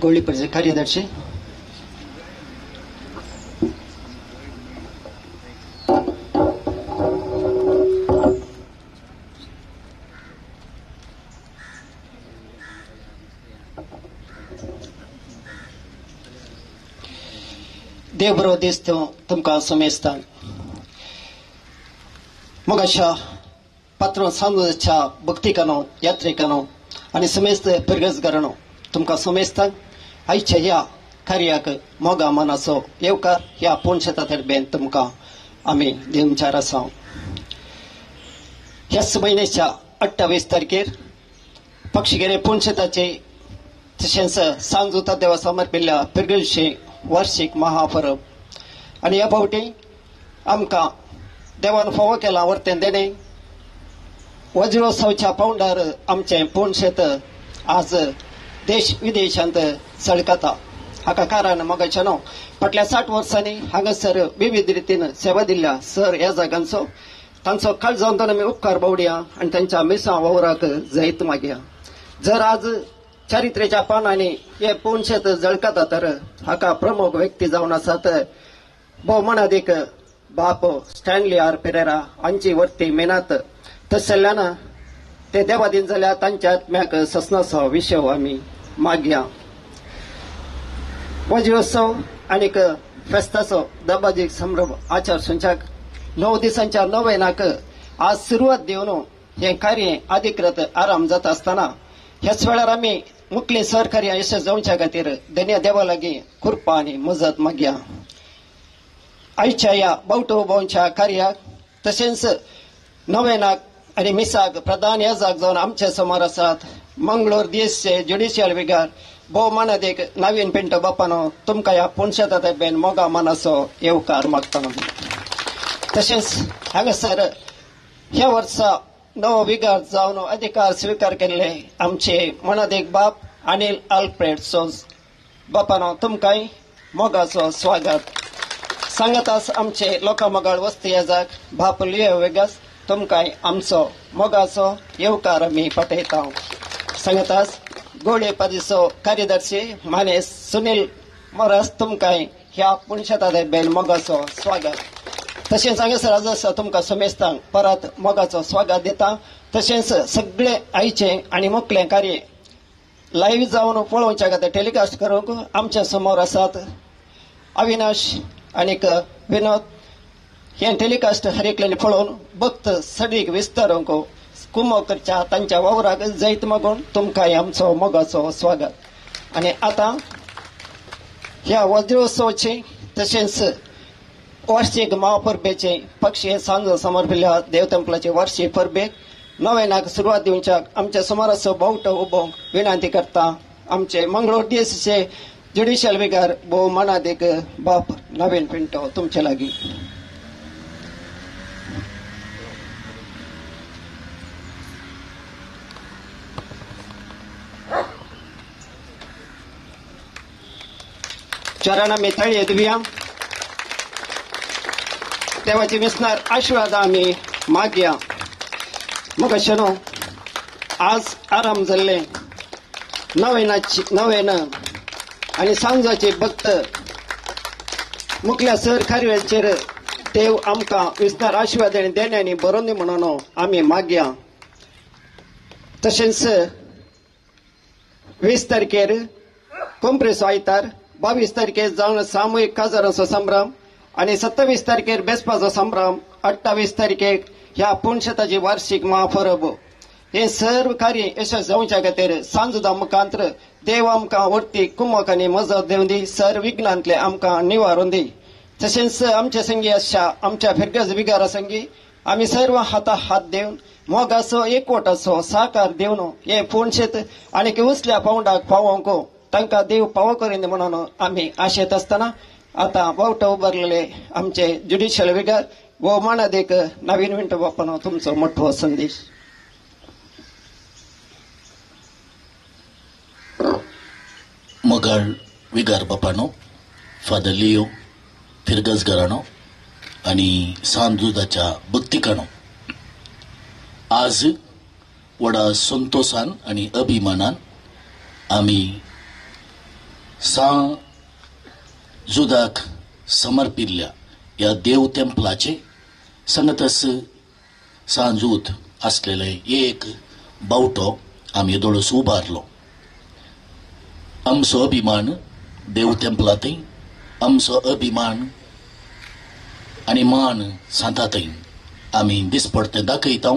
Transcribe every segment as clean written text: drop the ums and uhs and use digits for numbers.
गोळी परिषद कार्यदर्शी देव बरो दिसतो तुमकां समेस्तान मोगाच्या पात्रो सांजोच्या भक्तिकानो यात्रेकानो आनी समेस्त पिरगजगारानो तुमकां समेस्तान आयच्या ह्या कार्याक मोगा मनाचो येवकार ह्या पुणशेता तर्फेन तुमकां आमी दिवचार आसा. ह्याच म्हयन्याच्या 28 तारखेर पक्षीगेरे पुणशेताचे तशेंच सांजुता देवा समर्पिल्ल्या पिरगजचे वार्षिक महापरब आनी ह्या फावटी आमकां देवान फावो केला वर्तें देणें वज्रोत्सवच्या पावंडार आमचें पुणशेत आज देश विदेशांत सळकता. हाका कारण मोगाचें न्हू फाटल्या 60 वर्सांनी हांगासर विविध रितीन सेवा दिल्ल्या सर ह्या जागांचो तांचो काळजांतून आमी उपकार बावडया आनी तांच्या मिसां वावराक जैत मागया. जर आज चारित्र्याच्या पानांनी हे पुणशेत जळकता तर हाका प्रमुख व्यक्ती जावन आसात भोवमानादीक बाप स्टॅनली आर पेरेरा हांची वर्ती मेहनत तशें ते देवादीन जाल्यार तांच्या आत्म्याक ससनाचो विशय आमी मागया. वज्रोत्सव आनीक फेस्ताचो दबाजीक संभ्रम आचार संचाक 9 दिसांच्या नवेनाक आज सुरवात दिवन हें कार्य अधिकृत आराम जाता आसतना ह्याच वेळार आमी मुखली सहकार्य यशस जावच्या खातीर धन्य देवा लागीं कृपा आनी मजत मागया. आयच्या ह्या बावटो उबोवच्या कार्याक तशेंच नवेनाक आनी मिसाक प्रधान याजाक जावन आमचे समोर आसात मंगळूर देशचे ज्युडिशियल विगार भोवमानादीक नवीन पिंटो बापानो तुमकां ह्या पुणशेता बेन मोगा मनाचो येवकार मागता. तशेंच हांगासर ह्या वर्सा नवो विगार जावन अधिकार स्विकार केल्ले आमचे मनादीक बाप अनिल अल्फ्रेड सोज बापानो तुमकांय मोगाचो स्वागत. सांगतास आमचे लोकां मोगाळ वस्ती याजाक बाप लियो वेगास तुमकांय आमचो मोगाचो येवकार आमी पाठयता. सांगतास गोळे पादीचो कार्यदर्शी माने सुनील मोरास तुमकांय ह्या पुणशेता बेन मोगाचो स्वागत. तशेंच हांगासर आज आसा तुमकां समेस्तांक परत मोगाचो स्वागत दिता. तशेंच सगळे आयचें आनी मुखलें कार्य लायव्ह जावन पळोवच्या खातीर टेलिकास्ट करूंक आमच्या समोर आसात अविनाश आनीक विनोद. हें टेलिकास्ट हर एकल्यान पळोवन भक्त सडीक विस्तारूंक कुमो करच्या तांच्या वावराक जैत मागून तुमकांय आमचो मोगाचो स्वागत. आनी आतां ह्या वज्रोत्सवाचे तशेंच वार्षिक महापरबेचे पक्षी सांज समर्पिल्ल्या देवतेंपलाचे वार्षिक परबेक नवेनाक सुरवात दिवच्याक आमच्या सुमाराचो बावटो उबोवंक विनंती करता आमचे मंगळूर देशचे ज्युडिशियल विगार भोव मानादीक बाप नवीन पिंटो तुमचे लागीं. चरण आमी तळये दिवया देवाची मिसणार आशीर्वाद आमी मागया. मग न्हू आज आराम जाल्ले नवेनाची नवेन आनी सांजाचे भक्त मुखल्या सर कार्याचेर देव आमकां विसणार आशीर्वाद आनी देण्यांनी बरोवन म्हणून आमी मागया. तशेंच 20 तारखेर कोंप्रेसो आयतार 22 तारखेर जावन सामुहीक काजाराचो संभ्रम आनी 27 तारखेर बेसपाचो संभ्रम 28 तारखेक ह्या पुणशेताची वार्षिक महापरब हे सर्व कार्य यशस जावच्या खातीर सांजुदा मुखांत्र देव आमकां वर्ती कुमक आनी मजत दिवन दी सर्व विघ्नांतले आमकां निवारून दी. तशेंच आमचे संगी आसच्या आमच्या फिरगज विगारा संगी आमी सर्व हाता हात दिवन मोगाचो एकवटाचो साकार दिवन हे पुणशेत आनी उचल्या पावंडाक पावोवंक तांकां देव पावो करीन म्हणून आमी आशेत आसतना आतां बावटो उबारलेले आमचे ज्युडिशियल विगार भोव मानादीक नवीन विंटो बापानो तुमचो मोठो संदेश. मोगाळ विगार बापानो फादर लियो फिरगजगारानो आनी सांजुदाच्या भक्तिकानो आज व्हडा संतोसान आनी अभिमानान आमी सां जुदाक समर्पिल्ल्या ह्या देव तेंपलाचे संगतस सांजूत आसलेले एक बावटो आमी येदोळस उबारलो. आमचो अभिमान देव तेंपलातय, आमचो अभिमान आनी मान सांतातय आमी दिसपडते दाखयता.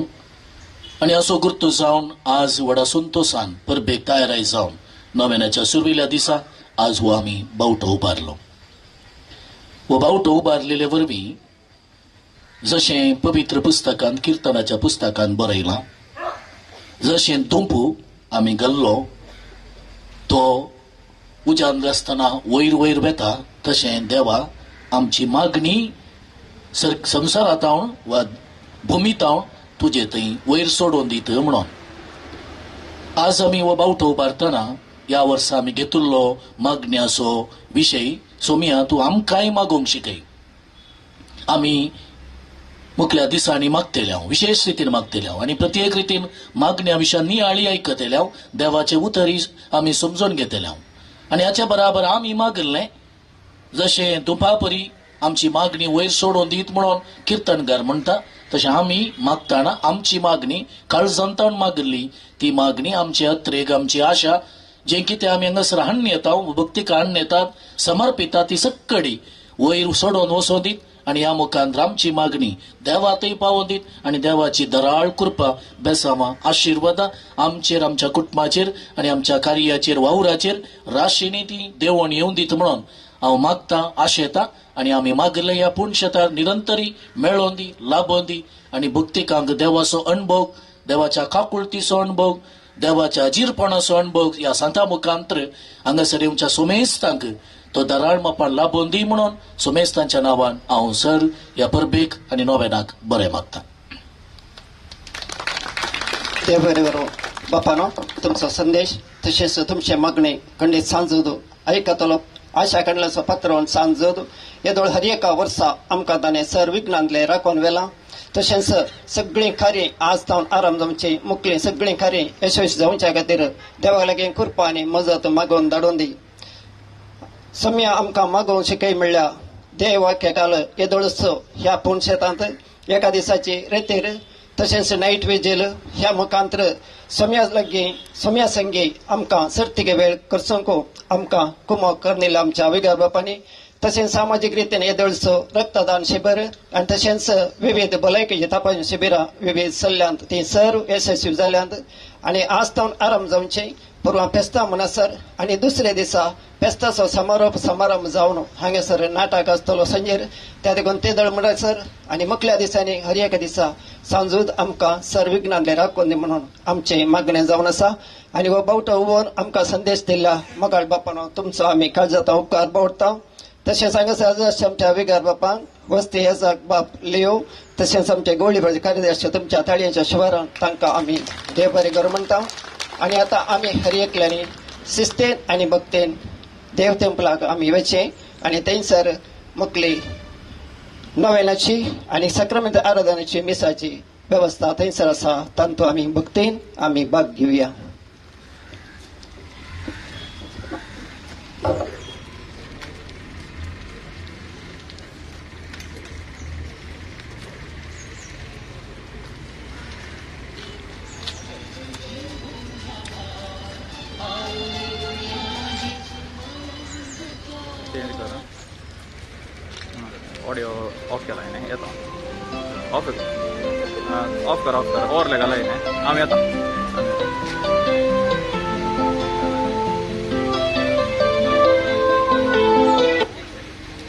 आनी असो गुर्तू जावन आज व्हडा संतोसान परबेक तयाराय जावन नव्याच्या सुरवेल्या दिसा आज हो आमी बावटो उबारलो. हो बावटो उबारलेले वरवीं जशें पवित्र पुस्तकांत किर्तनाच्या पुस्तकांत बरयलां, जशें दोंपू आमी घाल्लो तो उज्यान आसतना वयर वयर वेता, तशें देवा आमची मागणी संवसारांत वा भुमीतावन तुजे थंय वयर सोडून दित म्हणून आज आमी हो बावटो उबारतना ह्या वर्सा आमी घेतिल्लो मागण्याचो विशय सोमिया तूं आमकांय मागोवंक शिकय. आमी मुखल्या दिसांनी मागतले हांव, विशेश रितीन मागतले हांव आनी प्रत्येक रितीन मागण्या विशयान नियाळी आयकतले हांव, देवाचे उतरी आमी समजून घेतले हांव. आनी हाच्या बराबर आमी मागलें जशें दुपापरी आमची मागणी वयर सोडून दीत म्हणून किर्तनकार म्हणटा, तशें आमी मागतना आमची मागणी काळजांतावन मागिल्ली ती मागणी आमची अत्रेग आमची आशा जें कितें आमी हांगासर हाडून येता, भक्तीक हाडून येतात, समर्पिता ती सक्कडी वयर सोडून वचोन दीत आनी ह्या मुखांत आमची मागणी देवातय पावोवन दीत आनी देवाची दराळ कृपा बेसामा आशिर्वादा आमचेर, आमच्या कुटुंबाचेर आनी आमच्या कार्याचेर वावराचेर राशींनी ती देवण येवन दीत म्हणून हांव मागता, आशेता. आनी आमी मागिल्लें ह्या पुणशेतार निरंतरी मेळोवन दी, लाबोवन दी आनी भक्तिकांक देवाचो अणभव, देवाच्या काकुळतीचो अणभव, देवाच्या अजीरपणाचो अणभव ह्या सांता मुखांतर हांगासर येवच्या सोमेस्तांक तो दराळ मापान लाबोवन दी म्हणून सोमेस्तांच्या नांवान हांव सर ह्या परबेक आनी नोवेनाक बरें मागता. देव बरें करूं बापानो, तुमचो संदेश तशेंच तुमचें मागणें खंडीत सांजूद आयकतलो आशा कडल्याचो पत्रोन सांजूद येदोळ हर एका वर्सा आमकां ताणें सर विघ्नांतलें राखून व्हेलां. तशेंच सगळीं कार्य आज तावन आराम जावची मुकलीं सगळीं कार्य यशस्वी जावच्या खातीर देवा लागीं कृपा आनी मजत मागोवन धाडून दी. सम्या आमकां मागोवंक शिकय मेळ्ळ्या देव वाक्यकाल येदोळच ह्या पुणशेतांत एका दिसाची रेतीर तशेंच नायट विजील ह्या मुखांतर सम्या लागीं सम्या संगी आमकां सर्तीके वेळ करचोंक आमकां कुमक करनिल्ल्या आमच्या विगार बापांनी तशेंच सामाजीक रितीन येदोळचो रक्तदान शिबीर आनी तशेंच विविध भलायकेची तपासणी शिबिरां विविध सल्ल्यांत ती सर्व यशस्वी जाल्यांत. आनी आज तावन आरंभ जावचें परवां फेस्तां म्हणसर आनी दुसऱ्या दिसा फेस्ताचो समारोप समारंभ जावन हांगासर नाटक आसतलो संजेर त्या देखून ते दळ म्हणसर आनी मुखल्या दिसांनी हर एका दिसा सांजूद आमकां सर विघ्नांतलें राखून दी म्हणून आमचें मागणें जावन आसा. आनी हो बावटो उबोवन आमकां संदेश दिल्ल्या मोगाळ बापानो तुमचो आमी काळजांत उपकार बावडटा. तशेंच हांगासर आमच्या विगार बापांक वस्ती हेजाक बाप लियो तशेंच आमचे गोळीबाजी कार्यदर्शी तुमच्या ताळयांच्या शिवारान तांकां आमी देव बरें करूं म्हणटा. आनी आतां आमी हर एकल्यांनी शिस्तेन आनी भक्तेन देव तेंपलाक आमी वचचें आनी थंयसर मुकली नवेनाची आनी सक्रामेंत आराधनाची मिसाची वेवस्था थंयसर आसा, तांतू आमी भक्तेन आमी भाग घेवया. ऑडियो ऑफ केला न्ही, येता ऑफ ऑफ कर, ऑफ कर, ओवरले घाला न्ही, आमी येता.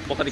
बोका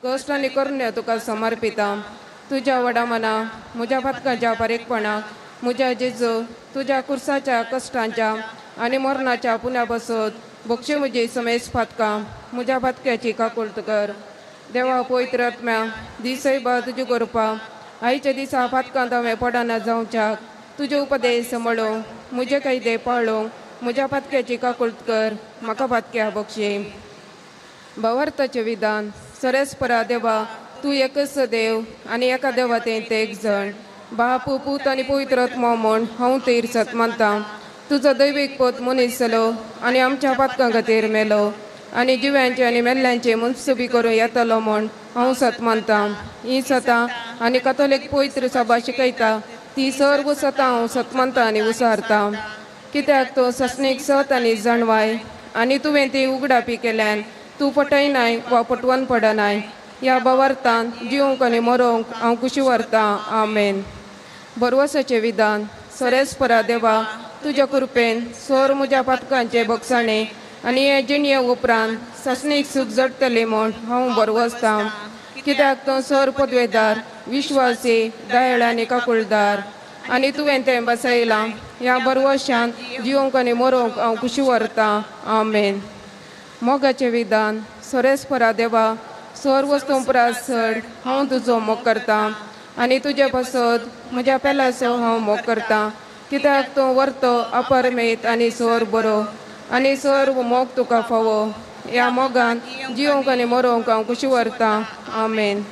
कश्ट आनी करुण्या तुका समर्पिता. तुज्या व्हडा मना म्हज्या पातकाच्या बारीकपणाक म्हज्या जेजू तुज्या कुर्साच्या कश्टांच्या आनी मरणाच्या पुण्या बसत बक्षी म्हजी समेस पातकां म्हज्या पातक्याची काकुळट कर. देवा पवित्र आत्म्या दिसय बा तुजी करपा आयच्या दिसा पातकांत हांवें पडना जावच्याक तुजे उपदेश सांबाळूंक म्हजे कायदे पाळूंक म्हज्या पातक्याची काकुळट कर म्हाका पातक्या बक्षी. भावार्थाचें विधान. सरेस्परा देवा तूं एकच देव आनी एका देवातें ते एक जण बाप पूत आनी पवित्र आत्मो म्हूण हांव तेर सत मानता. तुजो दैवीक पोत मनीस जालो आनी आमच्या पातकां खातीर मेलो आनी जिव्यांचे आनी मेल्ल्यांचे मनसुबी करूं येतलो म्हूण हांव सत मानता. ही सतां आनी कथोलीक पवित्र सभा शिकयता ती सर्व सतां हांव सत मानता आनी उसारता. कित्याक तो ससनीक सत आनी जाणवाय आनी तुवें ती उगडापी केल्यान तूं फटयनाय वा फटवन पडनाय. ह्या भावार्थान जिवंक आनी मरोंक हांव खुशी व्हरतां. आमेन. भरवसाचें विधान. सरेस्परा देवा तुज्या कृपेन सोर म्हज्या पातकांचे बगसाणे आनी हे जिणये उपरांत सासणीक सूख जडटलें म्हूण हांव भरवसतां. कित्याक तो सर पदवेदार विश्वासी दयाळ आनी काकुळदार आनी तुवें तें बसयलां. ह्या भरवशान जिवंक आनी मरोंक हांव खुशी व्हरतां. आमेन. मोगाचें विधान. सरेस्परा देवा सर वस्तूं परस चड हांव तुजो मोग करतां आनी तुजे पासत म्हज्या पेलाचो हांव मोग करतां. कित्याक तूं व्हरतो अपरमेत आनी सोर बरो आनी सर्व मोग तुका फावो. ह्या मोगान जिवंक आनी मरोंक हांव खुशी व्हरतां. आमेन.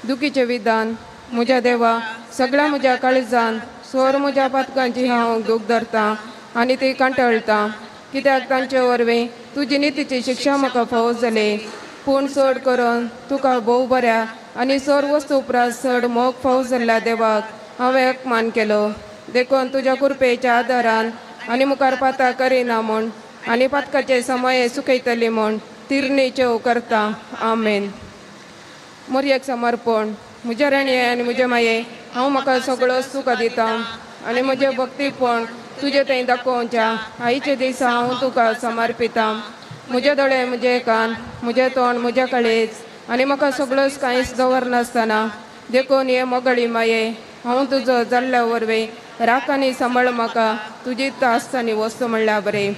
दुखीचें विधान. म्हज्या देवा सगळ्या म्हज्या काळजान सोर म्हज्या पातकांची हांव दूख धरतां आनी ती कंटाळटां. कित्याक तांचे वरवीं तुजी नितीची शिक्षा म्हाका फावो जाली. पूण चड करून तुका भोव बऱ्या आनी सर्व वस्तू उपरांत चड मोग फावो जाल्ल्या देवाक हांवें अपमान केलो. देखून तुज्या कृपेच्या आदारान आनी मुखार पातां करिना म्हूण आनी पातकाचे समय सुकयतली म्हूण तिरणेच्यो करता. आमेन. मोरयेक समर्पण. म्हज्या राणये आनी म्हजे माये हांव म्हाका सगळोच तुका दिता आनी म्हजें भक्तीपण तुजे थंय दाखोवच्या आईचे दिसा हांव तुका समर्पिता. म्हजे दोळे म्हजे कान म्हजें तोंड म्हज्या कळेच आनी म्हाका सगळोच कांयच दवरनासतना देखून हे मोगळी माये हांव तुजो जाल्ल्या वरवीं राख आनी सांबाळ म्हाका तुजी तास आनी वस्तू म्हणल्यार बरें.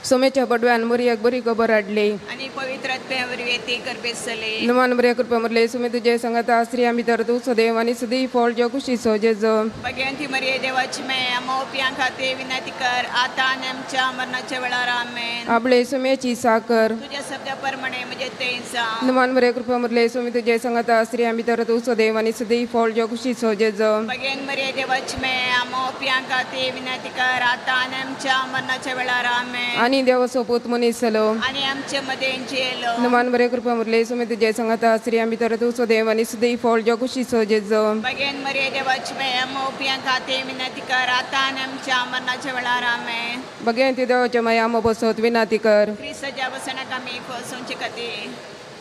सोमेच्या बडव्यान मोरयेक बरी खबर हाडली आनी पवित्र आत्म्या वरवीं ती गर्भेत जाली. नमान बऱ्या कृपा मुरले सुमी तुजे संगता स्त्रिया भितर तूं सदैव आनी सदी फळ जो कुशीचो जेजो. भगवंती मरिये देवाची माय आम्हा ओपियां खातीर विनंती कर आता आनी आमच्या मरणाच्या वेळार. आमेन. आपले सुमेची साकर. तुझ्या शब्दा प्रमाणे म्हणजे ते जावं. नमान बऱ्या कृपा मुरले सुमी तुजे संगता स्त्रिया भितर तूं सदैव आनी सदी फळ जो कुशीचो जेजो. भगवंत मरिये देवाची माय आम्हा ओपियां खातीर विनंती कर आता आनी आमच्या मरणाच्या वेळार. आमेन. आनी देवाचो पूत मनीस जालो आनी आमचे मदें जियेलो. नमान बऱ्या कृपा मुरले सुमी तुजे संगता स्त्रिया भितर तूं सदैव आनी सदी फळ जो कुशीचो जेजो. भगवंत मरिये देवाची माय आम्हा ओपियां खातीर विनंती कर आता आनी आमच्या मरणाच्या वेळार. आमेन. भगवंती देवाच्या माया आम्हा बसत विनंती कर. क्रिस्ताच्या वसनाक आमी फसोवचे खातीर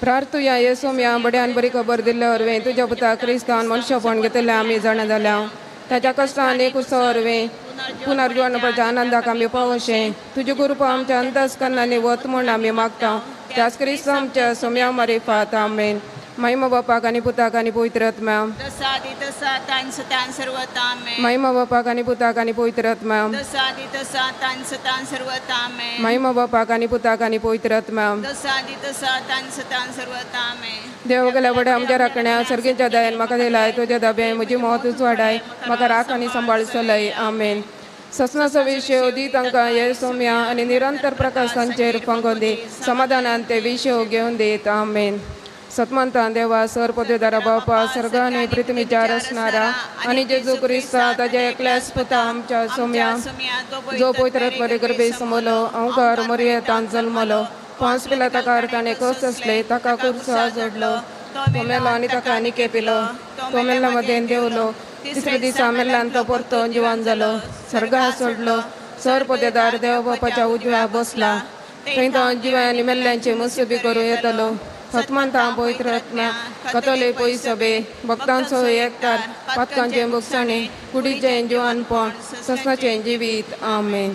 प्रार्थुया. येसोम्या बड्यान बरी खबर दिल्ल्या वरवीं तुज्या पुता क्रिस्तान मनशापण घेतिल्लें आमी जाणा जाल्या. ताच्या कश्टान एक उत्सव वरवीं पुनर्जीवनपाच्या आनंदाक आमी पावोशें. तुजी कृपा आमच्या अंतस्करणांनी वत म्हूण आमी मागता. त्याच क्रिस्त आमच्या सोम्या मारिफात. आमेन. महिमा बापाक आनी पुताक आनी पवित्र आत्म्या. जसा आदी तसा आता आनी सदां सर्वता. आमेन. महिमा बापाक आनी पुताक आनी पवित्र आत्म्या. जसा आदी तसा आता आनी सदां सर्वता. आमेन. महिमा बापाक आनी पुताक आनी पवित्र आत्म्या. जसा आदी तसा आता आनी सदां सर्वता. आमेन. देव गेल्या वड्या आमच्या राखण्या सर्गीच्या दयान म्हाका दिलाय तुज्या दाब्यान म्हजी मौत वाडाय म्हाका राख आनी सांबाळ चलय. आमेन. ससनाचो विशय दी तांकां हे सोम्या आनी निरंतर प्रकाश तांचेर फांगोवन दी. समाधानान ते विशय घेवन दीत. आमेन. सतमंतान देवा सर पदवेदारा बापा सर्ग आनी पृथ्वीच्या रचणारा आनी जेजू क्रिस्ता ताज्या एकल्याच पुता आमच्या सोम्या जो पवित्र बरे गर्भे समलो अंकार मरियेतान जल्मलो पांच पिला ताका ताणें कस आसले ताका कुर्सा जोडलो तो मेलो आनी ताका निके पिलो तो मेल्ल्या मदेन देवलो तिसऱ्या दिसा मेल्ल्यान तो परतो जिवान जालो सर्गा सोडलो सर पदेदार देव बापाच्या उजव्या बसला थंय तो जिव्या आनी मेल्ल्यांचे मुसबी करूं येतलो. सतमंता पवित्र आत्म्या कतोले पयसबे भक्तांचो एकतार पातकांचे मुगसाणे कुडीचें जिवानपण ससनाचें जिवीत. आमेन.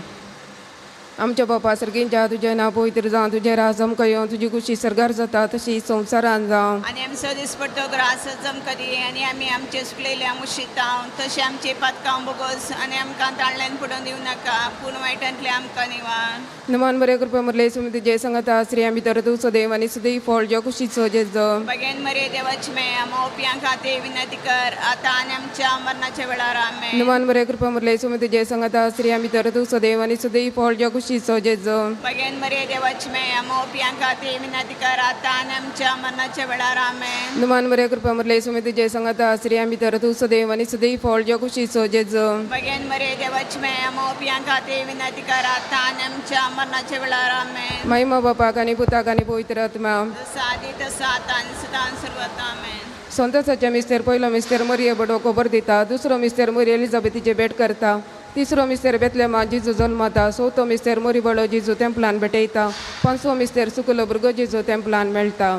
आमच्या बापा सर्गींच्या तुजें नांव पवित्र जावं, तुजें राज आमकां येवं, तुजी खुशी सर्गार जाता तशी संवसारान जावं. आनी आमचो दिसपट्टो ग्रास आमकां दी आनी आमी आमचे चुकलेले मुशितांव तशें आमचे पातकां बोगोस आनी आमकां ताळल्यान पडोवन दिवं नाका पूण वायटांतले आमकां निवार. नमान बरे कृपा मुरले सुमती जय संगता स्त्रियां भितर तूं सदैव आनी सदैव फळ ज्या कुशीचो जेजो. बगेन मरे देवाची माया मोपयां खातीर विनंती कर आतां आनी आमच्या मरणाच्या वेळार. आमेन. नमान बरे कृपा मुरले सुमती जय संगता स्त्रियां भितर तूं सदैव आनी सदैव फळ ज्या कुशीचो जेजो. बगेन मरे देवाची माया मोपयां खातीर विनंती कर आतां आनी आमच्या मरणाच्या वेळार. आमेन. नमान बरे कृपा मुरले सुमती जय संगता स्त्रियां भितर तूं सदैव आनी सदैव फळ ज्या कुशीचो जेजो. बगेन मरे देवाची माया मोपयां खातीर विनंती कर आतां आनी आमच्या मरणाच्या वेळार. आमेन. महिमा बापाक आनी पुताक आनी पवित्र आत्मा. जसो आदी तसो आतां आनी सदां सर्वता. आमेन. संतोषाच्या मिस्तेर पयलो मिस्तेर मरिये बडो खबर दिता, दुसरो मिस्तेर मरी एलिझाबेथीचे भेट करता, तिसरो मिस्तेर बेतलेमा जिजू जल्मता, चवथो मिस्तेर मरी बडो जिजू तेंपलान भेटयता, पांचवो मिस्तेर सुकलो भुरगो जिजू तेंपलान मेळटा.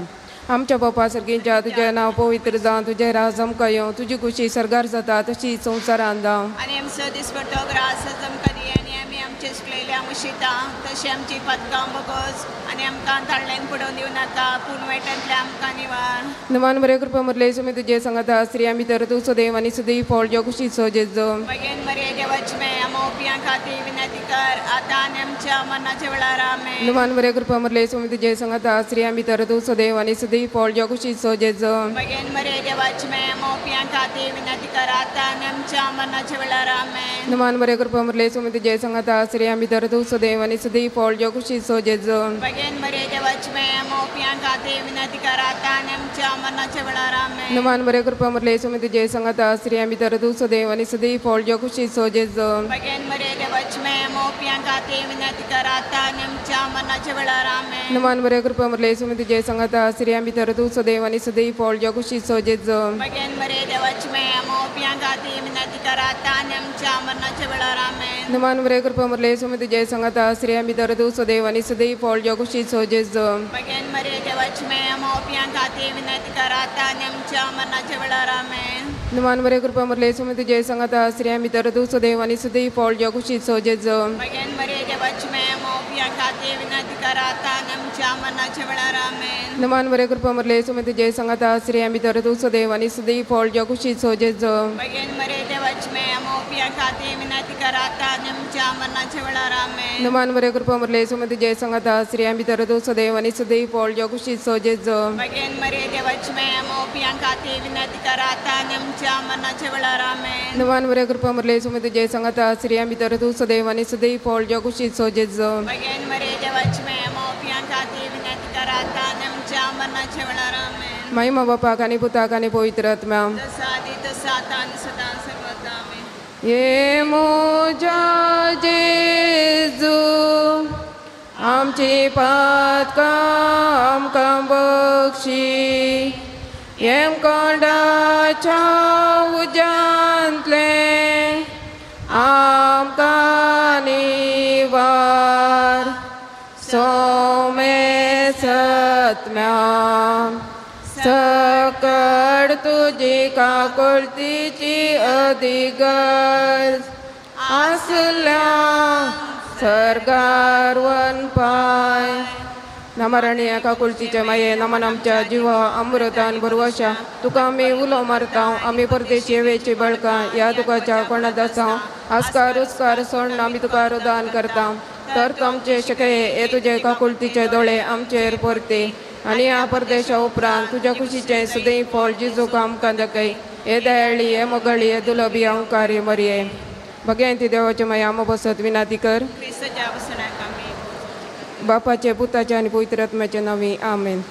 आमच्या बापा सर्गींच्या तुजें नांव पवित्र जावं, तुजें राज आमकां येवं, तुजी खुशी सर्गार जाता तशी संवसारान जावं. आनी आमचो दिसपट्टो ग्रास आमकां दी आनी आमी आमचे चुकलेले मुशिता तशें आमची पातकां बोगोस आनी आमकां ताळल्यान पडोवन दिवं नाका पूण वायटांतले आमकां निवार. नमान बरे कृपा मुरले सुमी तुजे संगता स्त्रियां भितर तूं सदैव आनी सदैव फळ ज्या कुशीचो जेजो. बगेन मरे देवाची माया मोपयां खातीर विनंती कर आतां आनी आमच्या मरणाच्या वेळार. आमेन. नमान बरे कृपा मुरले सुमी तुजे संगता स्त्रियां भितर तूं सदैव आनी सदैव फळ ज्या कुशीचो जेजो. बगेन मरे देवाची माया मोपयां खातीर विनंती कर आतां आनी आमच्या मरणाच्या वेळार. आमेन. नमान बरे कृपा मुरले सुमी तुजे संगता स्त्रियां भितर तूं सदैव आनी सदैव फळ ज्या कुशीचो जेजो. बगेन मरे देवाची माया मोपयां खातीर विनंती कर आतां आनी आमच्या मरणाच्या वेळार. आमेन. नमान बरे कृपा मुरले सुमी तुजे संगता स्त्रियां भितर तूं सदैव आनी सदैव फळ ज्या कुशीचो जेजो. बगेन मरे देवाची माया मोपयां खातीर विनंती कर आतां आनी आमच्या मरणाच्या वेळार. आमेन. नमान बरे कृपा मुरले सुमी तुजे संगता स्त्रियां भितर तूं सदैव आनी सदैव फळ ज्या कुशीचो जेजो. बगेन मरे देवाची माया मोपयां खातीर विनंती कर आतां आनी आमच्या मरणाच्या वेळार. आमेन. नमान बरे कृपा मुरले सुमी तुजे संगता स्त्रियां भितर तूं सदैव आनी सदैव फळ ज्या कुशीचो जेजो. बगेन मरे देवाची माया मोपयां खातीर विनंती कर आतां आनी आमच्या मरणाच्या वेळार. आमेन. नमान बरे कृपा मुरले सुमी तुजे संगता स्त्रियां भितर तूं सदैव आनी सदैव फळ ज्या कुशीचो जेजो. बगेन मरे देवाची माया मोपयां खातीर विनंती कर आतां आनी आमच्या मरणाच्या वेळार. आमेन. नमान बरे कृपा मुरले सुमी तुजे संगता स्त्रियां भितर तूं सदैव आनी सदैव फळ ज्या कुशीचो जेजो. बगेन मरे देवाची माया मोपयां खातीर विनंती कर आतां आनी आमच्या मरणाच्या वेळार. आमेन. नमान बरे कृपा मुरले सुमी तुजे संगता स्त्रियां भितर तूं सदैव आनी सदैव फळ ज्या कुशीचो जेजो. बगेन मरे देवाची माया मोपयां खातीर विनंती कर आतां आनी आमच्या मरणाच्या वेळार. आमेन. नमान बरे कृपा मुरले सुमी तुजे संगता स्त्रियां भितर तूं सदैव आनी सदैव फळ ज्या कुशीचो जेजो. बगेन मरे देवाची माया मोपयां खातीर विनंती कर आतां आनी आमच्या मरणाच्या वेळार. आमेन. महिमा बापाक आनी पुताक आनी पवित्र आत्म्या. जसो आदी तसो आतां आनी सदां सर्वदा. आमेन. ये म्हज्या जेजू आमची पातकां आमकां बक्षी, येमकोंडाच्या उज्यांतलें आमकां निवार. सोमे सत्म्या सकड तुजी काकुळतीची अधिगर्ज आसल्या सर्गार वनपाय. नमरणी काकुळतीच्या माये नमन आमच्या जिवा अमृतान भरवशा तुका आमी उलो मारता, आमी परदेशी वेची बळकां ह्या तुकाच्या कोणा दासांव आस्कार उस्कार सोडून आमी तुका रुदान करता. तर आमचे शके हे तुजे काकुळतीचे दोळे आमचेर परते आनी ह्या परदेशा उपरांत तुज्या कुशीचें सदैव फळ जिजूक आमकां दाखय. हे दयाळी, हे मोगळी, हे दुलबी अंकारी मरये भगेंती देवाचे माया आमो बसत विनाती कर. बापाचे पुताचे आनी पवित्र आत्म्याचे नांवी आमेन.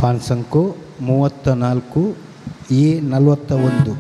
ಪಾನ್ಸಂಕು 34 ಎ 41.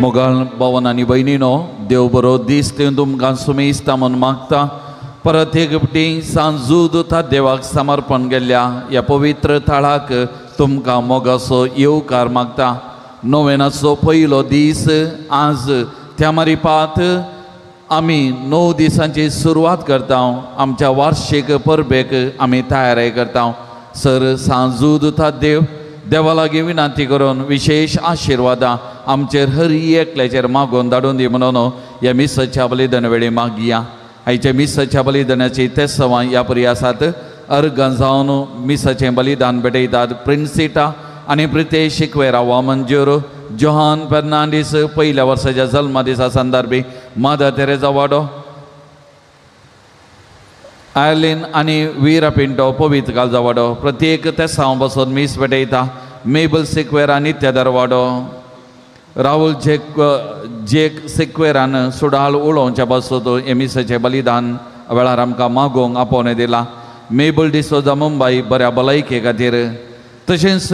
मोगाळ भावन आनी भयणीनो, देव बरो दीस ते तुमकां सुमेस्ता म्हूण मागता. परत एक फावटी सांजूद देवाक समर्पण केल्ल्या ह्या पवित्र थळाक तुमकां मोगाचो येवकार मागता. नोवेनाचो पयलो दीस आज त्या मारिपात आमी 9 दिसांची सुरवात करता. आमच्या वार्षिक परबेक आमी तयारी करता. सर सांजूद देव देवा लागीं विनंती करून विशेष आशिर्वादां आमचेर हर एकल्याचेर मागून धाडून दी म्हणून ह्या मिसाच्या बलिदान वेळी मागया. आयच्या मिसाच्या बलिदानाची तेसवां ह्या परी आसात. अर्गां जावन मिसाचें बलिदान भेटयतात प्रिन्सिटा आनी प्रितेश शिकवेरा वामनज्योर, जोहान फेर्नांडीस पयल्या वर्साच्या जल्मा दिसा संदर्भी मादर तेरेजा वाडो, आयलीन आनी वीरा पिंटो पवित्र कालजा वाडो. प्रत्येक तेसांव बसून मीस भेटयता. मेबल सिक्वेरा नित्यादर वाडो, राहुल जेक सिक्वेरान सुडाळ उलोवच्या बसत हे मिसाचें बलिदान वेळार आमकां मागोवंक आपोवणें दिलां. मेबल डिसोजा मुंबय बऱ्या भलायके खातीर. तशेंच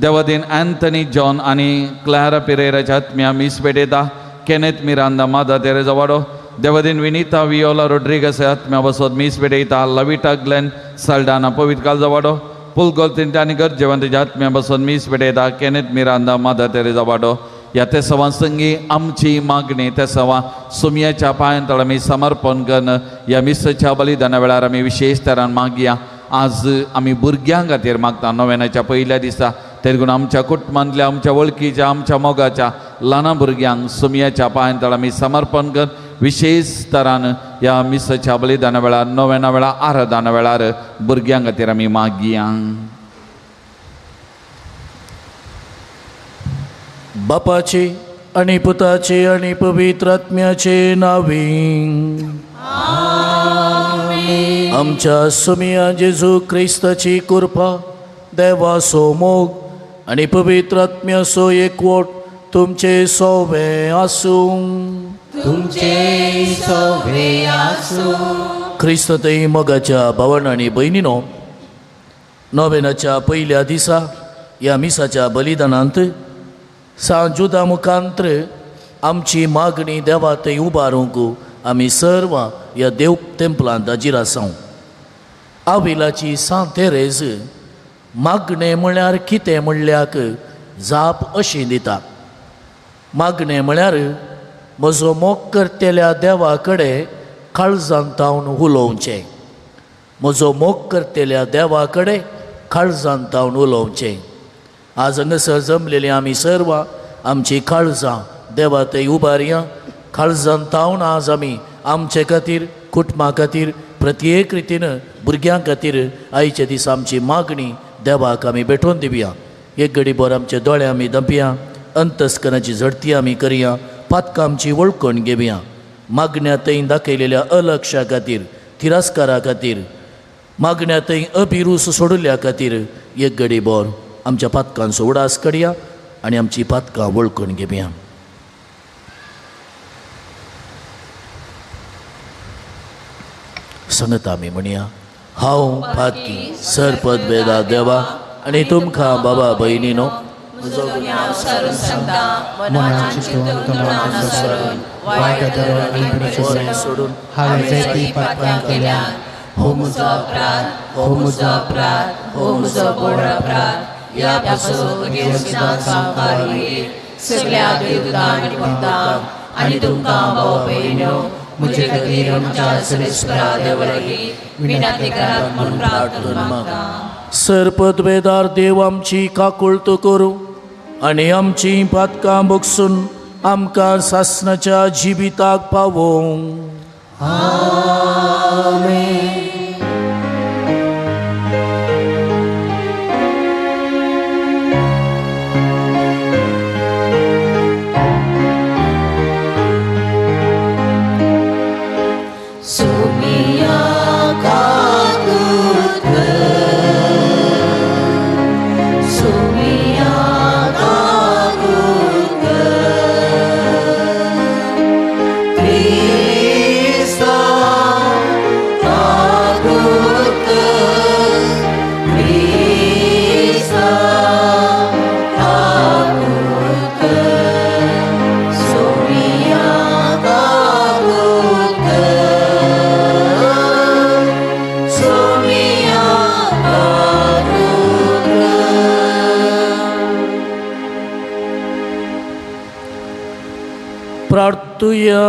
देवादीन अँथनी जॉन आनी क्लारा पिरेराच्या आत्म्या मीस भेटयता. केनेथ मिरांदा मादर तेरेजा वाडो, देवादीन विनिता वियोला रोड्रिगस आत्म्या बसत मीस भेटयता. लविटा ग्लेन साल्डाना पवित्र कालजा वाडो, पुलगोल आनी गरजेवंताच्या आत्म्या बसून मीस भेटयता. केनेथ मिरांदा मादर तेरेजा वाडो. ह्या तेसवां संगी आमची मागणी तेसवां सुमयाच्या पांयांतळ आमी समर्पण करून ह्या मिसाच्या बलिदाना वेळार आमी विशेष तरान मागया. आज आमी भुरग्यां खातीर मागता नोवेनाच्या पयल्या दिसा. तेगून आमच्या कुटुंबांतल्या, आमच्या वळखीच्या, आमच्या मोगाच्या ल्हान भुरग्यांक सुमयाच्या पांयांतळ आमी समर्पण करून विशेष तरान ह्या मिसाच्या बलिदाना वेळार नोवेना वेळार आराधना वेळार भुरग्यां खातीर आमी मागया. बापाचे आणि पुताचे आणि पवित्र आत्म्याचे नावे आमच्या सुमिया जेजू क्रिस्ताची कृपा देवाचो मोग आणि पवित्र आत्म्याचो एकवट तुमचे सोवे आसूं. तुमचे सोवे आसूं. क्रिस्त थंय मोगाच्या भावण आनी भयणीनो, नोवेनाच्या पयल्या दिसा ह्या मिसाच्या बलिदानांत सांत जुदा मुखांत्र आमची मागणी देवा थंय उबारूंक आमी सर्व ह्या देव तेंपलांत हाजीर आसाव. आविलाची सांत तेरेज मागणें म्हळ्यार कितें म्हणल्याक जाप अशी दिता. मागणें म्हळ्यार म्हजो मोग करतल्या देवा कडेन काळजांत तावन उलोवचें. म्हजो मोग करतल्या देवा कडेन काळजांत तावन उलोवचें. आज हांगासर जमलेली आमी सर्व आमची काळजां देवा थंय उबारया. काळजांत तावन आज आमी आमचे खातीर, कुटुंबा खातीर, प्रत्येक रितीन भुरग्यां खातीर आयच्या दिसा आमची मागणी देवाक आमी भेटोवन दिवया. एक घडी भर आमचे दोळे आमी दंपया, अंतस्करणाची झडती आमी करया, पातकां आमची वळखून घेवया. मागण्या थंय दाखयलेल्या अलक्षा खातीर, तिरस्कारा खातीर, मागण्या थंय अभिरूस सोडिल्ल्या खातीर एक घडी भर आमच्या पातकांचो उडास करया आनी आमची पातकां वळखून घेवया. सांगता आमी म्हणया, हांव पातकी सरपद वेदा देवा आनी तुमकां बाबा भयणीनो सोडून हांवें जायतीं पातकां केल्यात. हो म्हजो अपराध, हो म्हजो अपराध, हो म्हजो व्हड अपराध. ह्या पासून सामकार सगळ्या देवदूतां आनी भक्तांक आनी तुमकां भाव भयणीनो म्हजे खातीर आमच्या सर्वेस्परा देवा लागीं विनंती करात म्हूण प्रार्थना मागता. सरपद वेदार देव आमची काकुळट करूं आनी आमची पातकां भोगसून आमकां सासणाच्या जिविताक पावोवं. आमेन. प्रार्थुया.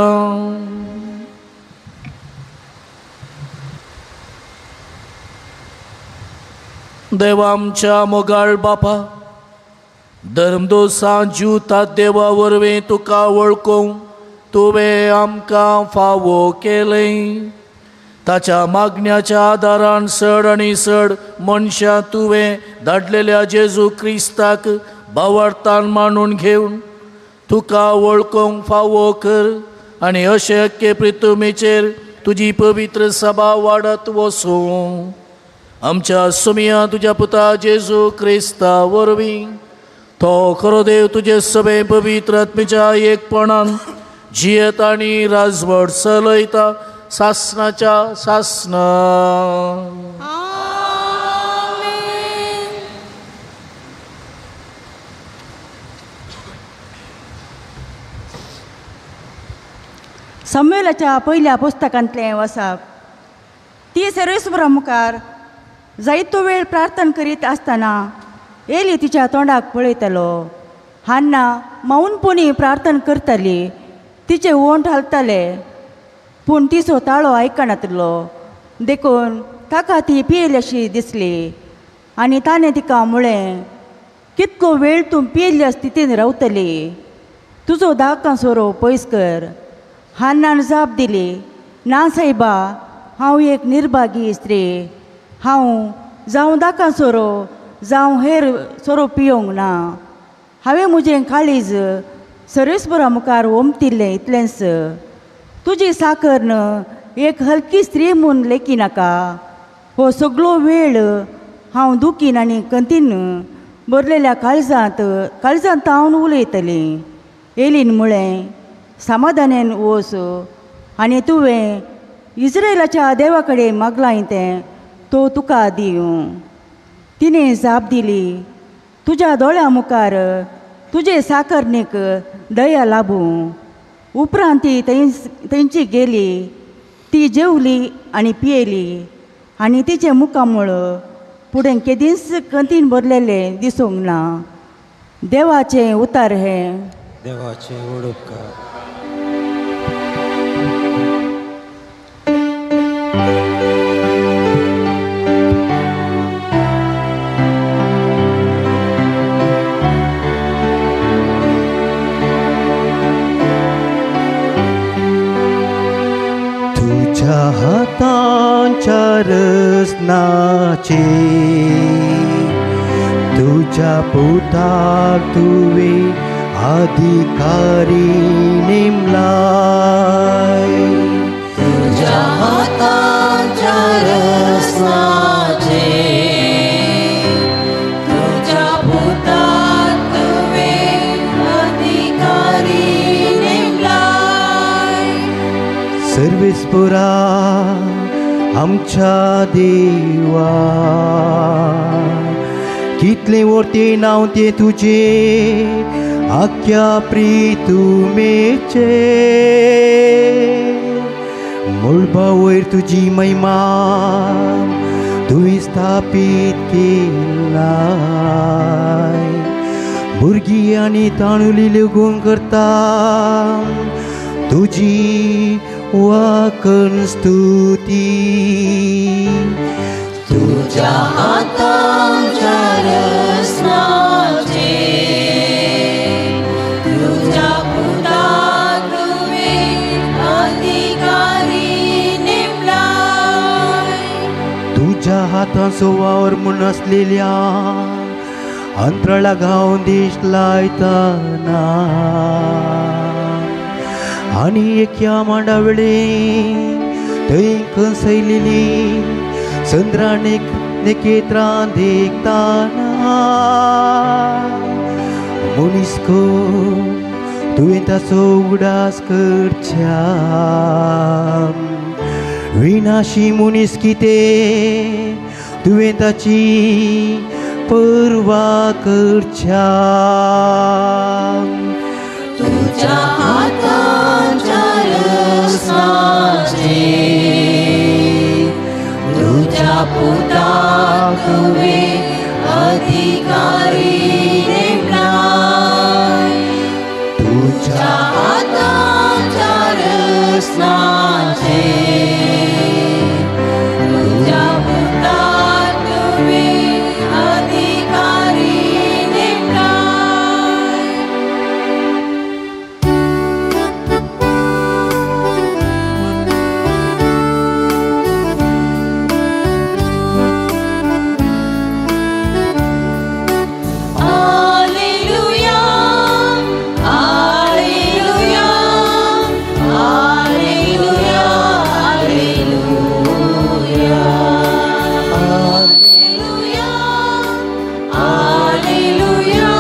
देवा आमच्या मोगाळ बापा, धर्मदोसा जिवता देवा वरवीं तुका वळखूंक तुवें आमकां फावो केलें. ताच्या मागण्याच्या आदारान चड आनी चड मनशां तुवें धाडलेल्या जेजू क्रिस्ताक भावार्थान मानून घेवन तुका वळखूंक फावो कर आनी अशें अख्खे प्रितुमेचेर तुजी पवित्र सभा वाडत वसूं. आमच्या सुमिया तुज्या पुता जेजू क्रिस्ता वरवीं तो खरो देव तुजे सभे पवित्र आत्मेच्या एकपणान जियेत आनी राजवट चलयता सासणाच्या सासणा. सम्मेलाच्या पयल्या पुस्तकांतलें वसाप. ती सर्वेस्परा मुखार जायतो वेळ प्रार्थना करीत आसतना एली तिच्या तोंडाक पळयतालो. हान्ना मौनपणी प्रार्थना करताली, तिचे ओंठ हालताले, पूण तिचो ताळो आयकनातलो. देखून ताका ती पियेली अशी दिसली आनी ताणें तिका म्हळें, कितलो वेळ तूं पियेल्ल्या स्थितीन रावतली? तुजो दाकां सोरो पयस कर. हान्नान जाप दिली, ना सायबा, हांव एक निर्भागी स्त्री, हांव जावं दाका सोरो जावं हेर सोरो पियोंक ना। हांवें म्हजें काळीज सर्वेस्परा मुखार ओमतिल्लें इतलेंच। तुजी साकर एक हलकी स्त्री म्हूण लेखी नाका। हो सगळो वेळ हांव दुखीन आनी कंतीन भरलेल्या काळजांत काळजांत हांव उलयतलीं। एलीन म्हळें, समाधानान वच आनी तुवें इस्रायलाच्या देवा कडेन मागलां तें तो तुका दिवं। तिणें जाप दिली, तुज्या दोळ्यां मुखार तुजे साकरणीक दया लाबूं। उपरांत ती थंयची गेली, ती जेवली आनी पियेली आनी तिचें मुखामळ फुडें केदींच कंतीन भरलेलें दिसूंक ना। देवाचें उतार हें। देवाचें उडपकार। तुझ्या हातांच्या रचनाचे तुझ्या पुताक तुवें अधिकारी नेमलाय। तुझ्या हातांच्या रचनाचे तुझ्या पुताक तुवें अधिकारी नेमलाय। सर्वेस्परा आमच्या देवा, कितलें वर्ते नांव तें तुजें आख्या प्रितुमेचें। मळबा वयर तुजी महिमा तुवें स्थापीत केलाय। भुरगीं आनी ताणुली लेगून करता तुजी वाकण स्तुती। तुझ्या हातांच्या रचनाचे तुझ्या पुताक तुवें अधिकारी नेमलाय। तुझ्या हातांचो वावर म्हूण आसलेल्या अंतराळा गांव देश लायतना आनी एका मांडावेळे थंय खंसयलेली चंद्रा नखेत्रां देखताना मनीस तुवें ताचो उगडास करच्या। विनाशी मनीस कितें तुवें ताची पर्वा करच्या। तुझ्या हातांच्या रचनाचे तुझ्या पुताक तुवें अधिकारी नेमलाय। तुझ्या हातांच्या रचनाचे तुझ्या पुताक तुवें अधिकारी नेमलाय। Alleluia, alleluia, alleluia, alleluia. Alleluia, alleluia,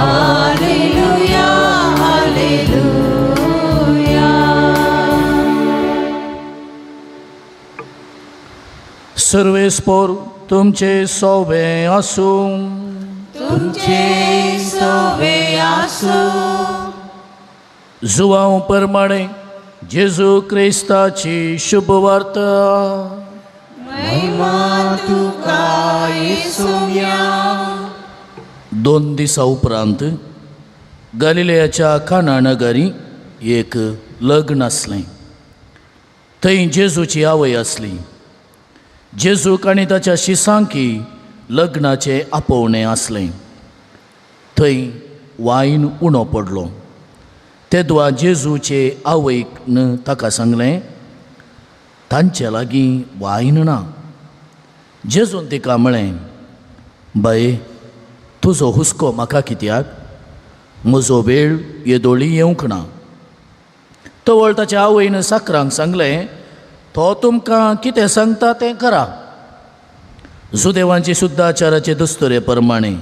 alleluia, alleluia. सर्वेस्पोर तुमचे सोवे आसूं। तुमचे सोवे आसूं। जुवांव परमाणे जेजू क्रिस्ताची शुभवार्ता। महिमा तुका येसुया। 2 दिसां उपरांत गालिलेयाच्या काना नगरी एक लग्न आसलें। थंय जेजूची आवय आसली। जेजूक आनी ताच्या शिसांकी लग्नाचें आपोवणें आसलें। थंय वायन उणो पडलो। तेदवा जेजूचे आवयक ताका सांगलें, तांचे लागीं वायन ना. जेजून तिका म्हळें, बाये, तुजो हुस्को म्हाका कित्याक? म्हजो वेळ येदोळी येवंक ना. तवळ ताच्या आवयन साकरांक सांगलें, तो तुमकां कितें सांगता तें करा. जुदेवांची शुद्धाचाराचे दस्तुरे प्रमाणे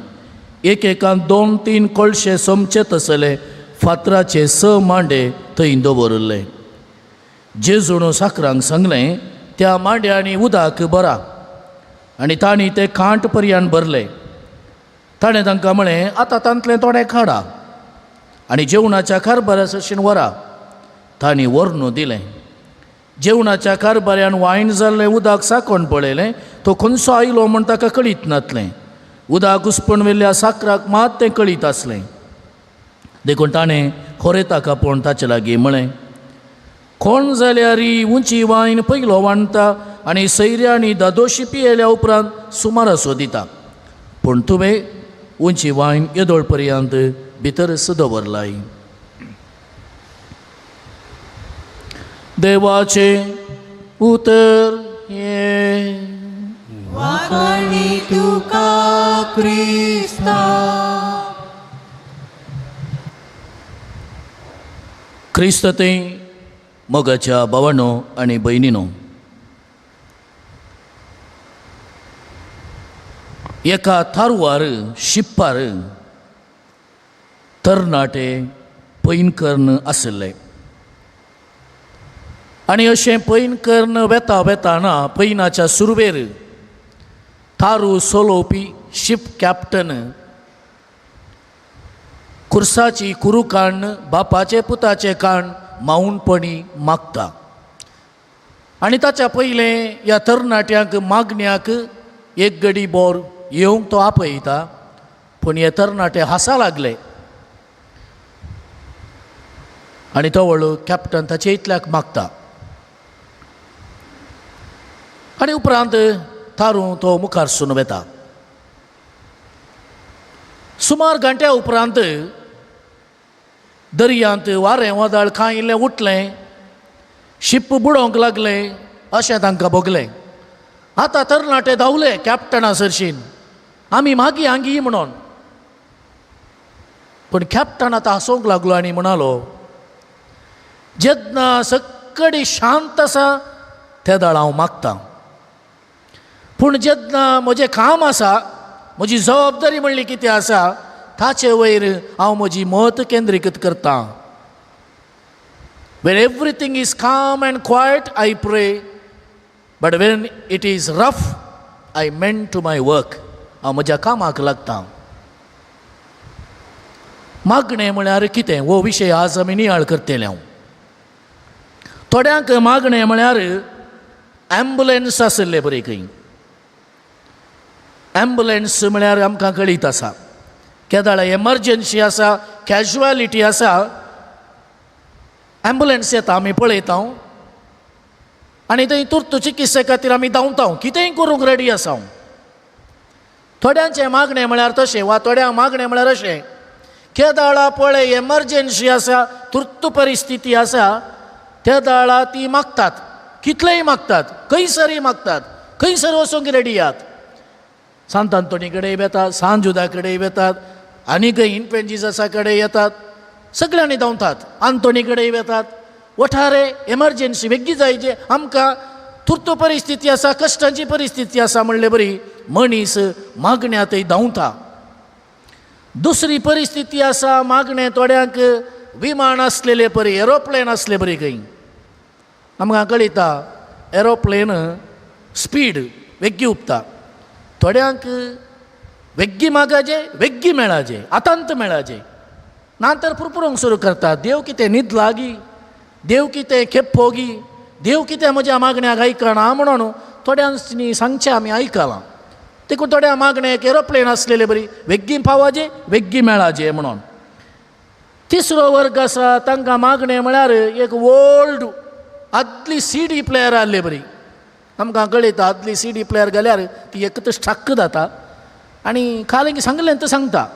एकेकान 2-3 कळशे सोमचे तसले फातराचे 6 मांडे थंय दवरिल्ले. जेजून साकरांक सांगलें, त्या मांड्यांनी उदक भरा. आनी तांणी ते खांट पर्यान भरले. ताणें तांकां म्हळें, आतां तांतलें थोडें काडा आनी जेवणाच्या कारभारा सरशीन व्हरा. तांणी व्हरून दिलें. जेवणाच्या कारभाऱ्यान वायन जाल्लें उदक साकोवन पळयलें, तो खंयचो आयलो म्हूण ताका कळीत नासलें. उदक घुसपण वेल्ल्या साकराक मात तें कळीत आसलें. देखून ताणें खोरेताक आपोवन ताचे लागीं म्हळें, कोण जाल्यार उंची वायन पयलो वांडटा आनी सैऱ्यांनी दादोशी पियेल्या उपरांत सुमारासो दिता, पूण तुवें उंची वायन येदोळ पर्यंत भितरच दवरलाय. देवाचें उतर हें. वाखाणी तुका क्रिस्ता. क्रिस्त थंय मोगाच्या भावानो आनी भयणीनो, एका थारवार शिप्पार तरणाटे पैन कर्ण आशिल्ले आनी अशें पैन कर्ण वेता वेताना पैनाच्या सुरवेर थारू सोलोवपी शिप कॅप्टन खुर्साची कुरू काण्ण बापाचे पुताचे काण माऊनपणी मागता आनी ताच्या पयलें ह्या तरणाट्यांक मागण्याक एक गडी बोर येवंक तो आपयता, पूण हे तरणाटे हासा लागले आनी तो व्हडलो कॅप्टन ताचे इतल्याक मागता आनी उपरांत थारू तो मुखार सून वेता. सुमार घंट्या उपरांत दर्यांत वारें वादळ कांय इल्लें उठलें, शिप बुडोवंक लागलें अशें तांकां भोगलें. आतां तरणाटे धांवले कॅप्टना सरशीन, आमी मागीर हांगी म्हणून. पूण कॅप्टन आतां हांसूंक लागलो आनी म्हणालो, जेन्ना सगळी शांत आसा तेदाळ हांव मागतां, पूण जेन्ना म्हजें काम आसा, म्हजी जबाबदारी म्हणली कितें आसा ताचे वयर हांव म्हजी मत केंद्रीकृत करतां. When everything is calm and quiet I pray, but when it is rough I mend to my work. हांव म्हज्या कामाक लागतां. मागणें म्हळ्यार कितें हो विशय आज आमी नियाळ करतले. हांव थोड्यांक मागणें म्हळ्यार ॲम्बुलन्स आशिल्ले बरे खंय. ॲम्बुलन्स म्हळ्यार आमकां कळीत आसा, केदाळा एमर्जन्सी आसा, कॅज्युअलिटी आसा, ॲम्बुलन्स येता आमी पळयता आनी थंय तुर्त चिकित्से खातीर आमी धांवता, कितेंय करूंक रेडी आसा. थोड्यांचें मागणें म्हळ्यार तशें वा थोड्यांक मागणें म्हळ्यार अशें, केदाळा पळय एमर्जन्सी आसा, तुर्त परिस्थिती आसा, त्या दाळा ती मागतात, कितलेय मागतात, खंयसरूय मागतात, खंयसर वचूंक रेडी आहात. सांत आंतोनी कडेन येतात, सांत जुदा कडेन येतात, आनी खंय इन्फेंट जिजसा कडेन येतात, सगळ्यांनी धांवतात, आंतोनी कडेन येतात. वठारे एमर्जन्सी बेगी जायचे, आमकां तुर्त परिस्थिती आसा, कश्टांची परिस्थिती आसा म्हणले बरी मनीस मागण्यांतय धांवता. दुसरी परिस्थिती आसा मागणें थोड्यांक विमान आसलेले परी, एरोप्लेन आसले बरी खंय. आमकां कळयता एरोप्लेन स्पीड वेग्गी उपता, थोड्यांक वेग्गी मागाजे, वेग्गी मेळाजे, आतांत मेळाजे, ना तर पुरपुरूंक सुरू करता, देव कितें न्हीद लागी, देव कितें खेप्पोगी, देव कितें म्हज्या मागण्याक आयकना म्हणून थोड्यांनी सांगचें आमी आयकलां. देखून थोड्या मागण्याक एरोप्लेन आसलेले बरी वेग्गी पावाजे, वेग्गी मेळाजे म्हणून. तिसरो वर्ग आसा तांकां मागणें म्हळ्यार एक ओल्ड आदली सी डी प्लेयर आहले बरी. आमकां कळयता आदली सी डी प्लेयर घाल्यार ती एकच स्ट्रक जाता आनी खाली सांगलें तर सांगता.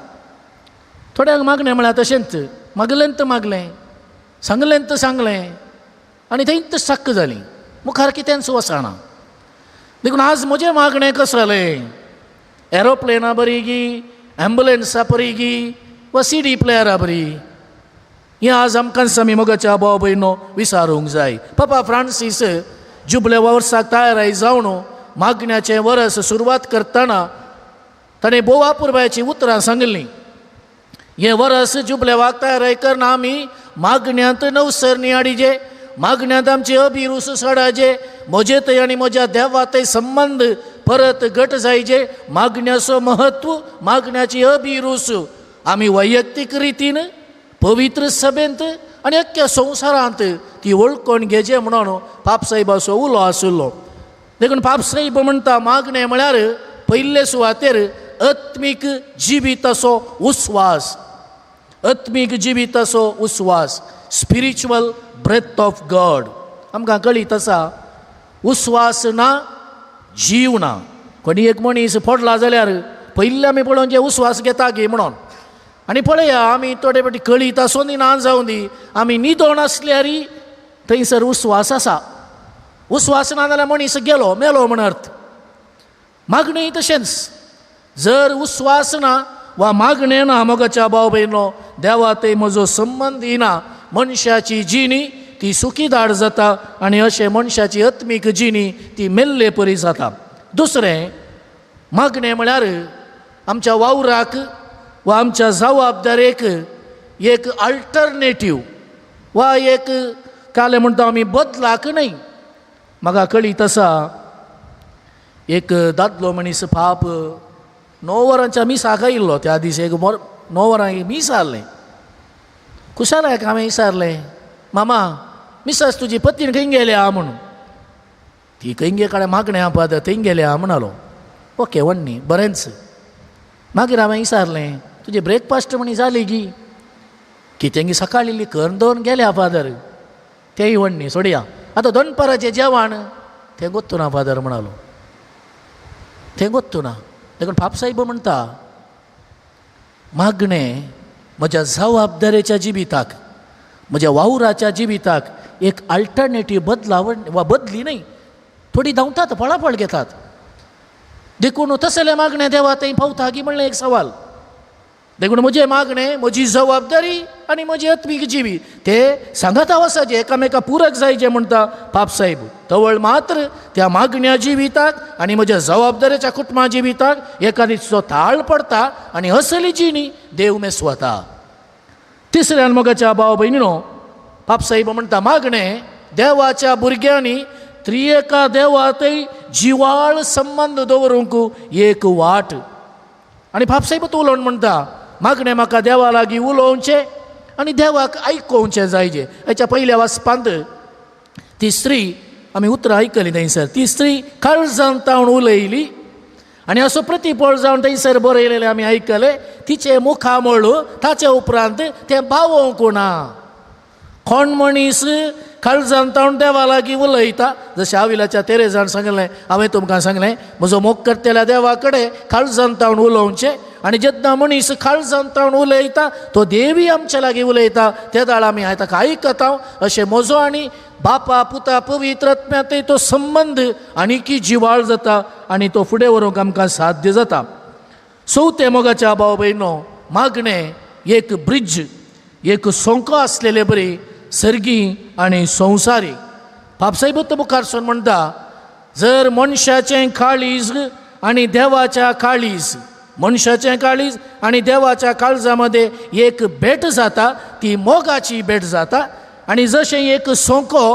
थोड्यांक मागणें म्हळ्यार तशेंच मागलें तर मागलें, सांगलें तर सांगलें आनी थंयच सक्क जाली, मुखार कितेंच वचना. देखून आज म्हजें मागणें कसलें, एरोप्लेना बरी गी, एम्बुलन्सा बरी गी वा सीडी प्लेयरा बरी, हें आज आमकां समी मोगाच्या भाव भयणो विचारूंक जाय. पापा फ्रांसीस जुबले वर्साक तयाराय जावन मागण्याचें वरस सुरवात करतना ताणें भोव अपुरबायेचीं उतरां सांगिल्लीं. हें वरस जुबलेवाक तयाराय करना आमी मागण्यांत नवसरणी हाडिजे, मागण्यांत आमची अभिरूस सोडाजे, म्हजे थंय आनी म्हज्या देवा थंय संबंद परत घट जायजे. मागण्याचो महत्व, मागण्याची अभिरूस आमी वैयक्तीक रितीन पवित्र सभेंत आनी अख्ख्या संवसारांत ती वळखून घेजे म्हणून पापसाहेबाचो उलो आशिल्लो. देखून पापसाहेब म्हणटा मागणें म्हळ्यार पयले सुवातेर आत्मीक जिविताचो उस्वास, आत्मीक जिविताचो उस्वास, स्पिरिच्युअल ब्रेथ ऑफ गॉड. आमकां कळीत आसा उस्वास ना जीव ना. कोणी एक मनीस पडला जाल्यार पयलीं आमी पळोवन जे उस्वास घेता गे म्हणून, आनी पळया आमी थोडे फावटी कळीत आसूं दी ना जावं दी, आमी न्हिदोन आसल्यार थंयसर उस्वास आसा. उस्वास ना जाल्यार मनीस गेलो, मेलो म्हण अर्थ. मागणें तशेंच, जर उस्वास ना वा मागणें ना मोगाच्या भाव भयणो देवा थंय म्हजो संबंद येना, मनशाची जिणी ती सुखीदार जाता आनी अशें मनशाची आत्मीक जिणी ती मेल्ले परी जाता. दुसरें मागणें म्हळ्यार आमच्या वावराक वा आमच्या जबाबदारेक एक अल्टरनेटीव वा एक कालें म्हणटा आमी बदलाक न्हय. म्हाका कळीत आसा एक दादलो मनीस पाप 9 वरांच्या मिसाक आयिल्लो. त्या दीस एक 9 वरां मीस आहलें. खुशालाक हांवें विचारलें, मामा मिसास तुजी पत्नी खंय गेल्या म्हणून. ती खंय गे काडे मागणें आहा थंय गेल्या म्हणालो. ओके वण्णी बरेंच. मागीर हांवें विचारलें, तुजें ब्रेकफास्ट म्हणी जाली गी? कितें गी सकाळी इल्ली करून दवरून गेल्या फादर. तेय वण्णी सोडया, आतां दनपाराचें जेवण तें गोत्तू ना फादर म्हणालो, तें गोत्तू ना. देखून पापसाहेब म्हणटा मागणें म्हज्या जबाबदारेच्या जिविताक, म्हज्या वावराच्या जिविताक एक अल्टरनेटीव बदलावण वा बदली न्हय, थोडी धांवतात, फळाफळ घेतात. देखून तसलें मागणें देवा थंय पावता गी म्हणलें एक सवाल. देखून म्हजें मागणें, म्हजी जबाबदारी आनी म्हजी आत्मीक जिवी ते सांगाता वसाचे, एकामेका पुरक जायचे म्हणटा पापसाहेब. तवळ मात्र त्या मागण्या जिविताक आनी म्हज्या जबाबदारेच्या कुटुंबा जिविताक एका दिसचो ताळ पडटा आनी असली जिणी देव मेस्वता. तिसऱ्यान मोगाच्या भाव भयणीनो पापसाहेब म्हणटा मागणें देवाच्या भुरग्यांनी त्रिएका देवातय जिवाळ संबंद दवरूंक एक वाट. आनी पापसाहेब उलोवन म्हणटा मागणें म्हाका देवा लागीं उलोवचें आनी देवाक आयकोवचें जायजें. हेच्या पयल्या वाचपांत ती स्त्री आमी उतरां आयकलीं थंयसर, ती स्त्री काळजान तावन उलयली आनी असो प्रतिफळ जावन थंयसर बरयलेलें आमी आयकलें. तिचें मुखामळ ताचे उपरांत तें बावोवंक ना. कोण मनीस काळजान तावन देवा लागीं उलयता, जशें आविलाच्या तेरेजान सांगलें, हांवें तुमकां सांगलें म्हजो मोग करतल्या देवा कडेन काळजान तावन उलोवचें. आनी जेन्ना मनीस काळजान तावन उलयता तो देवी आमच्या लागीं उलयता, ते दाळ आमी ताका आयकता. अशें म्हजो आनी बापा पुता पवित्र आत्म्यांतय तो संबंद आनीकी जिवाळ जाता आनी तो फुडें व्हरूंक आमकां साध्य जाता. चवथें मोगाच्या भाव भयणो मागणें एक ब्रिज, एक सोंको आसलेले बरी सर्गी आनी संवसारी. पापसाहेब मुखार सून म्हणटा जर मनशाचें काळीज आनी देवाच्या काळीज, मनशाचें काळीज आनी देवाच्या काळजा मदें एक भेट जाता, ती मोगाची भेट जाता. आनी जशें एक सोंको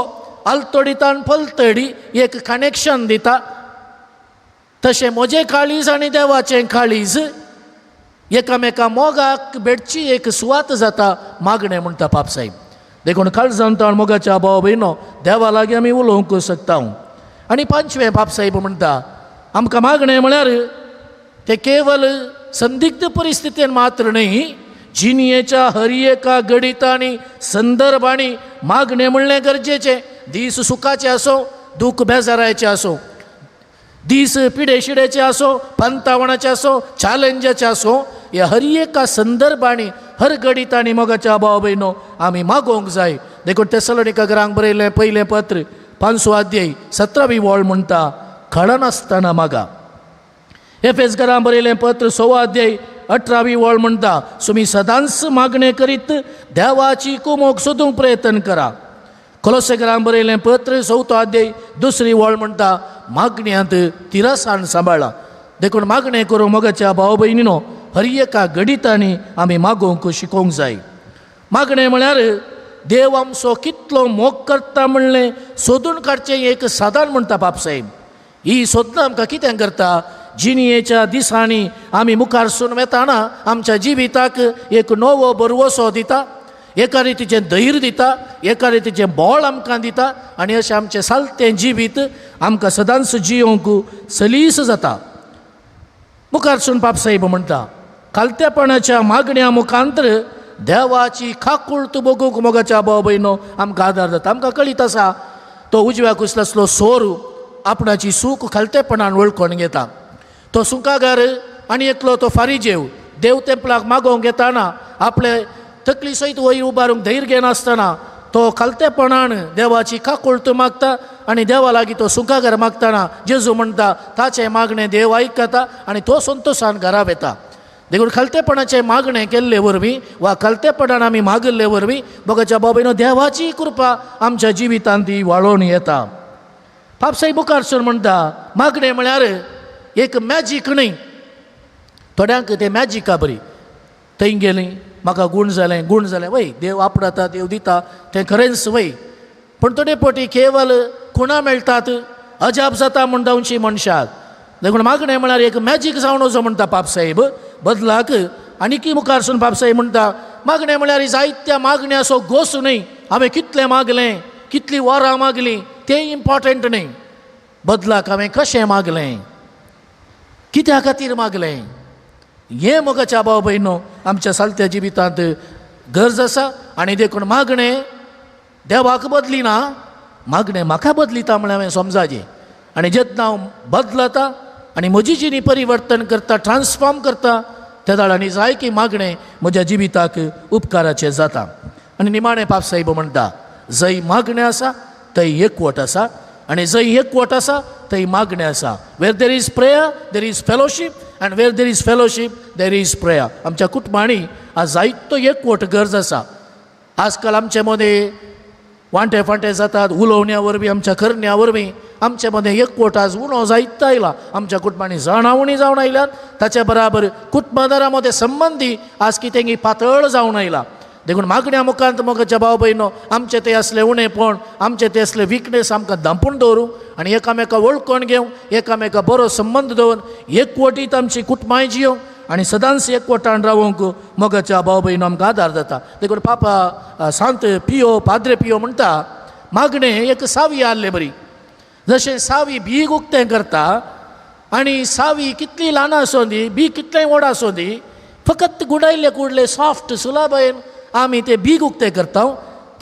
आलतोडीतान पलतडी एक कनेक्शन दिता, तशें म्हजें काळीज आनी देवाचें काळीज एकामेका मोगाक भेटची एक सुवात जाता मागणें म्हणटा पापसाहेब. देखून काळजान ताण मोगाच्या भाव भयणो देवा लागीं आमी उलोवंक शकता. आनी पांचवें पापसाहेब म्हणटा आमकां मागणें म्हळ्यार ते केवल संदिग्ध परिस्थितीन मात्र न्हय, जिणयेच्या हर एका गणितांनी संदर्भांनी मागणें म्हणलें गरजेचें. दीस सुखाचे आसूं, दूख बेजारायचे आसूं, दीस पिडे शिडेचे आसूं, पंतावणाचे आसूं, चॅलेंजाचे आसूं, ह्या हर एका संदर्भांनी हर गणितांनी मोगाच्या भाव भयणो आमी मागोवंक जाय. देखून तेसलोनिकारांक बरयलें पयलें पत्र 5 अध्याय 17वी वळ म्हणटा खडनासतना मागा. एफेसकारांक बरयलें पत्र 6 अध्याय 18वी वळ म्हणटा तुमी सदांच मागणें करीत देवाची कुमोक सोदूंक प्रयत्न करा. कोलोसेकारांक बरयलें पत्र 4 अध्याय 2 वळ म्हणटा मागण्यांत तिरसाण सांबाळा. देखून मागणें करूं मोगाच्या भाव भयणीनो हर एका घडितांनी आमी मागोवंक शिकोवंक जाय. मागणें म्हळ्यार देव आमचो कितलो मोग करता म्हणलें सोदून काडचें एक साधन म्हणटा बापसाहेब. ही सोदनां आमकां कितें करता जिणयेच्या दिसांनी आमी मुखार सून वेताना आमच्या जिविताक एक नवो बरवसो दिता, एका रितीचें धैर्य दिता, एका रितीचें बळ आमकां दिता आनी अशें आमचें सालतें जिवीत आमकां सदांच जियोवंक सलीस जाता. मुखार सून बापसाहेब म्हणटा खालतेपणाच्या मागण्या मुखांतर देवाची खाकूळत बगूंक मोगाच्या भाव भयणो आमकां आदार जाता. आमकां कळीत आसा तो उजव्या कुसलासलो सोर आपणाची सूख खालतेपणान वळखून घेता. तो सुंकागार आनी एकलो तो फारीजेव देव तेंपलाक मागोवंक येताना आपले तकली सयत वयर उबारूंक धैर्य घेनासतना तो खालतेपणान देवाची काकुळट मागता आनी देवा लागीं तो सुंकागार मागतना जेजू म्हणटा ताचें मागणें देव आयकता आनी तो संतोशान घरा वेता. देखून खालतेपणाचें मागणें केल्ले वरवीं वा खालतेपणान आमी मागिल्ले वरवीं मोगाच्या बाबीनो देवाची कृपा आमच्या जिवितांत ती वाळोवन येता. बापसाहेब मुखार सर म्हणटा मागणें म्हळ्यार एक मॅजीक न्हय. थोड्यांक तें मॅजिका बरी थंय गेलीं म्हाका गूण जालें गूण जालें वय देव आपणाता देव दिता तें खरेंच वय, पूण थोडे फावटी केवल खुणां मेळटात अजाप जाता म्हूण जावची मनशाक. देखून मागणें म्हळ्यार एक मॅजीक जावन वचो म्हणटा बापसाहेब बदलाक. आनीकी मुखार सून बापसाहेब म्हणटा मागणें म्हळ्यार जायत्या मागण्याचो गोस न्हय, हांवें कितलें मागलें कितलीं वरां मागलीं तें इम्पॉर्टंट न्हय, बदलाक हांवें कशें मागलें कित्या खातीर मागलें हें मोगाच्या भाव भयणो आमच्या सालत्या जिवितांत गरज आसा. आनी देखून मागणें देवाक बदली ना, मागणें म्हाका बदलिता म्हळ्यार हांवें समजाचें. आनी जेन्ना हांव बदलता आनी म्हजी जिणी परिवर्तन करता ट्रान्सफॉर्म करता त्या आनी जाय की मागणें म्हज्या जिविताक उपकाराचें जाता. आनी निमाणें बापसाहेब म्हणटा जंय मागणें आसा थंय एकवट आसा आनी जंय एकवट आसा थंय मागणें आसा. Where there is prayer there is fellowship and where there is fellowship there is prayer. आमच्या कुटुंबांनी आज जायतो एकवट गरज आसा. आजकाल आमचे मदें वांटे फांटे जातात उलोवण्या वरवीं आमच्या करण्या वरवीं आमचे मदें एकवट आज उणो जायत आयला. आमच्या कुटुंबांनी जाणां उणी जावन आयल्यात ताच्या बराबर कुटुंबादारां मदें संबंदी आज कितें पातळ जावन आयला. देखून मागण्या मुखांत मोगाच्या भाव भयणो आमचे ते असले उणेपण आमचे ते असले विकनेस आमकां धांपून दवरूं आनी एकामेका वळखून घेवं एकामेका बरो संबंद दवरून एकवटीत आमची कुटुंबांय जियोवंक आनी सदांच एकवटान रावंक मोगाच्या भाव भयणो आमकां आदार जाता. देखून पापा सांत पियो पाद्रे पियो म्हणटा मागणें एक सावी आहले बरी, जशें सावी बीग उक्तें करता आनी सावी कितली ल्हान आसूं दी बीग कितलें व्हड आसूं दी फकत गुडायल्ले कुडले सॉफ्ट सुलाबायेन आमी ते बीग उक्तें करता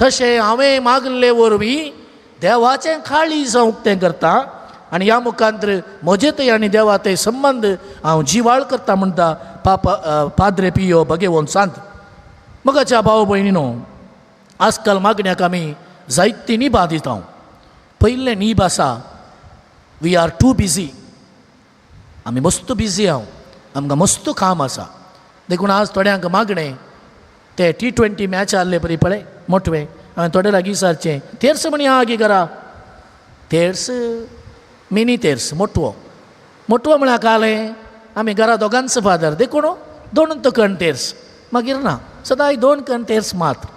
तशें हांवें मागल्ले वरवीं देवाचें काळीज हांव उक्तें करता आनी ह्या मुखांतर म्हजे थंय आनी देवा थंय संबंद हांव जिवाळ करता म्हणटा पापा पाद्रे पियो भगेवन सांत. मोगाच्या भाव भयणीनो आजकाल मागण्याक आमी जायतीं निबां दिता. पयलें नीब आसा we are too busy, आमी मस्त बिजी हांव आमकां मस्त काम आसा. देखून आज थोड्यांक मागणें ते T20 match आहले परी पळय मोटवे हांवें थोडे लागीं विचारचें तेर्स म्हणी आहा गी घरा तेर्स मिनी तेर्स मोटवो मोटवो म्हळ्यार कालें आमी घरा दोगांच फादर देखून दोन कण तेर्स मागीर ना सदांय 2 कण तेर्स मात्र.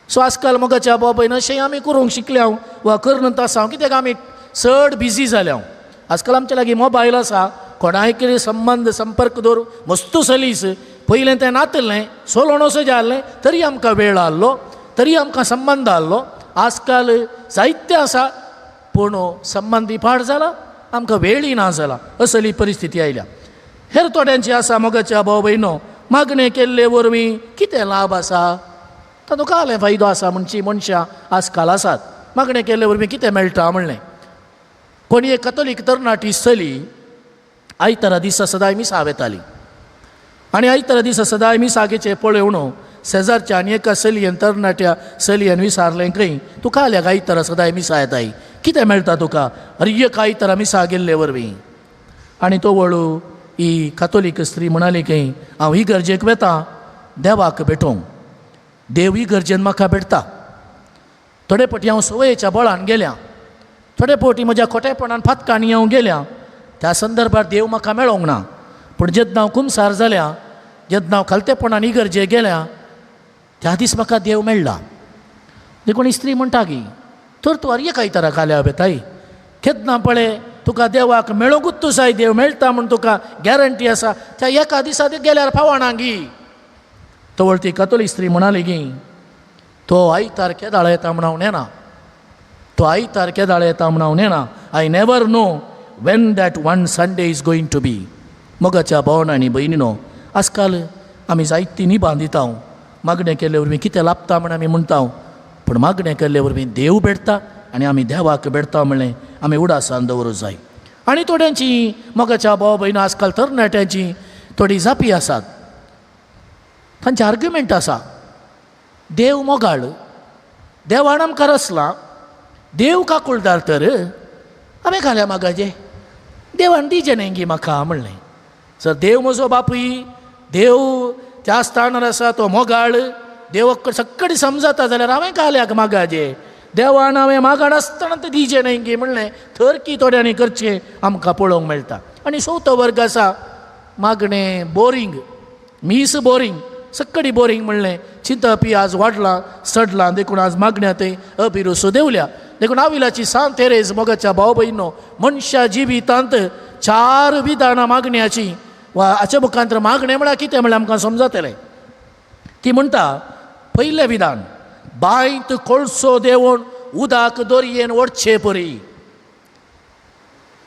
सो आजकाल मोगाच्या भाव भयण अशें आमी करूंक शिकले हांव वा करून आसा हांव कित्याक आमी चड बिजी जाले हांव. आजकाल आमच्या लागीं मोबायल आसा कोणाय संबंद संपर्क दवरूं मस्तू सलीस पयलें तें नातलें सोलोणोसो जालें तरी आमकां वेळ आहलो तरी आमकां संबंद आहलो. आजकाल जायते आसा पूण संबंदी पाड जाला आमकां वेळय ना जाला असली परिस्थिती आयल्या. हेर थोड्यांची आसा मोगाच्या भाव भयणो मागणें केल्ले वरवीं कितें लाभ आसा तातूंत कालें फायदो आसा म्हणची मनशां आजकाल आसात. मागणें केल्ले वरवीं कितें मेळटा म्हणलें कोणी एक कथोलीक तरणाटी चली आयतारा दिसा सदांय मिसा वेताली आनी आयतारा दिसा सदांय मिसागेचें पळोवन शेजारच्या आनी एका चलयेन तरणाट्या चलयेन विचारलें खंय तुका आल्या आयतारा सदांय मिसा येताय कितें मेळटा तुका अरे एक आयतारा मिसा गेल्ले वरवीं. आनी तो वळू ही कातोलीक स्त्री म्हणाली की हांव ही गरजेक वेता देवाक भेटोवंक, देव ही गरजेन म्हाका भेटता. थोडे फावटी हांव संवयेच्या बळान गेल्या, थोडे फावटी म्हज्या खोटेपणान फातकांनी हांव गेल्या, त्या संदर्भार देव म्हाका मेळोंक ना. पूण जेन्ना हांव कुमसार जाल्या, जेन्ना हांव खालतेपणान इगर्जे गेल्या त्या दीस म्हाका देव मेळ्ळा. देखून ही स्त्री म्हणटा की तर तूं अरे आयतारा खाल्या बेताय केन्ना पळय तुका देवाक मेळोंकूच तूं जाय, देव मेळटा म्हूण तुका गॅरंटी आसा, त्या एका दिसा ते गेल्यार पावना गी. तवळ ती कातोलीक स्त्री म्हणाली की तो आयतार केदाळ येता म्हूण हांव नेना, तो आयतार केदाळ येता म्हूण हांव नेना. I never know when that one Sunday is going to be. मोगाच्या भावन आनी भयणीनो, आजकाल आमी जायतीं निबां दिता, मागणें केल्ले वरवीं कितें लाबता म्हूण आमी म्हणटा, पूण मागणें केल्ले वरवीं देव भेटता आनी आमी देवाक भेटता म्हणलें आमी उडासान दवरूंक जाय. आनी थोड्यांची मोगाच्या भाव भयणां आजकाल तरणाट्यांची थोडी जापी आसात, तांचे आर्ग्युमेंट आसा, देव मोगाळ, देवान आमकां रचला, देव काकुळदार तर हांवें घाल्या मागाचे देवान दिजें न्ही गी म्हाका म्हणलें. सर देव म्हजो बापूय, देव त्या स्थानार आसा, तो मोगाळ, देव सगळी समजता जाल्यार हांवें घाल्याक मागाचे, देवान हांवें मागाण आसतना तें दिजें न्ही गी म्हणलें थर की थोड्यांनी करचें आमकां पळोवंक मेळटा. आनी चवथो वर्ग आसा मागणें बोरींग, मीस बोरींग, सगळी बोरींग म्हणलें चिंतपी आज वाडलां चडलां, देखून आज मागण्या थंय अभिरुसो देवल्या. देखून आविलाची सांत तेरेज मोगाच्या भाव भयणो मनशा जिवितांत चार विधानां मागण्याची वा हाच्या मुखांतर मागणें म्हळ्यार कितें म्हळ्यार आमकां समजतलें. ती म्हणटा पयलें विधान, बांयत कोळसो देंवोवन उदक दोरयेन ओडचे परी.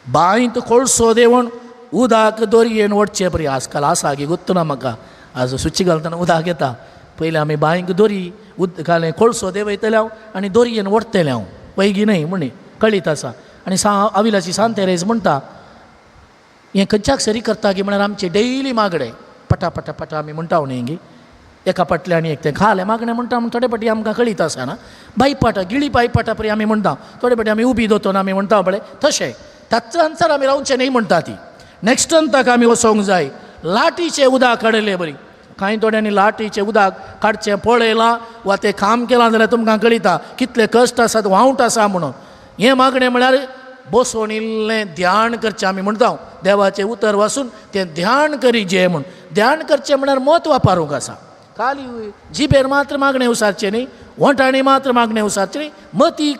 बांयत कोळसो देंवोवन उदक दोरयेन ओडचे परी. आजकाल आसा की गुत्त ना म्हाका, आज सुची घालतना उदक येता, पयलीं आमी बांयक दोरी उदक घालें कोळसो देंवयतले हांव आनी दोरयेन ओडटलें हांव, पयगी न्हय म्हणी कळीत आसा. आनी सा आविलाची सांत तेरेज म्हणटा हें खंयच्याक सरी करता की म्हळ्यार आमचें डेली मागणें पटा पटा पटा आमी म्हणटा न्ही गी एका फाटल्यान एक तें खालें मागणें म्हणटा म्हूण थोडे फावटी आमकां कळीत आसना, बायपाटा गिळी बायपाटा परी आमी म्हणटा, थोडे फावटी आमी उबी दोतोन आमी म्हणटा पळय तशें ताचो आन्सर आमी रावचें न्ही म्हणटा ती. नॅक्स्ट अंताक आमी वचोंक जाय लाटीचें उदक काडलें बरी. कांय थोड्यांनी लाटीचें उदक काडचें पळयलां वा तें काम केलां जाल्यार तुमकां कळिता कितले कश्ट आसात, वावट आसा म्हणून. हें मागणें म्हळ्यार बसोन इल्लें ध्यान करचें आमी म्हणटा, देवाचें उतर वाचून तें ध्यान करी जें म्हूण. ध्यान करचें म्हळ्यार मत वापरूंक आसा, खाली जिबेर मात्र मागणें उसारचें न्ही, वोंठांनी मात्र मागणें उसारचें न्ही, मतीक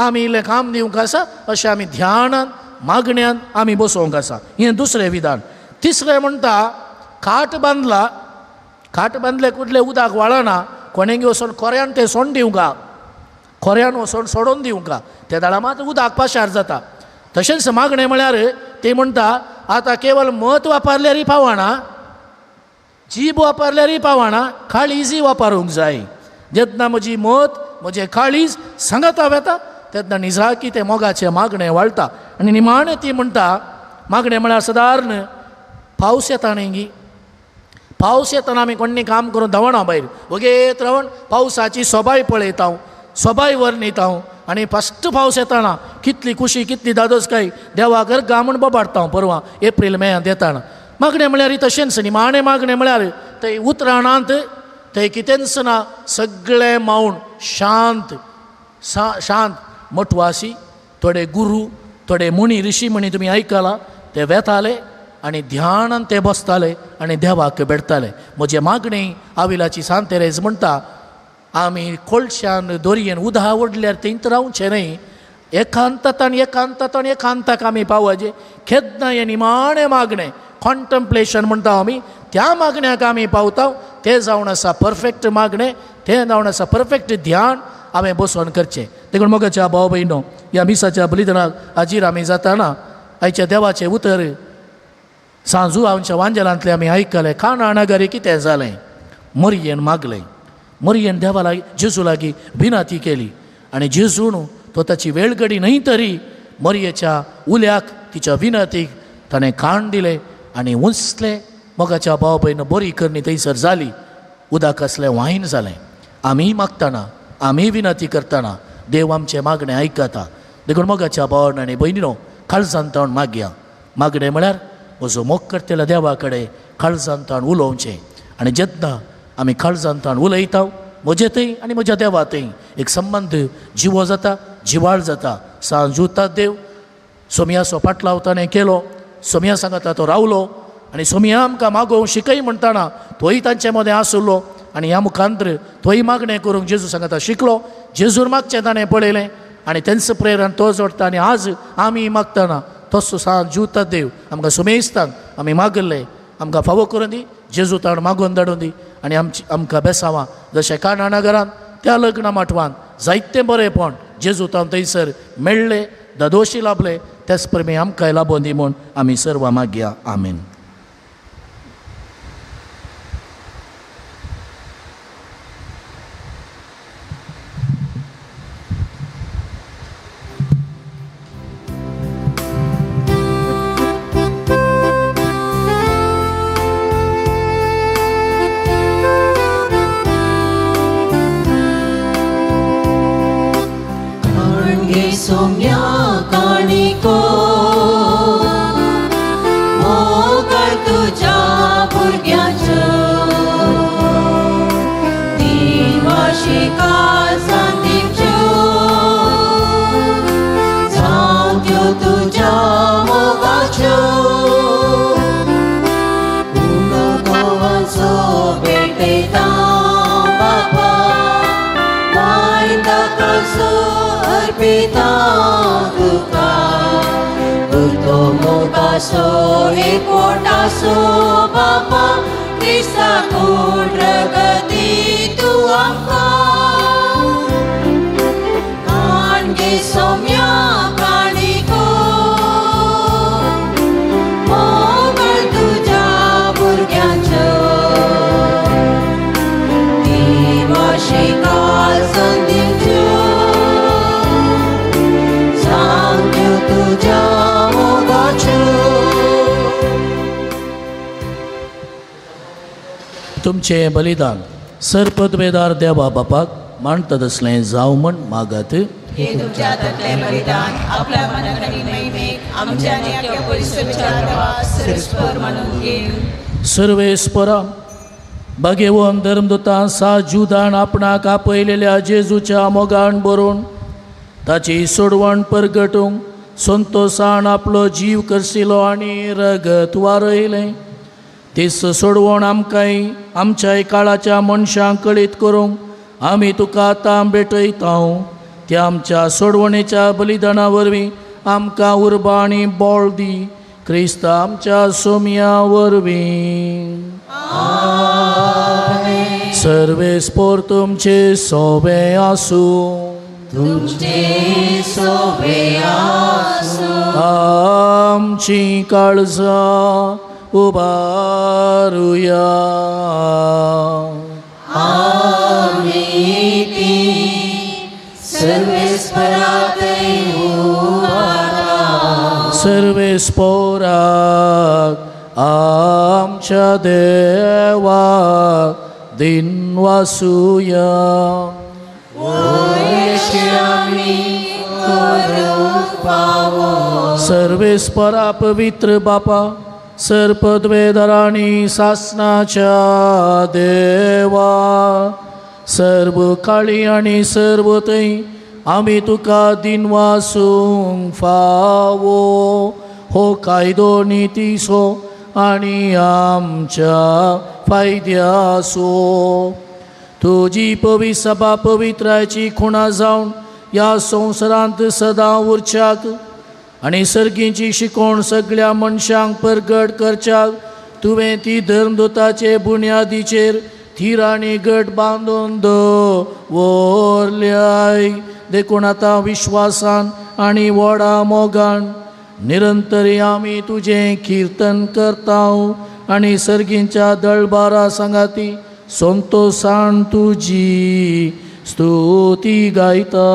आमी इल्लें काम दिवंक आसा, अशें आमी ध्यानान मागण्यान आमी बसोवंक आसा. हें दुसरें विधान. तिसरें म्हणटा खाट बांदला, खाट बांदले कुडले उदक वाळना, कोणेंगी वचोन खोऱ्यान तें सोंड दिवंका, खोऱ्यान वचोन सोडोवन दिवंका, ते दाडा मात उदक पाशार जाता. तशेंच मागणें म्हळ्यार ती म्हणटा आतां केवल मत वापरल्यारय पावना, जीब वापरल्यारय पावना, काळीजय वापरूंक जाय. जेन्ना म्हजी मत म्हजें काळीज सांगता वेता तेन्ना निजाकी तें मोगाचें मागणें वाळटा. आनी निमाणें ती म्हणटा मागणें म्हळ्यार सदारण पावस येता न्ही गी, पावस येतना आमी कोण्णी काम करून धांवना भायर, वगेत रावन पावसाची सोबाय पळयता, सोबाय वर्णिता आनी फस्ट पावस येतना कितली खुशी कितली दादोसकाय देवा गर्गा म्हूण बोबाडटा परवां एप्रील मेयांत येतना. मागणें म्हळ्यार तशेंच निमाणें मागणें म्हळ्यार थंय उतराणांत थंय कितेंच ना, सगळें मावन शांत शांत मठवासी थोडे गुरू थोडे मुनी ऋषी म्हणी तुमी आयकलां, ते वेताले आनी ध्यानान ते बसताले आनी देवाक भेटताले. म्हजें मागणें आविलाची सांत तेरेज म्हणटा आमी कोळशान दोरयेन उदक ओडल्यार थंयत रावचें न्हय, एकांततान एकांततान एकांताक आमी पावचे. केन्ना हें निमाणें मागणें कॉन्टम्प्लेशन म्हणटा आमी, त्या मागण्याक आमी पावता, तें जावन आसा परफेक्ट मागणें, तें जावन आसा परफेक्ट ध्यान हांवें बसोन करचें. देखून मोगाच्या भाव भयणो ह्या मिसाच्या बलिदानाक हाजीर आमी जाताना आयच्या देवाचें उतर सांजू आमच्या वांजेलांतलें आमी आयकलें. काना नगरी कितें जालें, मरयेन मागलें, मरयेन देवा लागीं जेजू लागीं विनंती केली आनी जेजून तो ताची वेळगडी न्हय तरी मरयेच्या उल्याक तिच्या विनंतीक ताणें कान दिलें आनी उंचलें. मोगाच्या भाव भयण बरी करणी थंयसर जाली. उदक आसलें वायन जालें. आमी मागतना, आमी विनंती करतना देव आमचें मागणें आयकता. देखून मोगाच्या भावान आनी भयणीनो, काळजान ताण मागया. मागणें म्हळ्यार म्हजो मोग करतल्या देवा कडेन काळजान ताण उलोवचें. आनी जेन्ना आमी काळजान ताण उलयता, म्हजे थंय आनी म्हज्या देवा थंय एक संबंद जिवो जाता, जिवाळ जाता. सांजूता देव सोमयाचो पाटलाव ताणें केलो, सोमया सांगता तो रावलो आनी सोमया आमकां मागोवंक शिकय म्हणटाना तोय तांचे मदें आसलो आनी ह्या मुखांतर तोय मागणें करूंक जेजू सांगता शिकलो. जेजूर मागचें ताणें पळयलें आनी तेंच प्रेरण तो जोडटा. आनी आज आमी मागतना तसो सांजूता देव आमकां सुमेस्तांक आमी मागले, आमकां फावो करून दी, जेजू ताण मागून धाडून दी आनी आमची आमकां बेसावां जशें काणा नगरान त्या लग्न माटवान जायतें बरेंपण जेजू ताण थंयसर मेळ्ळें, दादोशी लाभले, त्याच प्रमाणे आमकांय लाबोन दी म्हूण आमी सर्वां मागया. आमेन. तुमचें बलिदान सरपदवेदार देवा बापाक मानता तसलें जावं म्हण मागात. हे तुमच्या हातांतलें बलिदान आपल्या मनाक आनी महिमेक आमच्या आनी आख्या परिसराच्या देवा सर्वेस्पर मानून घेवं. सर्वेस्परा बागेवन धर्मदुतां सा जुदान आपणाक आपयलेल्या जेजूच्या मोगान बरोवन ताची सोडवण परगटूंक संतोसान आपलो जीव करसिलो आनी रगत वारयलें. तीस सोडवण आमकांय आमच्याय काळाच्या मनशांक कळीत करूंक आमी तुका आतां भेटयता. त्या आमच्या सोडवणेच्या बलिदाना वरवीं आमकां उर्बा आनी बळ दी, क्रिस्त आमच्या सोमया वरवीं. सर्वेस्पोर तुमचे सोबे आसूं, तुमचे सोबे आसूं. आमची काळजां उबारुया, आमी ती सर्वेस्परातय उबारा. सर्वेस्पोराक आमच्या देवाक दिनवासुया. आमी करूंक फावो. सर्वेस्परा पवित्र बापा, सर्पद्वेदराणी सासनाच्या देवा, सर्व काळी आनी सर्व थंय आमी तुका दिनवासूंक फावो. हो कायदो नितीसो आनी आमच्या फायद्यासो. तुजी पवित्र सभा पवित्रायची खुणा जावन ह्या संवसारांत सदां उरच्याक आनी सर्गींची शिकोवण सगळ्या मनशांक परगट करच्याक तुवें ती धर्मदुताचे बुन्यादीचेर थीर आनी गट बांदून दवरल्याय. देखून आतां विश्वासान आनी व्हडा मोगान निरंतरी आमी तुजें किर्तन करता आनी सर्गींच्या दळबारा सांगाती संतोसान तुजी स्तुती गायता.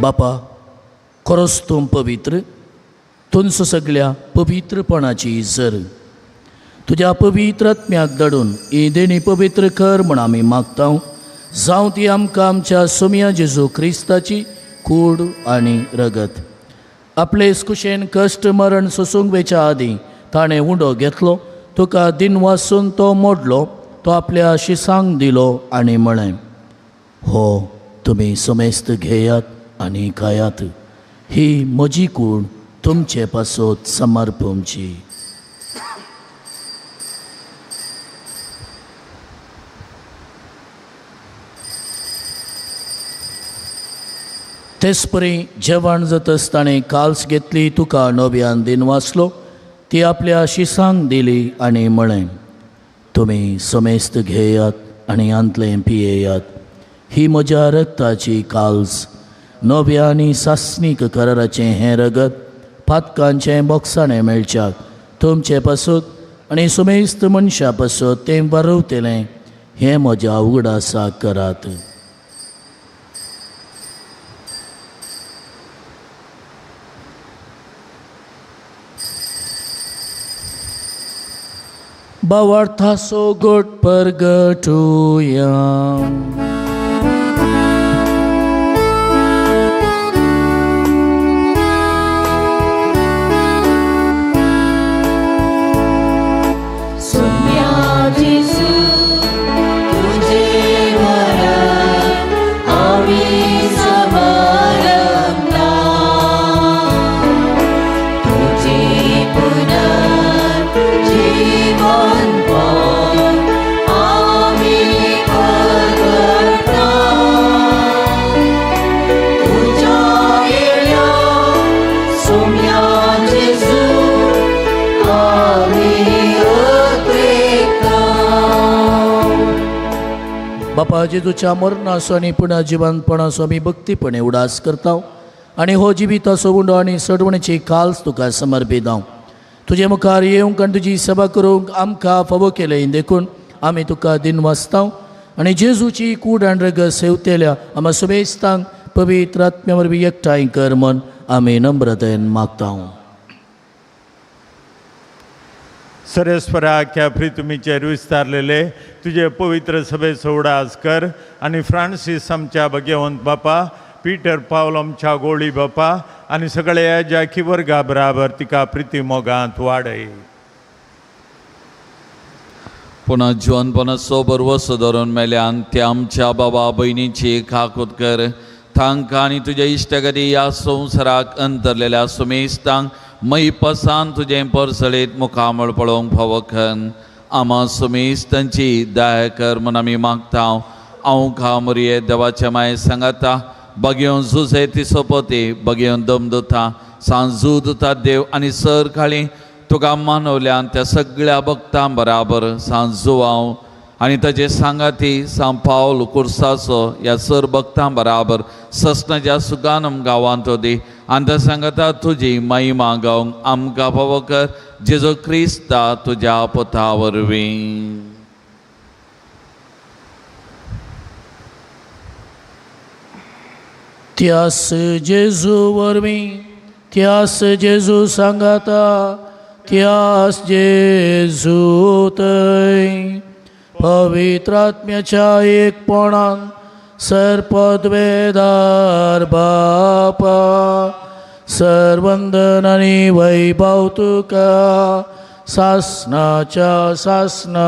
बापा खरोच तूं पवित्र, तुंचो सगळ्या पवित्रपणाची जर तुज्या पवित्र आत्म्याक धाडून ही देणी पवित्र कर म्हूण आमी मागता. जावं ती आमकां आमच्या सोम्या जेजू क्रिस्ताची कूड आनी रगत. आपले कुशेन कश्ट मरण सोसूंक वेच्या आदीं ताणें उंडो घेतलो, तुका दिनवासून तो मोडलो, तो आपल्या शिसांक दिलो आनी म्हळें, हो तुमी समेस्त घेयात आनी खायात, ही म्हजी कूड तुमचे पासत समर्पणची. तेचपरी जेवण जातच ताणें काल्स घेतली, तुका नव्यान दिनवासलो, ती आपल्या शिसांक दिली आनी म्हळें, तुमी समेस्त घेयात आनी आंतलें पियेयात, ही म्हज्या रक्ताची काल्स, नव्या आनी सासणीक कराराचें हें रगत पातकांचें बोगसाणें मेळच्याक तुमचे पासत आनी सुमेस्त मनशां पासत तें बरोवतलें, हें म्हज्या उगडासाक करात. भावार्थाचो गोट परगटुया. बापा जेजूच्या मरणाचो आनी पुनः जिवंतपणाचो आमी भक्तीपणे उडास करता आनी हो जिविताचो उंडो आनी सडवणेची काल्स तुका समर्पिता. तुजे मुखार येवंक आनी तुजी सेवा करूंक आमकां फावो केलें देखून आमी तुका दिनवासता आनी जेजूची कूड आनी रगत सेवतेल्या आमा सुबेस्तांक पवित्र आत्म्या वरवीं एकठांय कर म्हूण आमी नम्रतेन मागता. सरेस्वरा ह्या प्रितुमीचेर विस्तारलेले तुजे पवित्र सभेचो उडास कर आनी फ्रांसीस आमच्या भगवंत बापा, पीटर पावल आमच्या गोळी बापा आनी सगळ्या जाकी वर्गा बराबर तिका प्रिती मोगांत वाडय. पुन्हा जिवनपणाचो बरवसो धरून मेल्यान ते आमच्या बाबा भयणीची काकूत कर, तांकां आनी तुज्या इश्टगती ह्या संवसाराक अंतरलेल्या सुमेस्तांक मैपसान तुजें परसळीत मुखामळ पळोवंक फावो कर. आमा सुमेस्तांची दया कर म्हूण आमी मागता. हांव खामरिये देवाच्या माये सांगाता बगेवन जुजे ती सोपती बगेवन दम दुता सांजू दुता देव आनी सर काळी तुका मानवल्यान त्या सगळ्या भक्तां बराबर सांजू हांव आनी ताजे सांगाती सांव पावल कुर्साचो ह्या सर भक्तां बराबर ससनाच्या सुगानम गांवांत दी आनी त्या सांगाता तुजी महिमा गावंक आमकां फावो कर, जेजू क्रिस्ता तुज्या पुता वरवीं. त्यास जेजू वरवीं, त्यास जेजू सांगाता, त्यास जेजू थंय पवित्र आत्म्याच्या एकपणान सर्पद्वेदार बापा सर्वंदन आनी वैभव तुका सासनाच्या सासना.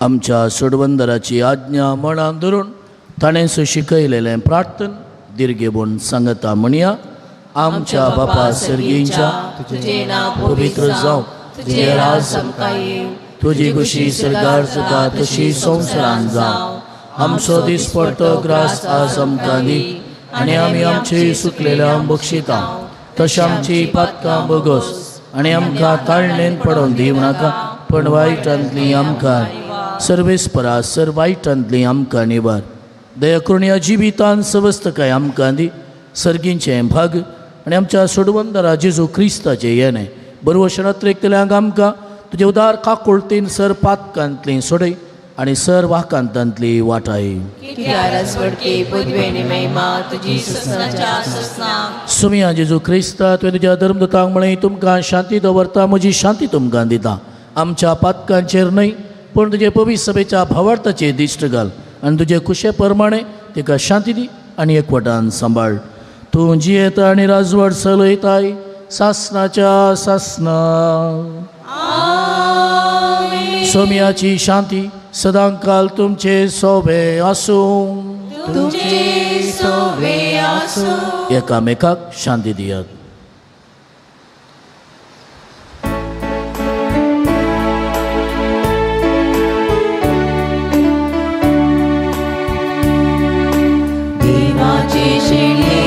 आमच्या सोडवंदराची आज्ञा मनान धरून ताणें शिकयलेलें प्रार्थन दिर्गेबून सांगता म्हणया. आमच्या बापा सर्गींच्या, तुझे नाव पवित्र जावं, तुझे राज आमकां येवं, तुजी खुशी सरकार जाता तशी संवसारान जावं. आमचो दिसपडतो ग्रास आज आमकां दी आनी आमी आमची सुकलेल्या बक्षिता तशें आमची पातकां बगोस आनी आमकां ताळणेन पडोवन दिवं नाका, पण वायटांतली आमकां सर्वेस्परा सर वायटांतली आमकां निवार. दया करून ह्या जिवितान सवस्तकाय आमकां दी, सर्गींचें भाग आनी आमच्या सोडवंदरा जेजू क्रिस्ताचें येणें बरवश रात्रेकतल्यांक आमकां तुजे उदार काकुळतीन सर पातकांतली सोडय आनी सर वाकांतांतली वाटाय. सुमिया जेजू क्रिस्ता, तुवें तुज्या धर्मदूतांक म्हळें, तुमकां शांती दवरता, म्हजी शांती तुमकां दिता. आमच्या पातकांचेर न्हय पूण तुजे पवित्र सभेच्या भावार्थाचेर दिश्ट घाल आनी तुजे खुशे प्रमाणे तिका शांती दी आनी एकवटान सांबाळ. तूं जियेता आनी राजवट चलयताय सासनाच्या सासना. सोमियाची शांती सदांकाल तुमचे सोबे आसूं. एकामेकाक शांती दियात. देवाचे शेळये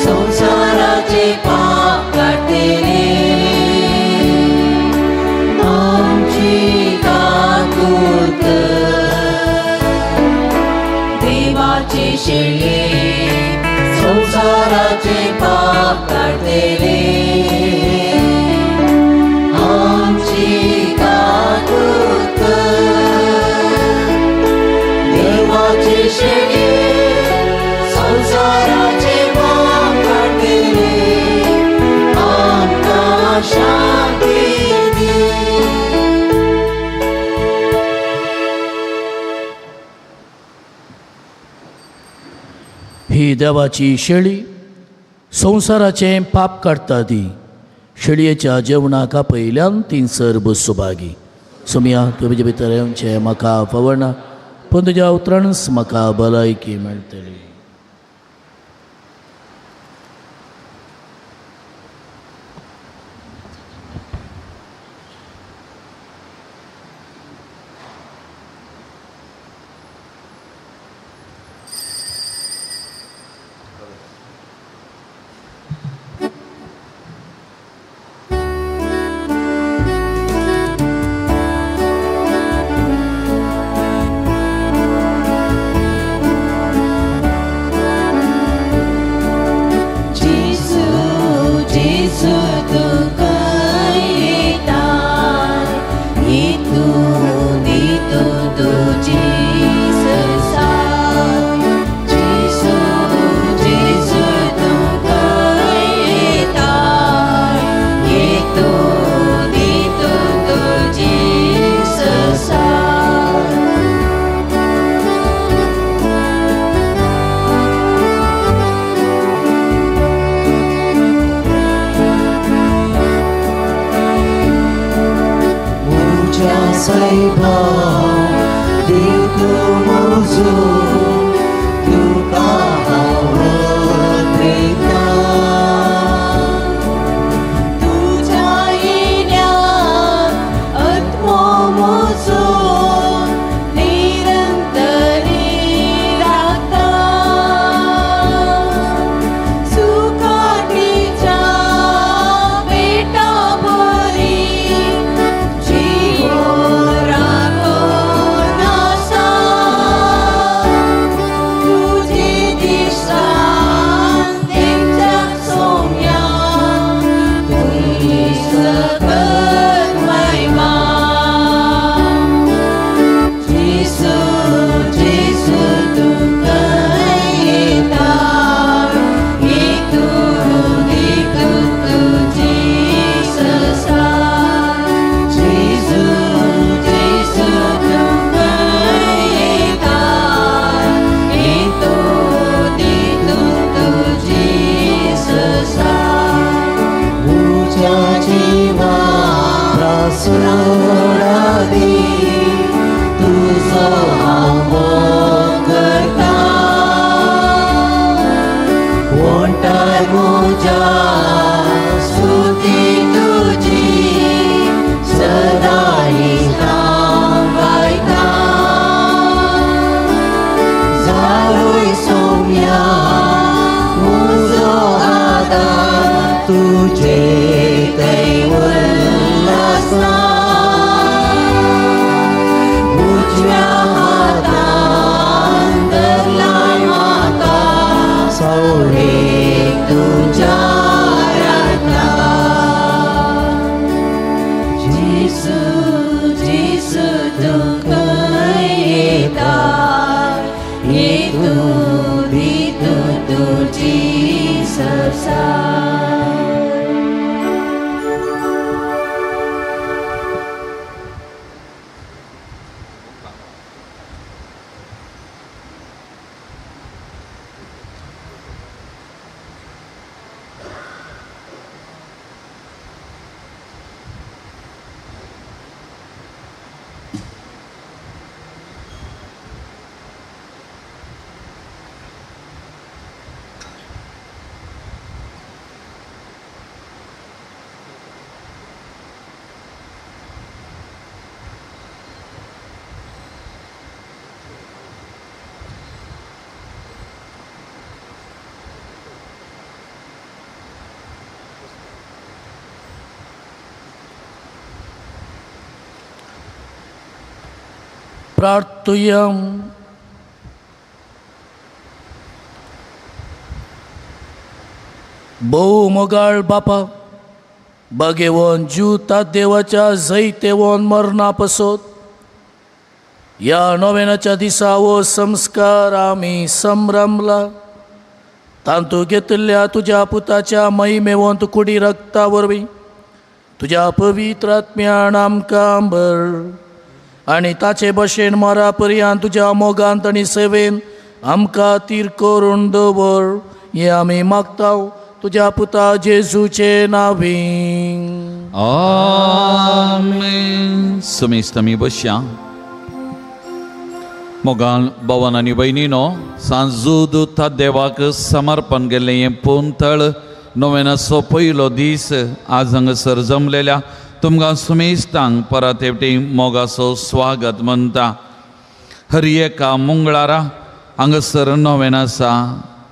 संवसाराचे पाप काडटले, आमची काकूळ कर. देवाचे शेळये संवसाराचे पाप काडटले, आमची काकूळ कर. देवाचे शेळये संवसाराचे पाप काडटले, आमकां शांती दी. ही देवाची शेळी संवसाराचें पाप काडटा ती शेळयेच्या जेवणाक आपयल्यान ती सर्व सुभागी. सोमिया, तुवें म्हजे भितर येवचें म्हाका फावना, पूण तुज्या उतरानच म्हाका भलायकी मेळटली. जीवो राखो नासा. ओंठार म्हज्या स्तुती तुजी सदां नितां गायता जावय सोम्या म्हजो आदार तुजे थंय उल्लासता उजव्या हातान धरलाय म्हाका सवळे तुज्या राखता जेजू जेजू तूं खंय येता येतूं दितूं तुजी सरसाय. प्रार्थुयम. भोव मोगाळ बापा बागेवन जीव देवाच्या जैतेवन मरणा पसत ह्या नोवेनाच्या दिसा हो संस्कार आमी संभ्रमला तांतू घेतिल्ल्या तुज्या पुताच्या महिमेवंत कुडी रक्ता वरवीं तुज्या पवित्र आत्म्यान आमकां भर आनी ताचे भशेन मरा पर्यंत तुज्या मोगांत आनी सेवेन आमकां तीर करून दवर हें आमी मागता तुज्या पुता जेजूचे नांवीं. आमेन. समेस्त आमी बसया. मोगान भवन आनी भयणीनो सांजूद देवाक समर्पण केल्लें हें पोंतळ नोवेनाचो पयलो दीस आज हांगासर जमलेल्या तुमकां सुमेस्तांक परत एकटी मोगाचो स्वागत म्हणटा. हर एका मंगळारा हांगासर नोवेन आसा.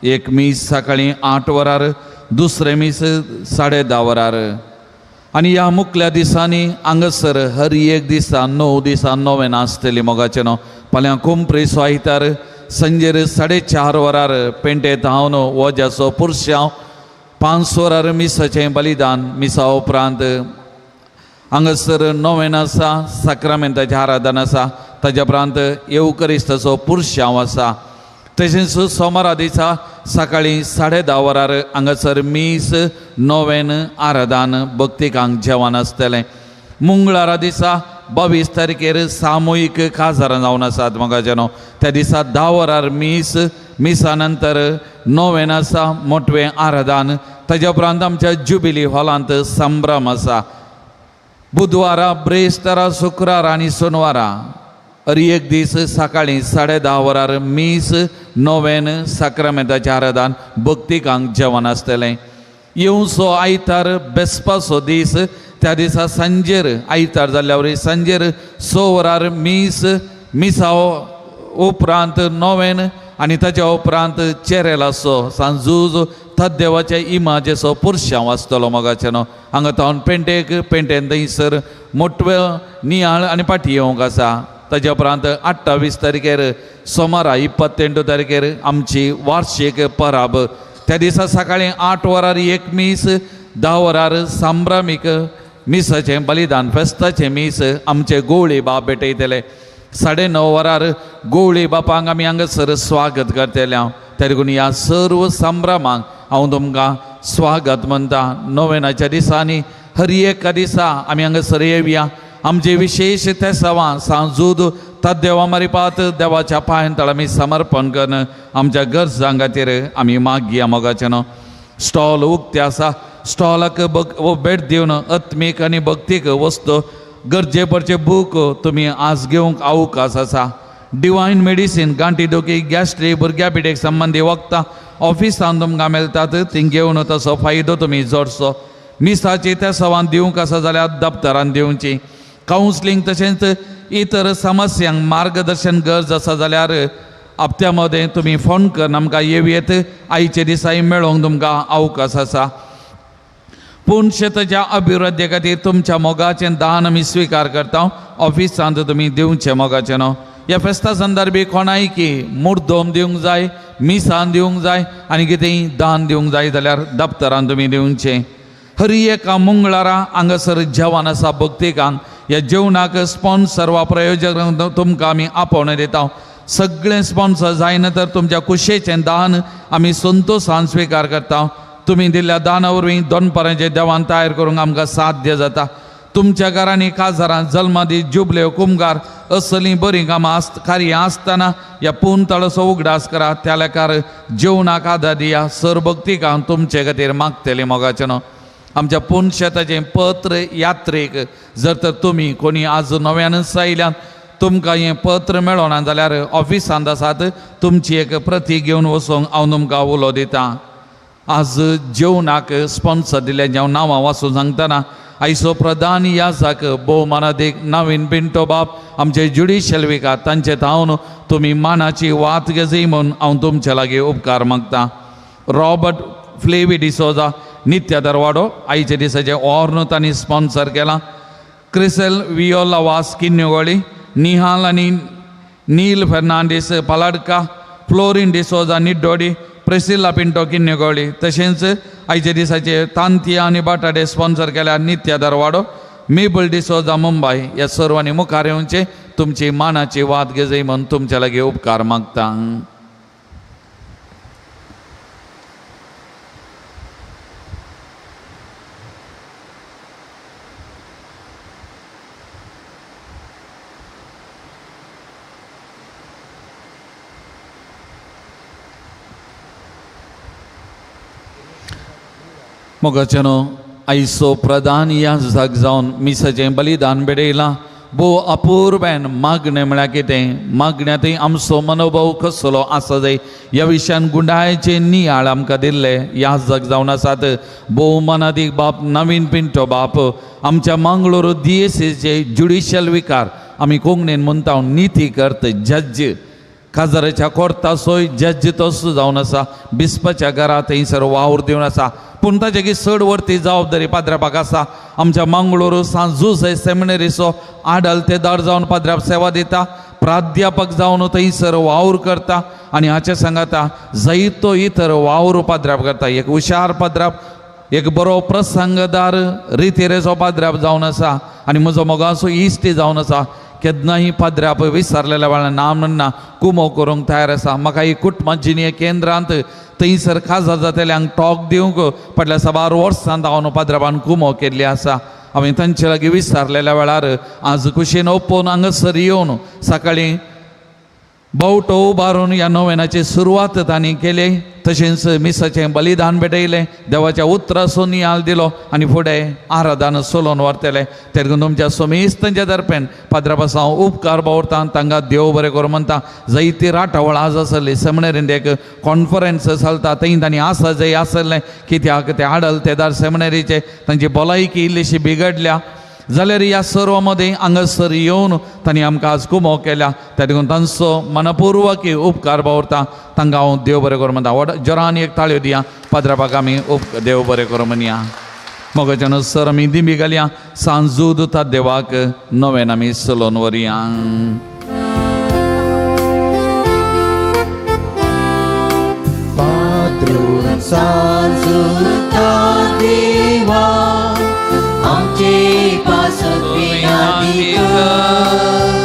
एक मीस सकाळीं 8 वरार, दुसरें मीस 10:30 वरार आनी ह्या मुखल्या दिसांनी हांगासर हर एक दिसा 9 दिसां नोवेन आसतली मोगाचें न्हू. फाल्यां कुंप्रेसो आयतार संजेर 4:30 वरार पेंटेंत हांव न्हू वज्याचो पुरशांव 5 वरार मिसाचें बलिदान. मिसा उपरांत हांगासर नोवेन आसा, साक्रामेंताचें आराधन आसा, ताज्या उपरांत येवकरिस्ताचो पुरशांव आसा. तशेंच सोमारा दिसा सकाळीं 10:30 वरार हांगासर मीस नोवेन आराधन भक्तिकांक जेवण आसतलें. मंगळारा दिसा 22 तारखेर सामुहीक काजारां जावन आसात मोगाचें न्हू. त्या दिसा 10 वरार मीस, मिसा नंतर नोवेन आसा, मोटवें आराधन, ताज्या उपरांत आमच्या जुबिली हॉलांत संभ्रम आसा. बुधवारा, ब्रेस्तारा, शुक्रारा आनी सोनवारा हर एक दीस सकाळीं 10:30 वरार मीस नोवेन साक्रामेंताचें आराधन भक्तिकांक जेवण आसतलें. येवचो आयतार बेसपाचो दीस, त्या दिसा सांजेर आयतार जाल्ल्या वरी सांजेर 6 वरार मीस, मिसा उपरांत नोवेन आनी ताच्या उपरांत चेरेलाचो सांजूज देवाच्या इमाजेचो पुरशांव आसतलो मोगाचें न्हू. हांगा तावन पेंटेक, पेंटेन थंयसर मोटवे नियाळ आनी पाटी येवंक आसा. ताज्या उपरांत 28 तारखेर सोमारा 28 तारखेर आमची वार्षीक परब. त्या दिसा सकाळीं 8 वरार एक मीस, 10 वरार संभ्रमीक मिसाचें बलिदान फेस्ताचें मीस आमचे गोवळी बाप भेटयतले. 9:30 वरार गोवळी बापांक आमी हांगासर स्वागत करतले. हांव त्या देखून ह्या सर्व संभ्रमांक हांव तुमकां स्वागत म्हणटा. नोवेनाच्या दिसांनी हर एका दिसा आमी हांगासर येवया. आमचे विशेष तेसावां सांजूद देवा मारिपात देवाच्या पांयांतळ आमी समर्पण करून आमच्या गरजां खातीर आमी मागया मोगाचें न्हू. स्टॉल उक्ते आसा. स्टॉलाक भेट दिवन आत्मीक आनी भक्तीक वस्तू गरजे पडचे बूक तुमी आज घेवंक अवकाश आसा. डिवायन मेडिसीन गांठी दुखी, गॅस्ट्रीक, भुरग्या पिठेक संबंदी वखदां, ऑफिसान तुमकां मेळटात ती घेवन तसो फायदो तुमी जोडचो. मिसाची त्या सवान दिवंक आसा जाल्यार दप्तरान दिवची. कावन्सिलींग तशेंच इतर समस्यांक मार्गदर्शन गरज आसा जाल्यार हप्त्या मदें तुमी फोन करून आमकां येवयेत. आयचे दिसाय मेळोंक तुमकां अवकाश आसा. पूण शेताच्या अभिवृद्धी खातीर तुमच्या मोगाचें दान आमी स्विकार करता. ऑफिसांत तुमी दिवचें मोगाचें न्हू. ह्या फेस्ता संदर्भी कोणायकी मुर्दोम दिवंक जाय, मिसान दिवंक जाय आनी कितेंय दान दिवंक जाय जाल्यार दप्तरान तुमी दिवचें. हर एका मंगळारा हांगासर जेवण आसा भक्तिकांक. ह्या जेवणाक स्पॉन्सर वा प्रयोजक तुमकां आमी आपोवणें दिता. सगळें स्पॉन्सर जायना तर तुमच्या कुशेचें दान आमी संतोशान स्विकार करता. तुमी दिल्ल्या दाना वरवीं दनपारांचें देवान तयार करूंक आमकां साध्य जाता. तुमच्या घरांनी काजारां, जल्मादी, जुबल्यो, कुमगार असलीं बरीं कामां कार्यां आसतना ह्या पुंतळाचो उगडास करा. त्या लेखार जेवणाक आदार दिया. सरभक्तिकां तुमचे खातीर मागतलीं मोगाचें न्हू. आमच्या पुनशेताचें पत्र यात्रेक जर तर तुमी कोणी आज नव्यानच आयल्यान तुमकां हें पत्र मेळना जाल्यार ऑफिसांत आसात तुमची एक प्रती घेवन वचूंक हांव तुमकां उलो दितां. आज जेवणाक स्पॉन्सर दिलें जेवण नांवां वाचून सांगतना आयचो प्रधान याजक भोवमानादीक नवीन पिंटो बाब आमचे ज्युडिशियल विकार तांचे धांवन तुमी मानाची वात घेजय म्हूण हांव तुमचे लागीं उपकार मागतां. रॉबर्ट फ्लेवी डिसोजा नित्य दरवाडो आयचे दिसाचें ऑर्न तांणी स्पॉन्सर केलां. क्रिसेल वियोला वास किन्युगोळी, निहाल आनी नील फेर्नांडीस पालाडका, फ्लोरीन डिसोजा निड्डोडी, प्रेसिल्ला पिंटो किन्युगोळी. तशेंच आयचे दिसाचे तांतयां आनी बटाटे स्पॉन्सर केल्या नित्य दरवाडो, मेबल डिसोजा मुंबय. ह्या सर्वांनी मुखार येवचें तुमची मानाची वात घेजय म्हूण तुमचे लागीं उपकार मागता. मोगाचें न्हू आयचो प्रधान याजक जावन मिसाचें बलिदान भेटयलां. भोव अपुर्बेन मागणें म्हळ्यार कितें, मागण्यांतय आमचो मनोभाव कसलो आसा जाय ह्या विशयान गुंडायचे नियाळ आमकां दिल्ले याजक जावन आसात भोवमानादीक बाप नवीन पिंटो बाप आमच्या मंगळूर दियेसीचे ज्युडिशियल विकार आमी कोंकणीन म्हणटा निती करत जज्ज काजाराच्या कोर्तासोय जज्ज तसो जावन आसा. बिस्पाच्या घरा थंयसर वावर दिवन आसा. पूण ताचे चड वरती जबाबदारी पाद्रापाक आसा. आमच्या मंगळूर सांजूस सेमिनरीचो आडल ते दार जावन पाद्राप सेवा दिता, प्राध्यापक जावन थंयसर वावर करता आनी हाचे सांगाता जायतो इतर वावर पाद्राप करता. एक हुशार पाद्राप, एक बरो प्रसंगदार रितीरेचो पाद्राप जावन आसा आनी म्हजो मोगाचो इश्ट जावन आसा. केन्नाय पाद्राप विसरलेल्या वेळार ना म्हणना कुमो करूंक तयार आसा. म्हाका ही कुटुंब जिणे केंद्रांत थंयसर खासा जातल्यांक टॉक दिवंक फाटल्या साबार वर्सांत हांव पाद्रापान कुमो केल्ली आसा. हांवें तांचे लागीं विसरलेल्या वेळार आज कुशीन ओपोवन हांगासर येवन सकाळीं बावटो उबारून ह्या नोवेनाची सुरवात तांणी केली. तशेंच मिसाचें बलिदान भेटयलें, देवाच्या उतराचो नियाळ दिलो आनी फुडें आराधन सोलोवन व्हरतले. तेन्ना तुमच्या सोमेस्तांच्या दरम्यान पाद्रापास हांव उपकार बावरता. तांकां देव बरें करूं म्हणटा. जायती राटावळ आज आसली सेमिनरींत एक कॉन्फरन्स चलता थंय तांणी आसा जंय आसलें कित्याक ते आडल तेदार सेमिनरीचे तांची भलायकी इल्लीशी बिगडल्या जाल्यार ह्या सर्व मदें हांगासर येवन तांणी आमकां आज कुमो केल्या. त्या देखून तांचो मनपूर्वक उपकार बावरता. तांकां हांव देव बरें करूं म्हणटा. व्हड जोरान एक ताळयो दिया पाद्रापाक आमी देव बरें करूं म्हणया. मोगाच्यान सर आमी दिंबी घालया. सांजूद ता देवाक नव्यान आमी चलोवन व्हरया. पात्रून सांजूता देवा आमचे पासत विनादी कर.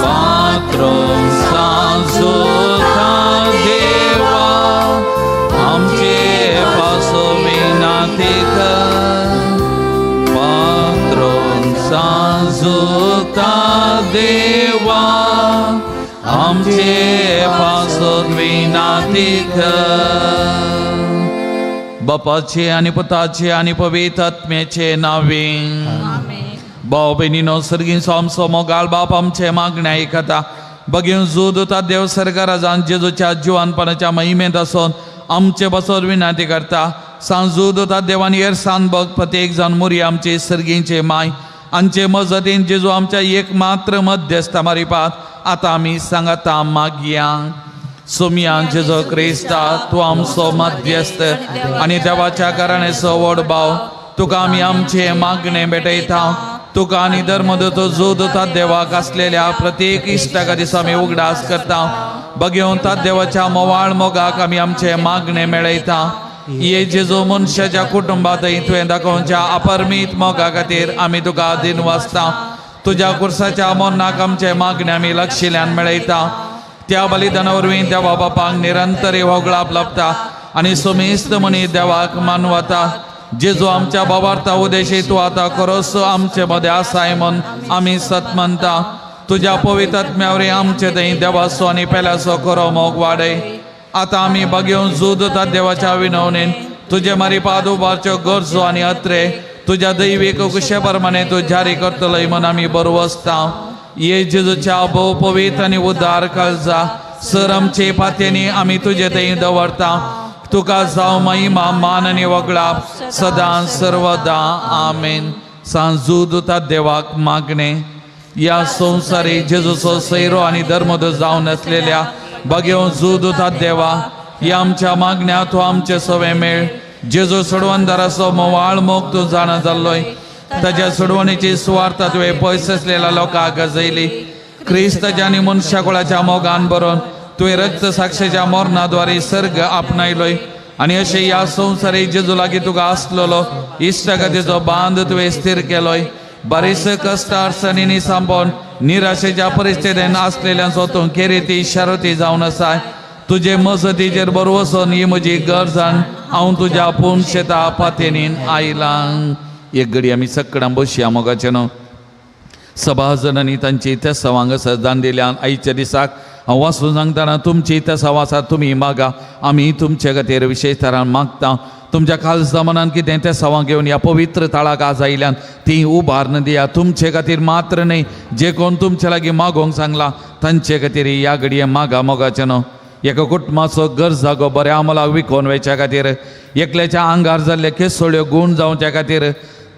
पात्रून सांजूता देवा आमचे पासत विनादी कर. पात्रून सांजूता देवा आमचे पासत विनादी कर. बापाचे आनी पुताचे आनी पवित्र आत्म्याचे नांवे. भाव भयणीनो, सर्गीचो आमचो मोगाळ बाप आमचे मागणें आयकता. बगेवन जोद देव सरकाराजान जेजूच्या जिवानपणाच्या महिमेंत आसून आमचे बसोर विनंती करता. सांजू दोता देवान येरसान बग प्रत्येक जावन मुरी आमचे सर्गींचे माय आमचे मजतीन जेजू आमच्या एक मात्र मध्यस्था मारिपात आतां आमी सांगता मागया. सोमया जेजू क्रिस्ता तूं आमचो मध्यस्थ आनी देवाच्या घराण्याचो व्हड भाव, तुका आमी आमचे मागणे भेटयता. तुका आनी धर्मदूत जोदता देवाक आसलेल्या प्रत्येक इश्टाका दिसा आमी उगडास करता. बगेवन देवाच्या मोवाळ मोगाक आमी आमचे मागणे मेळयता. ये जेजू मनशाच्या कुटुंबांत तुवें दाखोवच्या अपरमीत मोगा खातीर आमी तुका दिनवासता. तुज्या कुर्साच्या मरणाक आमचे मागणे आमी लक्षिल्यान मेळयता. त्या बलिदाना वरवीं देवा बापाक निरंतर होगळाप लाभता आनी सुमेस्त म्हणी देवाक मानवता. जेजू आमच्या बाबार्था उदेशी तूं आतां खरोच आमचे मदें आसाय म्हूण आमी सत मानता. तुज्या पवित्र आत्म्या वरवीं आमचे थंय देवाचो आनी पेल्याचो खरो मोग वाडय. आतां आमी बागेवन जोदता देवाच्या विनवणेन तुजे मारिपाद उबारच्यो गरजो आनी अत्रे तुज्या दैवीक कुशे प्रमाणे तूं जारी करतलोय म्हूण आमी बरवसता. ये जेजूच्या भोव पवित्र आनी उदार काळजा सर आमचे पातयेनी आमी तुजे थंय दवरता. तुका जावं महिमा मान आनी वगळाप सदां सर्वदा. आमेन. सांजू दुता देवाक मागणे. ह्या संवसारी जेजूचो सैरो आनी धर्मदूत जावन आसलेल्या बागेवन जुदुता देवा, ह्या आमच्या मागण्या तूं आमचे सवे मेळ. जेजू सोडवणदाराचो मोवाळ मोग तूं जाणा जाल्लोय. ताज्या सोडवणीची सुवार्थ तुवें पयस आसलेल्या लोकांक गजयली. क्रिस्ताच्या आनी मनशा कुळाच्या मोगान बरोवन तुवें रक्त साक्षेच्या मरणाद्वारे सर्ग आपणायलोय आनी अशें ह्या संवसारी जेजू लागीं तुका आसलेलो इश्टागतीचो बांद तुवें स्थीर केलोय. बारीस कश्ट अडचणींनी सांबोन निराशेच्या परिस्थितीन आसलेल्यांचो तूं केरेती शारती जावन आसाय. तुजे मजतीचेर बरवसून ही म्हजी गरज हांव तुज्या पूण शेता पातयेनीन आयलां. एक घडी आमी सगळ्यां बसया मोगाचें न्हू. सभाजनांनी तांची त्या सवांग सदान दिल्यान आयच्या दिसाक हांव वाचून सांगतना तुमची त्या सवासा तुमी मागा. आमी तुमचे खातीर विशेश तरान मागता. तुमच्या खालसा मनान कितें तें सवां घेवन ह्या पवित्र थळाक आज आयल्यान ती उबारून दिया. तुमचे खातीर मात्र न्हय, जे कोण तुमचे लागीं मागोवंक सांगला तांचे खातीर ह्या घडये मागा मोगाचें न्हू. एका कुटुंबाचो गरजागो बऱ्या अमलाक विकोवन वयच्या खातीर, एकल्याच्या आंगार जाल्ले केसोळ्यो गूण जावच्या खातीर,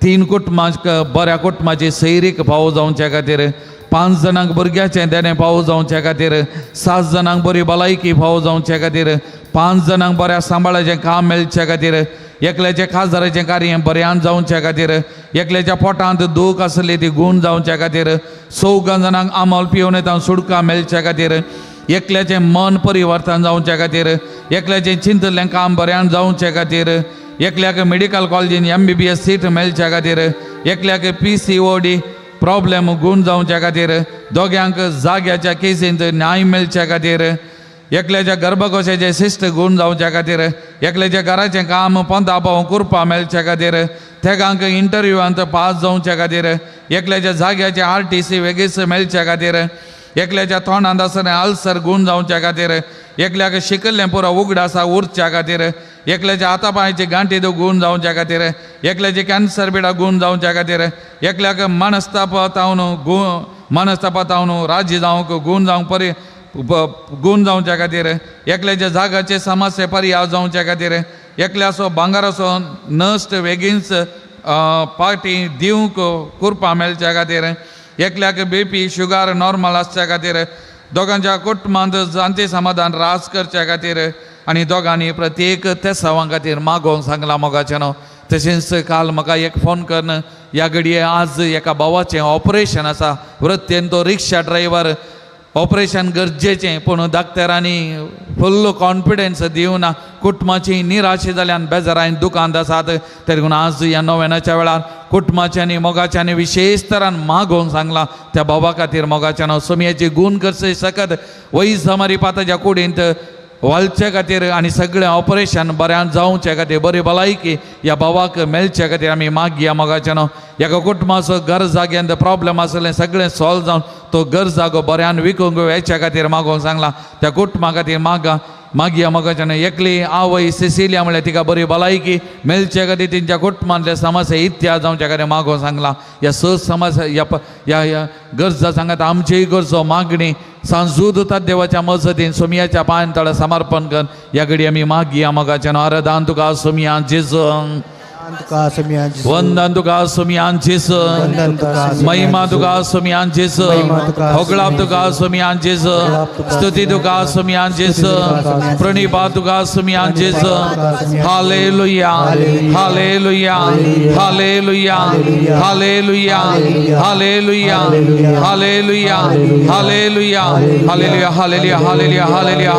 3 कुटुंबांक बऱ्या कुटुंबाची सैरीक फावो जावच्या खातीर, 5 जाणांक भुरग्याचें देणें फावो जावच्या खातीर, 7 जाणांक बरी भलायकी फावो जावच्या खातीर, 5 जाणांक बऱ्या सांबाळाचें काम मेळच्या खातीर, एकल्याचें खासदाराचें कार्य बऱ्यान जावच्या खातीर, एकल्याच्या पोटांत दूख आसली ती गूण जावच्या खातीर, 4 जाणांक आमल पिवन येता सुटका मेळच्या खातीर, एकल्याचें मन परिवर्तन जावच्या खातीर, एकल्याचें चिंतलें काम बऱ्यान जावच्या खातीर, एकल्याक मेडिकल कॉलेजीन MBBS seat मेळच्या खातीर, एकल्याक PCOD problem गूण जावच्या खातीर, दोग्यांक जाग्याच्या केसींत न्याय मेळच्या खातीर, एकल्याच्या गर्भकोशाचे शिस्त गूण जावच्या खातीर, एकल्याच्या घराचें काम पंदा पावों कुरपा मेळच्या खातीर, तेगांक इंटरव्यूआंत पास जावच्या खातीर, एकल्याच्या जाग्याचे RTC वेगीच मेळच्या खातीर, एकल्याच्या तोंडांत आसतना अल्सर गूण जावच्या खातीर, एकल्याक शिकल्लें पुरो उगडासा उरच्या खातीर, एकल्याच्या हाता पांयाची गांठी गूण जावच्या खातीर, एकल्याची कॅन्सर पिडा गूण जावच्या खातीर, एकल्याक मनस्तापातावन राजी जावंक गूण जावंक परी गूण जावच्या खातीर, एकल्याच्या जागाचे समस्या पर्याय जावच्या खातीर, एकल्याचो भांगराचो नश्ट वेगींच पार्टी दिवंक कुरपा मेळच्या खातीर, एकल्याक BP sugar normal आसच्या खातीर, दोगांच्या कुटुंबांत जांचे समाधान राज करच्या खातीर आनी दोगांनी प्रत्येक तेसावां खातीर मागोवंक सांगलां मोगाचें न्हू. तशेंच काल म्हाका एक फोन करून ह्या घडये आज एका भावाचें ऑपरेशन आसा, वृत्तेन तो रिक्षा ड्रायव्हर, ऑपरेशन गरजेचें पूण डॉक्टरांनी फुल्ल कॉन्फिडन्स दिवना, कुटुंबाची निराशे जाल्यान बेजारान दुकांत आसात. तरी पूण आज ह्या नोवेनाच्या वेळार कुटुंबाच्या आनी मोगाच्या आनी विशेश तरान मागोवंक सांगलां त्या भावा खातीर मोगाच्या न्हू. सोमयाची गूण करचे शकत वैज मारी पाताच्या कुडींत वालचे खातीर आनी सगळें ऑपरेशन बऱ्यान जावचे खातीर बरी भलायकी ह्या भावाक मेळचे खातीर आमी मागया मोगाच्या न्हू. एका कुटुंबाचो घर जाग्यान प्रॉब्लम आसलें सगळें सॉल्व जावन तो घर जागो बऱ्यान विकूंक वयच्या खातीर मागोवंक सांगलां त्या कुटुंबा खातीर मागया मोगाच्या न्हू. एकली आवय सिसिलिया म्हळ्यार तिका बरी भलायकी मेळचे खातीर तेंच्या कुटुंबांतले समस्या इत्या जावच्या खातीर मागोवंक सांगलां. ह्या स समस्या ह्या ह्या गरजा सांगात आमचीय गरजो मागणी सांजूद देवाच्या मजतीन सोमयाच्या पांयां तळा समर्पण कर ह्या घडी आमी मागया मोगाच्यान आराधन तुका सोमया जेजू वंदन तुका सोमयान जेजू महिमा तुका सोमयान जेजू होगळाप तुका सोमयान जेजू स्तुती तुका सोमयान जेजू प्रणिपा तुका सोमयान जेजू. Hallelujah hallelujah hallelujah hallelujah hallelujah hallelujah hallelujah hallelujah hallelujah hallelujah hallelujah hallelujah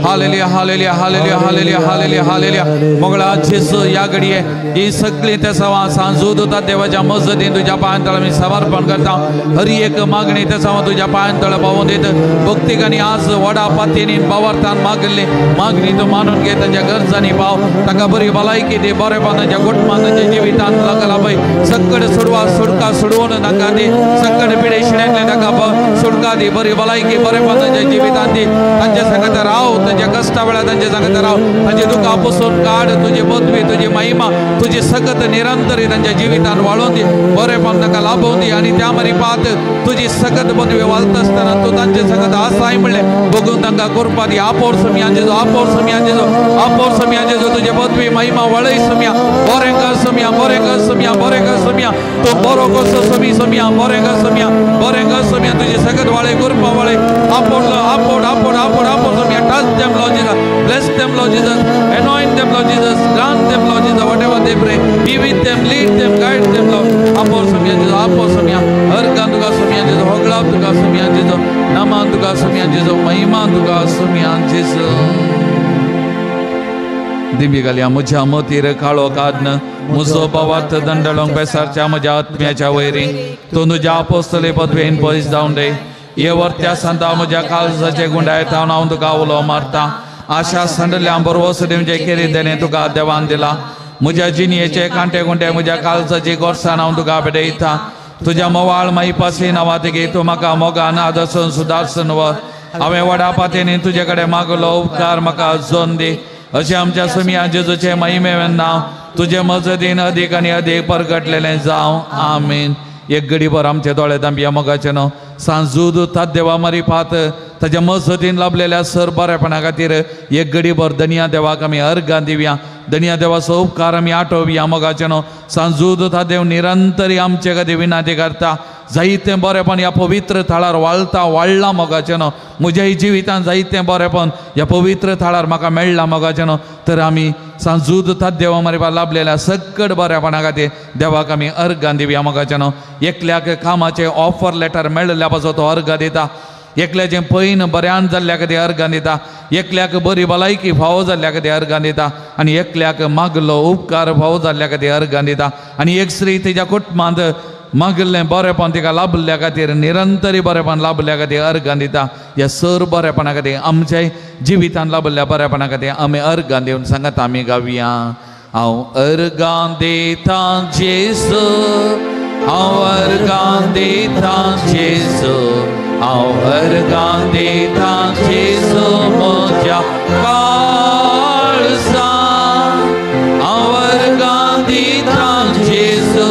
hallelujah hallelujah hallelujah hallelujah hallelujah hallelujah. मोगळा जेजू ह्या घडये ही सगळी तेसांवां सांजूद देवाच्या मजतीन तुज्या पांयां तळा आमी समर्पण करता. हर एक मागणी तेसांवां तुज्या पांयां तळा पावोवन दित भक्तीक आनी आज व्हडा पातयेनी बावरतान मागिल्ली मागणी तूं मानून घे. तांच्या गरजांनी पाव तांकां बरी भलायकी दी बरेपण तांच्या कुटुंबान तांच्या जिवितांत लागला पळय सकड सोडवा सोडका सोडवून तांकां दी सकड पिडे शिण्यांतले तांकां सोडका दी बरी भलायकी बरेपण तांच्या जिवितांत दी. तांच्या सांगता राव तांच्या कश्टा वेळार तांच्या सांगता राव तांचे दुखां पुसून काड. तुजी पदवी तुजी महिमा तुजी सकत निरंतर तांच्या जिवितान वाळोवन दी बरेपण तांकां लाभोवन दी. आनी त्या मारी पात तुजी सकत पदवी वाळता आसतना तूं तांचे सकत आसाय म्हणलें बघून तांकां कृपा दी. आपोर सोमया जेजू आपोर सोमया जेजू आपोर सोमया जेजू तुजे पदवी महिमा वळय सोमया बरें कर सोमया बरें कर सोमया बरें कर सोमया तूं बरो कसो सोमी सोमया बरें कर सोमया बरें कर सोमया तुजी सकत वाळय कृपा वाळय. आपोर आपोर आपोर आपोर आपोर Somaiya. Touch them Lord Jesus, bless them Lord Jesus, anoint them Lord Jesus, grant them Lord Jesus whatever they pray. Be with them, lead them, guide them Lord. आपोर Somaiya जेजू आपोर सोमया हर गान तुका सोमया जेजू होगळाप तुका सोमया जेजू नामान तुका सोमया जेजू महिमा तुका सोमया जेजू. दिंबी घालया म्हज्या मतीर काळो काडन म्हजो भावार्थ दंडळोंक बेसारच्या म्हज्या आत्म्याच्या वैरी तूं तुज्या आपोस्तले पदवेन पयस जावन रे हे वर्त्या सांता म्हज्या काळजाचे गुंडायता हांव तुका उलो मारता. आशा सांडल्या बरवस दिवचे केरी देणे तुका देवान दिला म्हज्या जिणयेचे कांटे गुंडे म्हज्या काळजाची गोरसान हांव तुका भेटयता. तुज्या मोवाळ माईपासी नांवा तूं म्हाका मोगान आदर्शन सुदारसन वर हांवें व्हडा पातयेनी तुजे कडेन मागलो उपकार म्हाका जोन दी. अशें आमच्या सुमया जेजूचें महिमेवें नांव तुजे मजतीन अदीक आनी अदीक परगटलेलें जावं. आमीन. एक घडीभर आमचे दोळे दांबया मोगाचें न्हू सांजूद देवा मारी पात ताच्या मजतीन लाभलेल्या सर बरेपणा खातीर एक घडीभर धनिया देवाक आमी अर्गां दिवया. धनिया देवाचो उपकार आमी आठोवया मोगाचें न्हू सांजूद देव निरंतर आमचे खातीर विनंती करता. जायतें बरेपण ह्या पवित्र थळार वाळता वाडलां मोगाचें न्हू म्हज्याय जिवितांत जायतें बरेपण ह्या पवित्र थळार म्हाका मेळ्ळां मोगाचें न्हू तर आमी सांजूद देवा मारी लाभलेल्या सकट बरेपणा खातीर देवाक आमी अर्गां दिवया मोगाचें न्हू. एकल्याक कामाचें ऑफर लेटर मेळिल्ल्या पासून तो अर्गां दिता. एकल्याचें पैन बऱ्यान जाल्ल्या खातीर अर्गां दिता. एकल्याक बरी भलायकी फावो जाल्ल्या खातीर अर्गां दिता आनी एकल्याक मागलो उपकार फावो जाल्ल्या खातीर अर्गां दिता. आनी एक स्त्री तिच्या कुटुंबांत मागिल्लें बरेपण तिका लाभल्या खातीर निरंतरी बरेपण लाभल्या खातीर अर्गां दिता. ह्या सर बरेपणा खातीर आमच्या जिवितान लाभल्या बरेपणा खातीर आमी अर्गां दिवन सांगता आमी गावया. हांव अर्गां दिता जेजू हांव अर्गां दिता जेजू हांव अर्गां दिता जेजू म्हज्या काळजा हांव अर्गां दिता जेजू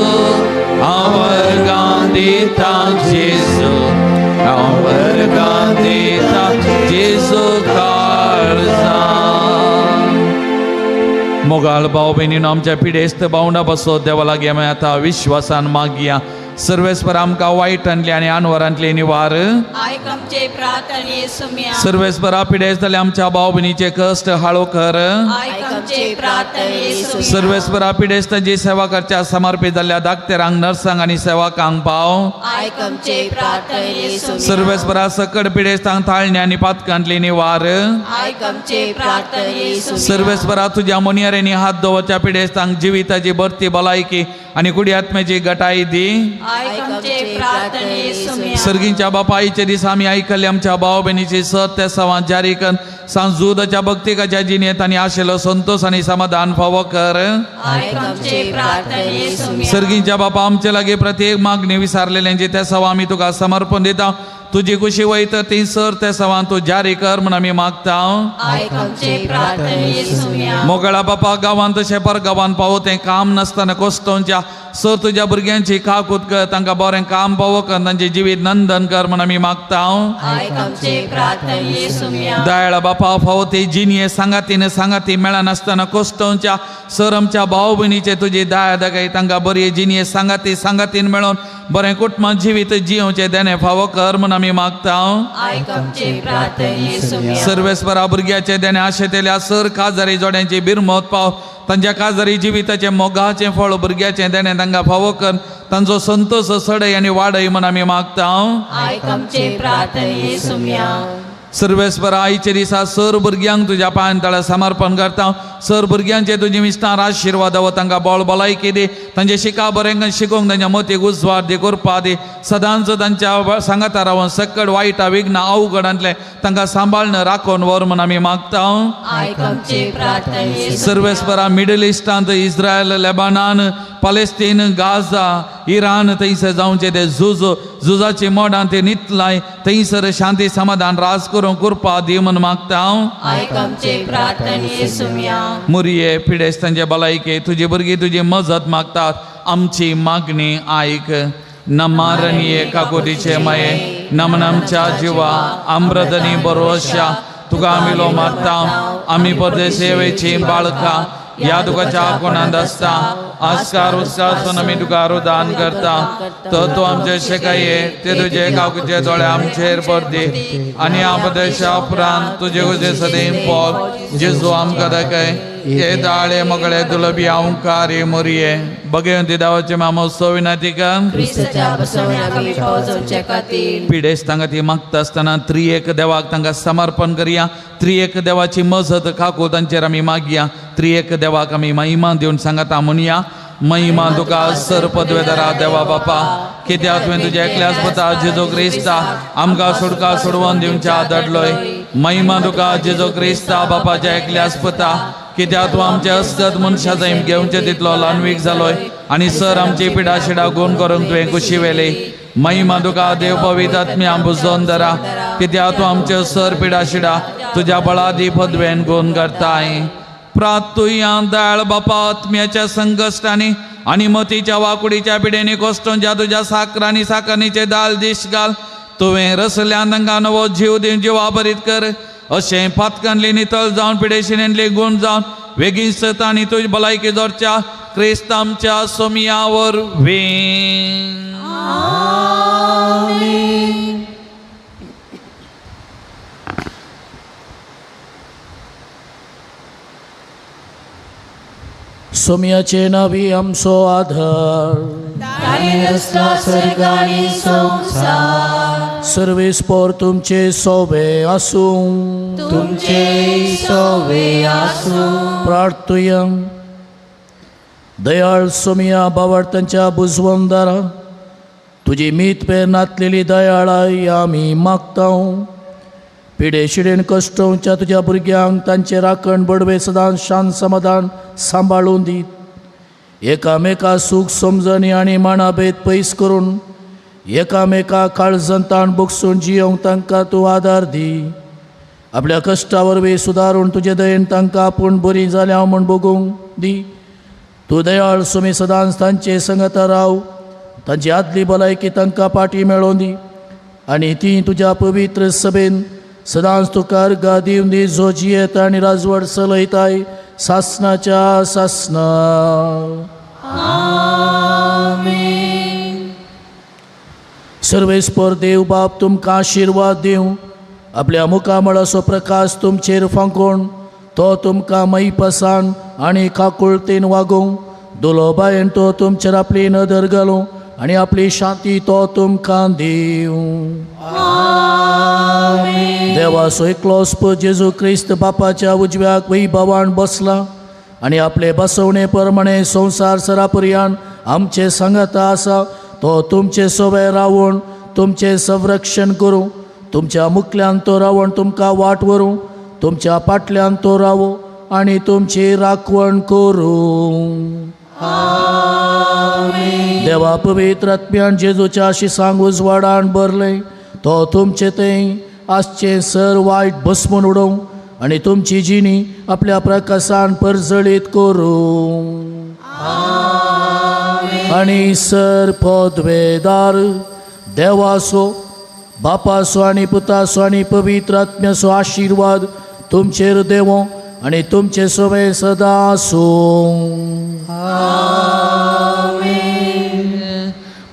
हांव अर्गां दिता जेजू हांव अर्गां दिता जेजू काळजा. मोगाळ भाव भयणीनो आमच्या पिडेस्त भावंडा बसो देवा लागीं आमी आतां विश्वासान मागया. सर्वेस्पर आमकां वायटांतली आनी आनवरांतली निवार. सर्वेस्परा पिडेस्त जाल्ले आमच्या भाव भयणीचे कश्ट हाळो कर. सर्वेस्परा पिडेस्तांची सेवा करच्या समर्पित जाल्ल्या दाक्तेरांक नर्सांक आनी सेवकांक पाव. सर्वेस्परा सकड पिडेस्तांक ताळणे आनी पातकांतली निवार. सर्वेस्परा तुज्या मोनियारेंनी हात दवरच्या पिडेस्तांक जिविताची भरती भलायकी आनी कुडी आत्म्याची गटाई दी. सर्गींच्या बापायचे दीस आमी आयकल्ले आमच्या भाव भयणीची सत्य सवां जारी कर. सांजूदाच्या भक्तिकाच्या जिणेंत आनी आशिल्लो संतोष आनी समाधान फावो कर. सर्गींच्या बापा आमचे लागीं प्रत्येक मागणी विसारलेल्यांची त्या सवा आमी तुका समर्पण दिता. तुजी कुशी वयता ती सर ते सवान तूं जारी कर म्हूण आमी मागता. मोगळा बापा गांवांत तशें पर गांवांत पावो तें काम नासतना कोस्तोंच्या सर तुज्या भुरग्यांची काकूत कर, तांकां बरें काम पावो कर, तांचें जिवीत नंदन कर म्हूण आमी मागता. दयाळा बापा फावो ती जिणये सांगातीन सांगाती मेळनासतना कोस्तोंच्या सर आमच्या भाव भयणीचे तुजी दया दाखय, तांकां बरी जिणये सांगाती सांगातीन मेळोन बरें कुटुंब जिवीत जियोवचें देणें फावो कर म्हूण आमी मागता. सर्वेस्परा भुरग्याचे देणें आशेतल्या सर काजारी जोड्यांची बिरमत पाव, तांच्या काजारी जिविताचें मोगाचें फळ भुरग्याचें देणें तांकां फावो कर, तांचो संतोश सडय आनी वाडय म्हूण आमी मागता. सर्वेस्परा आयचे दिसा सर भुरग्यांक तुज्या पांयां तळा समर्पण करता. सर भुरग्यांचे तुजी विस्तार आशिर्वाद व तांकां बळ भलायकी दी, तांचे शिका बरें शिकोवंक तांच्या मतीक उजवाड दी, कृपा दी, सदांच तांच्या सांगाता रावन सकट वायटा विघ्न अवघडांतलें तांकां सांबाळून राखून व्हर म्हूण आमी मागता. सर्वेस्परा middle इस्टांत Israel, Lebanon, Palestine, Gaza, Iran थंयसर जावचें ते झूज झुजाची मोडां ते नितलाय थंयसर शांती समाधान राज करूंक कृपा दी म्हूण मागता. मुरये पिडेस्तांचे भलायके तुजी भुरगीं तुजी मजत मागतात, आमची मागणी आयक. नमारणीये काकुतीचे माये नमन आमच्या जिवा आम्रदनी बरोशा तुका आमी लो मारता. आमी परदेशेची बाळकां ह्या तुकाच्या कोणांत आसता आस्कार उस्कार आमी तुका रुदान करता. तर तूं आमचे शेकाये ते तुजे काकुचे दोळे आमचेर पडदी आनी आपदेशा उपरांत तुजे तुजे सदैव पोल जेजू आमकां दाखय. हे दाळे मगळे दुलबी अंकारी मोरये बगेवंती देवाचे मामोत्सव विनातिका पिडेस तांकां ती मागता आसतना त्रिएक देवाक तांकां समर्पण करया. त्रिएक देवाची मजत काकू तांचेर आमी मागया. त्रिएक देवाक आमी महिमा दिवन सांगता म्हणया. महिमा तुका सर पदवेदारा देवा बापा, कित्याक तुवें तुज्या एकल्याच पुता जेजू क्रिस्ता आमकां सुटका सोडवून दिवच्या धाडलोय. महिमा तुका जेजू क्रिस्ता बापाच्या एकल्याच पुता, कित्याक तूं आमच्या अस्कत मनशा जैम घेवचे तितलो ल्हानवीक जालोय आनी सर आमची पिडा शिडा गुण करूंक तुवें कुशी वेली. महिमा तुका देव पवित्र आत्म्या बुजोवन धरा, कित्याक तूं आमचे सर पिडा शिडा तुज्या बळादी पदवेन गुण करताय. प्रातुया दयाळ बापा आत्म्याच्या संकश्टांनी आनी मतीच्या वाकुडीच्या पिडेनी कोश्टोंच्या तुज्या साकरांनी साकरणीचे दाल दीश घाल. तुवें रसल्यान तांकां नवो जीव दिवन जिवा भरीत कर. अशें पातकांतली नितळ जावन पिडेशिनेंतली गूण जावन वेगीन सत आनी तुजी भलायकी जोडच्या क्रिस्त आमच्या सोमया वरवीं. सोम्याचे नावी आमचो आधार, सर्वेस्पोर तुमचे सोवे आसूं, तुमचे सोवे आसूं. प्रार्थुया. दयाळ सोमिया बावडतांच्या बुजवंदारा तुजी मीत पेर नातलेली दयाळाय आमी मागता. पिडे शिडेन कश्टोवच्या तुज्या भुरग्यांक तांचे राखण बडवे सदांच शांत समाधान सांबाळून दीत. एकामेका सूख समजणी आनी माणाभेद पयस करून एकामेका काळजंतान बगसून जियोवंक तांकां तूं आदार दी. आपल्या कश्टा वरवीं सुदारून तुजे दयेन तांकां आपूण बरी जाल्या म्हूण बगूंक दी. तूं दयाळ सुमी सदांच तांचे संगता राव, तांची आदली भलायकी तांकां पाटी मेळोवन दी आनी ती तुज्या पवित्र सभेन सदांच तुका अर्घा दिवन दी, जो जियेता आनी राजवट चलयताय सासनाच्या सासना. सर्वेस्पर देव बाप तुमकां आशिर्वाद दिवं, आपल्या मुखामळाचो प्रकाश तुमचेर फांकोवन तो तुमकां मैपसान आनी काकुळतेन वागोवं. दुलोबायेन तो तुमचेर आपली नदर घालूं आनी आपली शांती तो तुमकां दिवं. देवाचो एकलोच पूत जेजू क्रिस्त बापाच्या उजव्याक वैभवान बसला आनी आपले बसवणे प्रमाणे संवसार सरापर्यान आमचे सांगाता आसा. तो तुमचे सोवे रावून तुमचें संरक्षण करूं, तुमच्या मुखल्यान तो रावण तुमकां वाट व्हरूं, तुमच्या पाटल्यान तो रावो आनी तुमची राखवण करूं. देवा पवित्र आत्म्यान जेजूच्या शिसांग उजवाडान भरलें. तो तुमचे थंय आसचें सर वायट भस्मून उडोवं आनी तुमची जिणी आपल्या प्रकाशान परजळीत करूं. आनी सर पदवेदार देवाचो बापाचो आनी पुताचो आनी पवित्र आत्म्याचो आशिर्वाद तुमचेर देवो आनी तुमचे सवे सदां आसूं.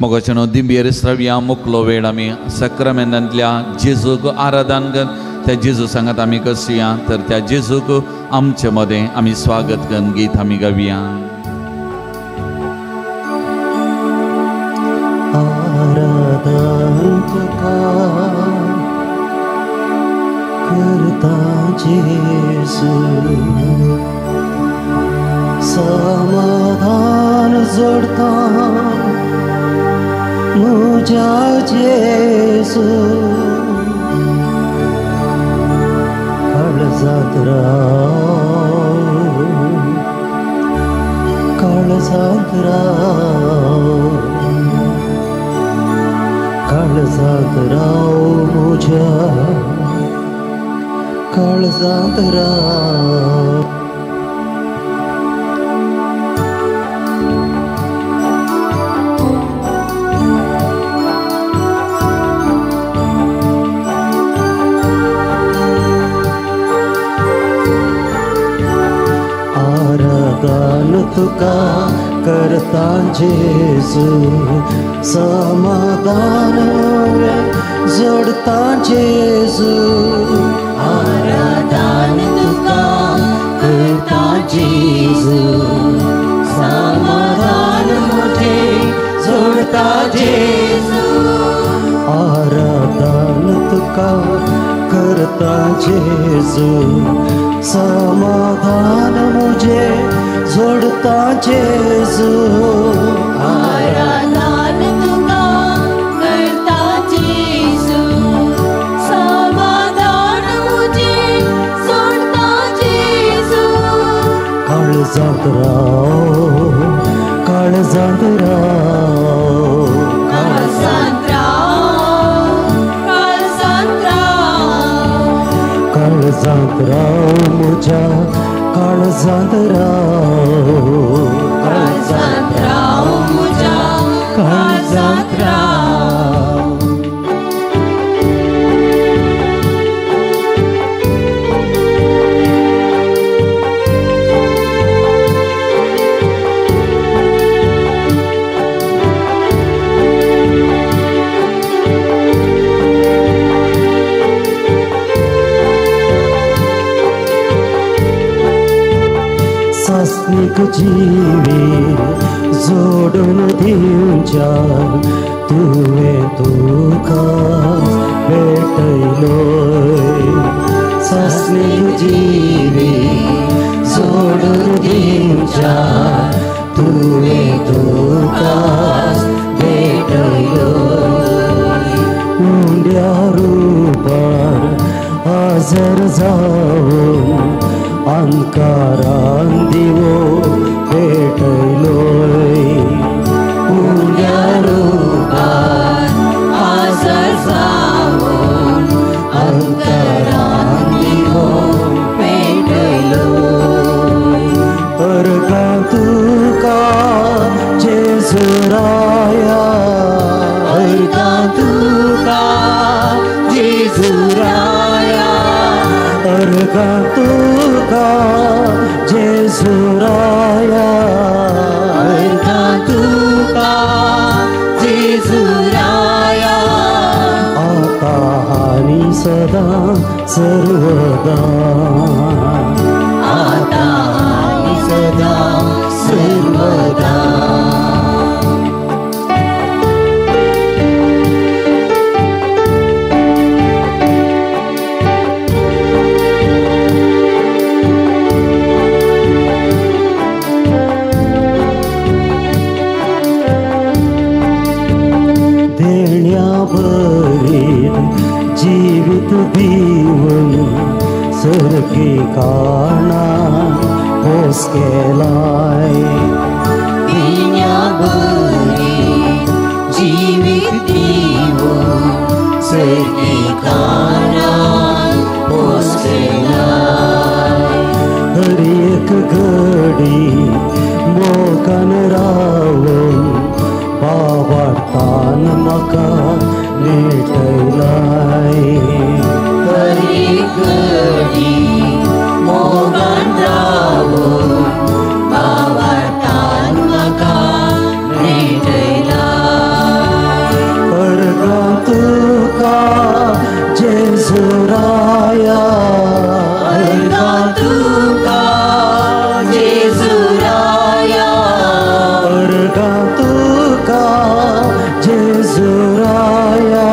मोगाच्यानो दिंबेर श्रव्या मुकलो वेळ आमी सक्रमेंतांतल्या जेजूक आराधन कर त्या जेजू सांगात आमी कसया तर त्या जेजूक आमचे मदें आमी स्वागत करून गीत आमी गावया. आराधन तुका करता जेजू समाधान जोडता मुझा जेजू काळजांत राव काळजांत राव काळजांत राव मुझ्या काळजांत राव. आराधन तुका करता जेजू समाधान जोडता जेजू आराधन तुका करता जेजू समाधान मुझे जोडता जेजू आराधन तुका करता जेजू समाधान मुझे जोडता जेजू आराधन तुका करता जेजू समाधान मुझे जोडता जेजू काळजांत राव काळजांत राव काळजांत राव काळजांत राव काळजांत राव मुझ्या काळजांत राव काळजांत राव मुझ्या काळजांत राव. सासनीक जीवी जोडून दिवच्या तुवें तुका भेटयलोय सासनीक जीवी जोडून दिवच्या तुवें तुका भेटयलोय उंड्या रुपार हजर जावन अंकारान दिवो पेटयलोय उंड्या रुपार हजर जावन अंकारान दिवो पेटयलोय अर्गां तुका जेजुराया अर्गां तुका जेजुराया अर्गां तुका जेजुराया अर्गां तुका जेजुराया आतां आनी सदां सर्वदा आतां आनी सदां सर्वदा. जीवित दीवन सरकी काना होस केलाय देण्या बरी जीवित दीवन सरकी म्हाका मेळटलाय. हरेक घडी मोगान रावून भावार्थान म्हाका मेळटलाय. अर्गां तुका जेजू राया, अर्गां तुका जेजू राया, अर्गां तुका जेजू राया,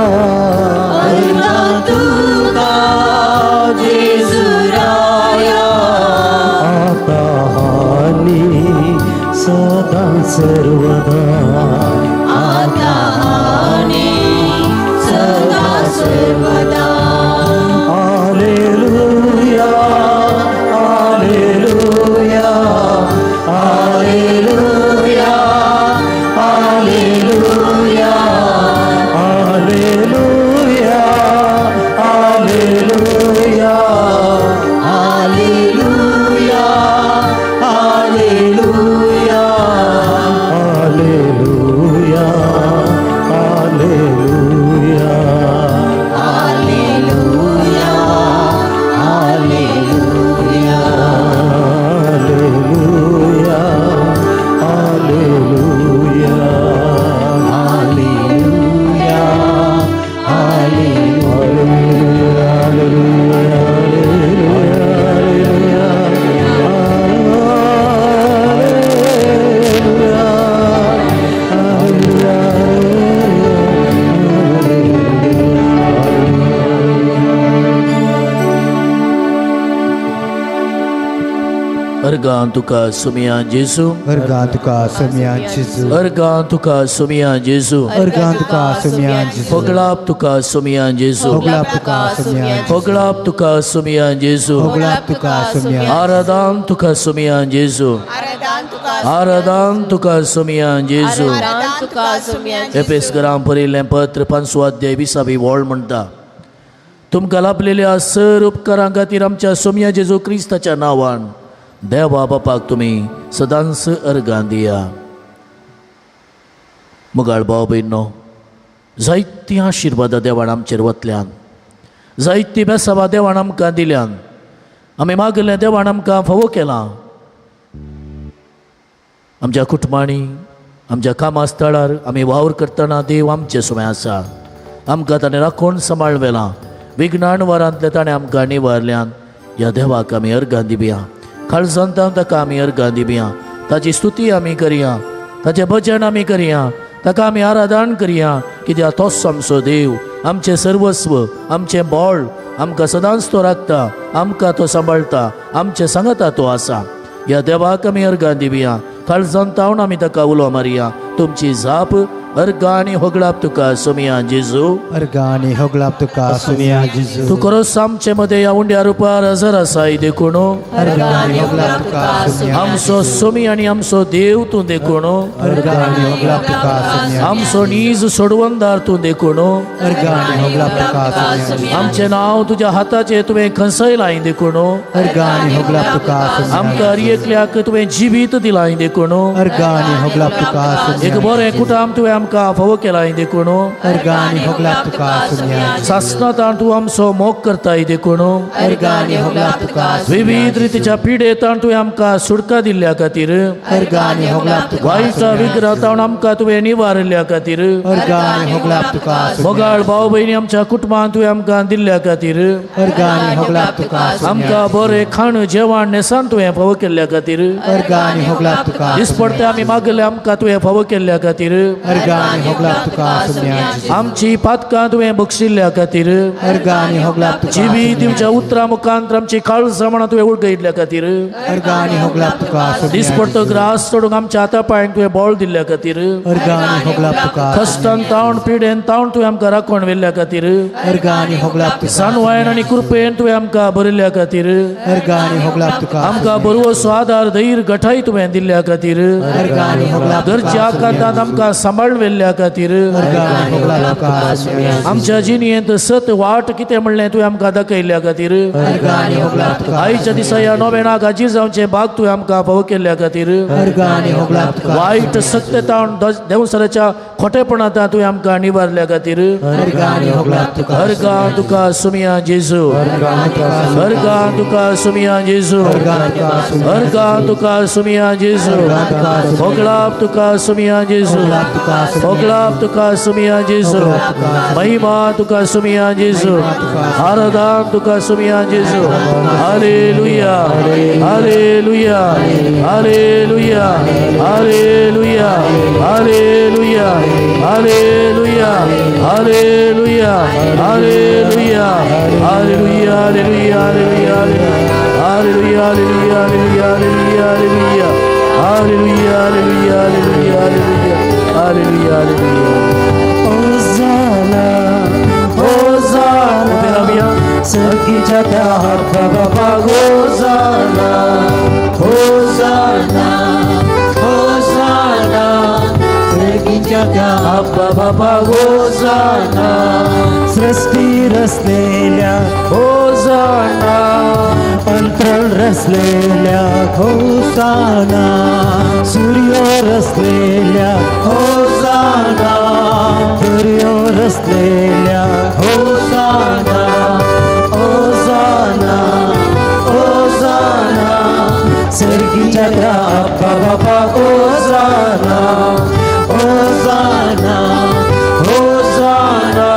अर्गां तुका जेजू राया. आतां आनी सदां सर्वदा, आतां आनी सदां सर्वदा. Alleluia, alleluia, alleluia, alleluia, alleluia, alleluia, alleluia, alleluia, alleluia, alleluia, alleluia, alleluia, alleluia, alleluia, alleluia, alleluia, alleluia, alleluia, alleluia, अर्गां तुका सुमिया जेजू, अर्गां तुका सुमिया जेजू, अर्गां तुका सुमिया जेजू, अर्गां तुका सुमिया जेजू, होगळाप तुका सुमिया जेजू, होगळाप तुका सुमिया जेजू, होगळाप तुका सुमिया जेजू, होगळाप तुका सुमिया, आराधान तुका सुमिया जेजू, आराधान तुका सुमिया जेजू. एफेसकरां बरयिल्लें पत्र 5 अध्याय 20 वळ म्हणटा, तुमकां लाभलेल्या सर उपकारां खातीर आमच्या सोमिया जेजू क्रिस्ताच्या नांवान देवा बापाक तुमी सदांच अर्गां दिया. मुगाळ भाव भयणो, जायतीं आशिर्वादां देवान आमचेर वतल्यान, जायतीं बेसाबां देवान आमकां दिल्यान, आमी मागलें देवान आमकां फावो केलां. आमच्या कुटुंबांनी, आमच्या कामा स्थळार आमी वावर करतना देव आमचे सुमें आसा. आमकां ताणें राखून सांबाळ व्हेलां. विज्ञान वारांतलें ताणें आमकां निवारल्यान. ह्या देवाक आमी अर्गां दिवया, काळजांत ताका आमी अर्गां दिवया, ताची स्तुती आमी करया, ताचें भजन आमी करया, ताका आमी आराधन करया. कित्याक तोच आमचो देव, आमचें सर्वस्व, आमचें बळ, आमकां सदांच तो राखता, आमकां तो सांबाळटा, आमचें सांगता तो आसा. ह्या देवाक आमी अर्गां दिवया, काळजांत तावन आमी ताका उलो मारया. तुमची जाप अर्गां आनी होगळाप तुका सोमिया जेजू, अर्गां आनी होगळाप तुका सोमिया जेजू. तूं खरोच आमचे मदें ह्या उंड्या रुपार हजर आसाय देखून अर्गां आनी होगळाप तुका सोमिया, आमचो सोमी आनी आमचो देव तूं देखून, अर्गां आनी होगळाप तुका सोमिया, आमचो नीज सोडवणदार तूं देखून, अर्गां आनी होगळाप तुका सोमिया, आमचें नांव तुज्या हाताचेर तुवें खंसयलां देखून, अर्गां आनी होगळाप तुका सोमिया, आमकां हर एकल्याक तुवें जिवीत दिलां देखून, अर्गां आनी होगळाप तुका सोमिया, एक बरें कुटुंब तुवें आमकां फावो केलां देखून, अर्गां आनी होगळाप तुका सोमिया, सासणांत तूं आमचो मोग करताय देखून, अर्गां आनी होगळाप तुका, विविध रितीच्या पिडेंत तुवें आमकां सुटका दिल्ल्या खातीर, अर्गां आनी होगळाप तुका, वायटा विघ्नांत आमकां तुवें निवारिल्ल्या खातीर, अर्गां आनी होगळाप तुका, मोगाळ भाव भयणी आमच्या कुटुंबांत तुवें आमकां दिल्ल्या खातीर, अर्गां आनी होगळाप तुका, आमकां बरें खाण जेवण न्हेसण तुवें फावो केल्ल्या खातीर, अर्गां आनी होगळाप तुका, दिसपडटे आमी मागले आमकां तुवें फावो केल्ल्या खातीर, अर्गां आनी होगळाप तुका सोमिया, आमची पातकां तुवें बक्षिल्ल्या खातीर, अर्गां आनी होगळाप तुका, जिवीत दिवच्या उतरां मुखांत आमची काळजां म्हणून तुवें उडगयिल्ल्या खातीर, अर्गां आनी होगळाप तुका, दिसपडतो ग्रास सोडूंक आमच्या हाता पांयांक तुवें बळ दिल्ल्या खातीर, अर्गां आनी होगळाप तुका, कश्टान तावन पिडेन तावन तुवें आमकां राखण व्हेल्ल्या खातीर, अर्गां आनी होगळाप तुका, सानवायन आनी कृपेन तुवें आमकां भरिल्ल्या खातीर, अर्गां आनी होगळाप तुका, आमकां बरवसो आदार धैर्य गठाय तुवें दिल्ल्या खातीर, अर्गां आनी होगळाप गरजे आकांतांत आमकां सांबाळ व्हेल्ल्या खातीर, आमच्या जिणेंत सत वाट कितें म्हणलें तुवें आमकां दाखयल्ल्या खातीर, आयच्या दिसा ह्या नोवेनाक हाजीर जावचें भाग तुवें आमकां फावो केल्ल्या खातीर, वायट सत्यतावन देंवसराच्या खोटेपणांत तुवें आमकां निवारल्या खातीर, अर्गां तुका सुमिया जेजू, अर्गां तुका सुमिया जेजू, अर्गां तुका सुमिया जेजू, होगळाप तुका सुमिया जेजू, होगळाप तुका सुमिया जेजू, महिमा तुका सुमिया जेजू, आराधन तुका सुमिया जेजू. Hallelujah, hallelujah, hallelujah, hallelujah, hallelujah, hallelujah, hallelujah, hallelujah, hallelujah, hallelujah, hallelujah, hallelujah, hallelujah, hallelujah, hallelujah, hallelujah, hallelujah, hallelujah, hallelujah, hallelujah. Hosanna, hosanna, सर्गीच्या त्या बाबा होसाना, होसाना, होसाना, सर्गीच्या त्या बाबा होसाना, सृष्टी रचलेल्या होसाना, अंतरण रचलेल्या होसाना, सूर्य रचलेल्या होसाना, दर्यो रचलेल्या होसाना, होसाना, होसाना, सर्गीच्या त्या बाबा होसाना, होसाना, होसाना,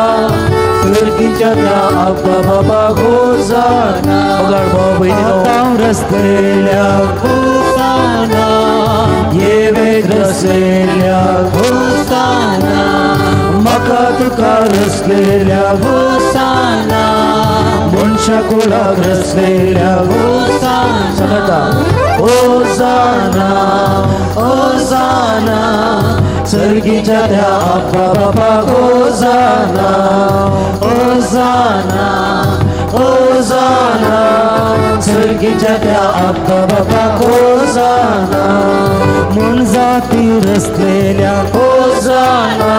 सर्गीच्या त्या बाबा होसाना, रचलेल्या होसाना, येवेक रचलेल्या होसाना, म्हाका तुका रचलेल्या होसाना, मनशा कुळाक रचलेल्या होसाना, होसाना, होसाना, सर्गीच्या त्या बाबा होसाना, होसाना, होसाना, सर्गीच्या त्या बाबा होसाना, मोनजाती रचलेल्या होसाना,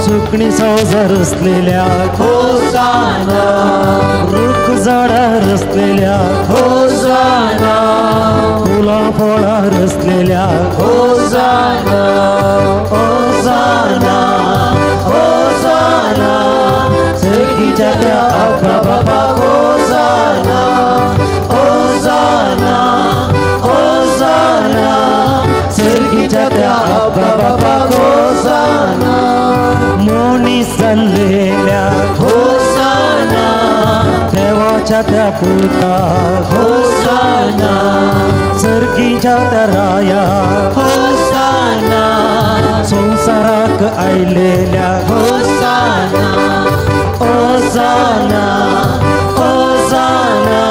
सुकणी सौजा रचलेल्या होसाना, रुख झाडा रचलेल्या होसाना, फुलां फळां रचलेल्या होसाना, होसाना, होसाना, सर्गीच्या त्या बाबा होसाना, होसाना, होसाना, सर्गीच्या त्या बाबा होसाना, मोनी चल्लेल्या होसाना, देवाच्या त्या पुता होसाना, सर्गीच्या त्या राया होसाना, संवसाराक आयलेल्या होसाना, होसाना, होसाना,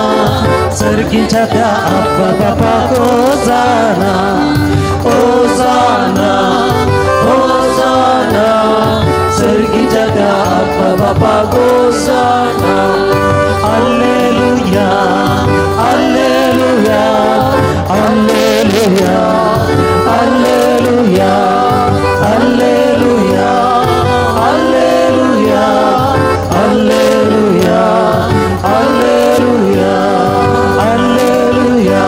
सर्गीच्या त्या बाबा होसाना, होसाना, होसाना, सर्गीच्या त्या बाबा होसाना. Alleluia, alleluia, alleluia, alleluia, alleluia, alleluia, alleluia, alleluia, alleluia,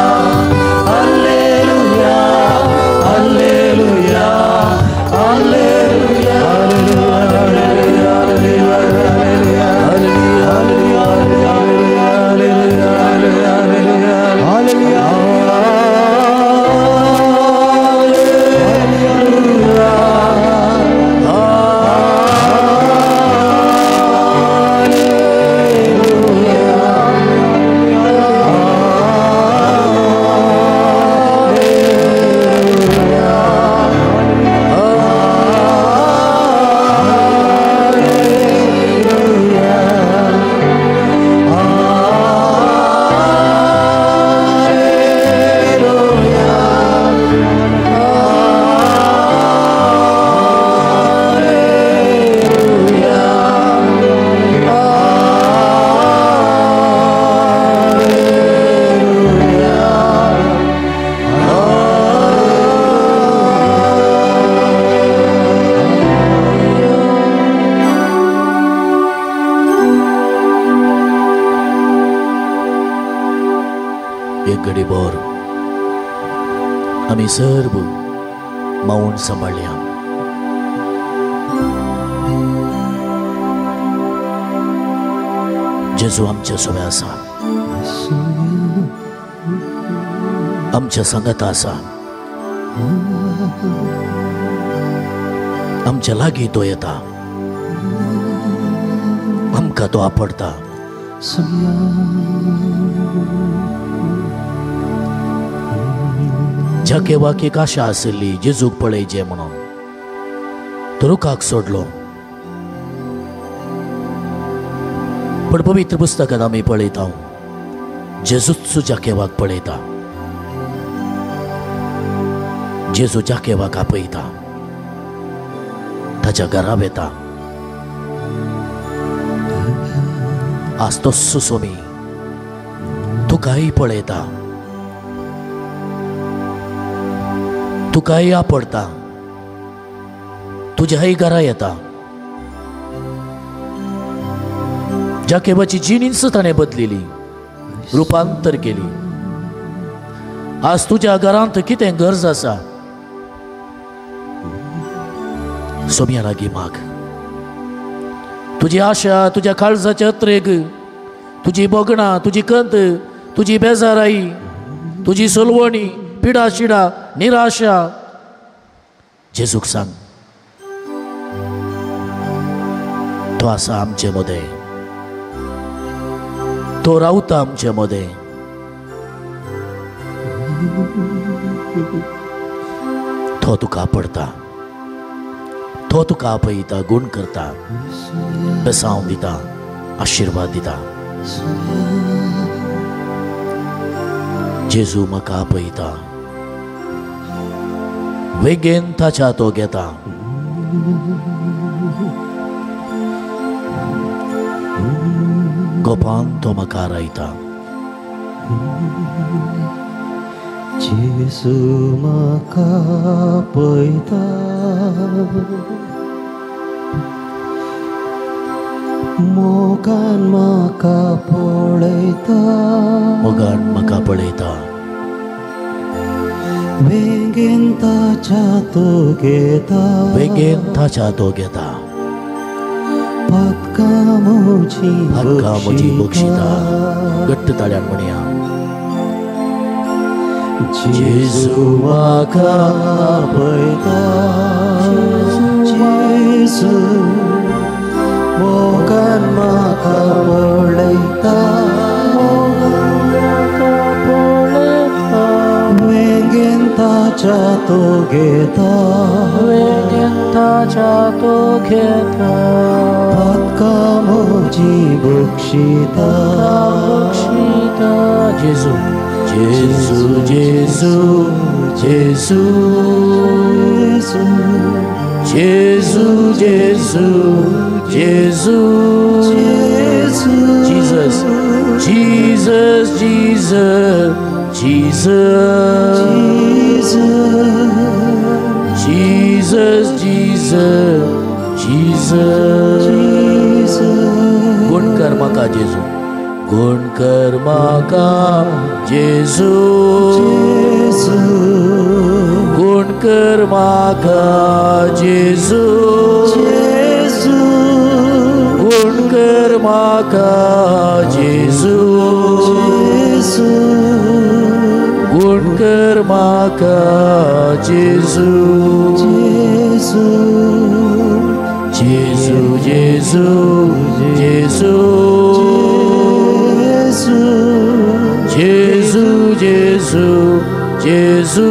alleluia, आमी सर्व मौन सांबाळया. जेजू आमच्या सोबे आसा, आमच्या सांगाता आसा, आमच्या लागीं तो येता, आमकां तो आपडता. जाकेवाक एक आशा आशिल्ली जेजूक पळयचें म्हणून, तो रुखाक सोडलो. पूण पवित्र पुस्तकांत आमी पळयता जेजूच जाकेवाक पळयता, जेजू जाकेवाक आपयता, ताच्या घरा वेता. आज तो सुसोमी तुकाय पळयता, तुकाय आपडता, तुज्याय घरा येता. जाकेबाची जिणीच ताणें बदलिली, रुपांतर केली. आज तुज्या घरांत कितें गरज आसा सोम्या लागीं माग. तुजी आशा, तुज्या काळजाचे अत्रेग, तुजी भोगणां, तुजी कंत, तुजी बेजाराई, तुजी सोलवणी, पिडा शिडा, निराशा जेजूक सांग. तो आसा आमचे मदें, तो रावता आमचे मदें. तो तुका पडता, तो तुका आपयता, गुण करता, बेसांव दिता, आशिर्वाद दिता. जेजू म्हाका आपयता, वेगेन ताच्या तो घेता. गोपान तो म्हाका रायता. जेजू म्हाका पळयता, मोगान म्हाका पळयता, मोगान म्हाका पळयता, वेगेन ताच्या तो घेता, वेगेन ताच्या तो घेता, पातकां म्हजी पातकां म्हजी बक्षिता. घट्ट ताळ्यान म्हणया, जेजू म्हाका पळयता, जेजू मोगान म्हाका पळयता, वेगेन ताच्या तो घेता, वेगेन ताच्या तो घेता, पातकां म्हजी बक्षिता, बक्षिता. जेजू जेजू जेजू जेजू जेजू जेजू जेजू Jesus Jesus Jesus Jesus Jesus Jesus Jesus. गुण कर म्हाका जेजू, गुण कर म्हाका जेजू, गुण कर म्हाका जेजू, गुण कर म्हाका जेजू, गुण कर म्हाका जेजू, जेजू जेजू जेजू जेजू जेजू जेजू जेजू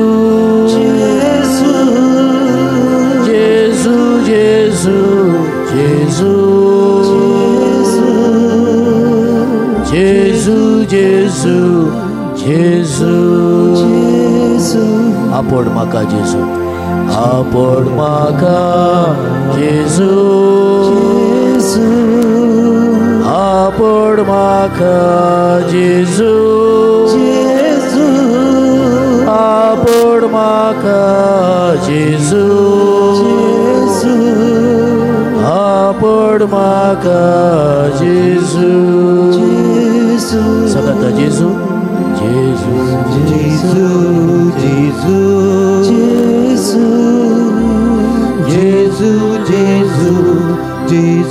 जेजू जेजू जेजू जेजू जेजू. आपोड म्हाका जेजू, आपोड म्हाका जेजू, आपोड म्हाका जेजू, आपोड म्हाका जेजू, आपोड म्हाका जेजू. सगळ्यांत जेजू जेजू जेजू जेजू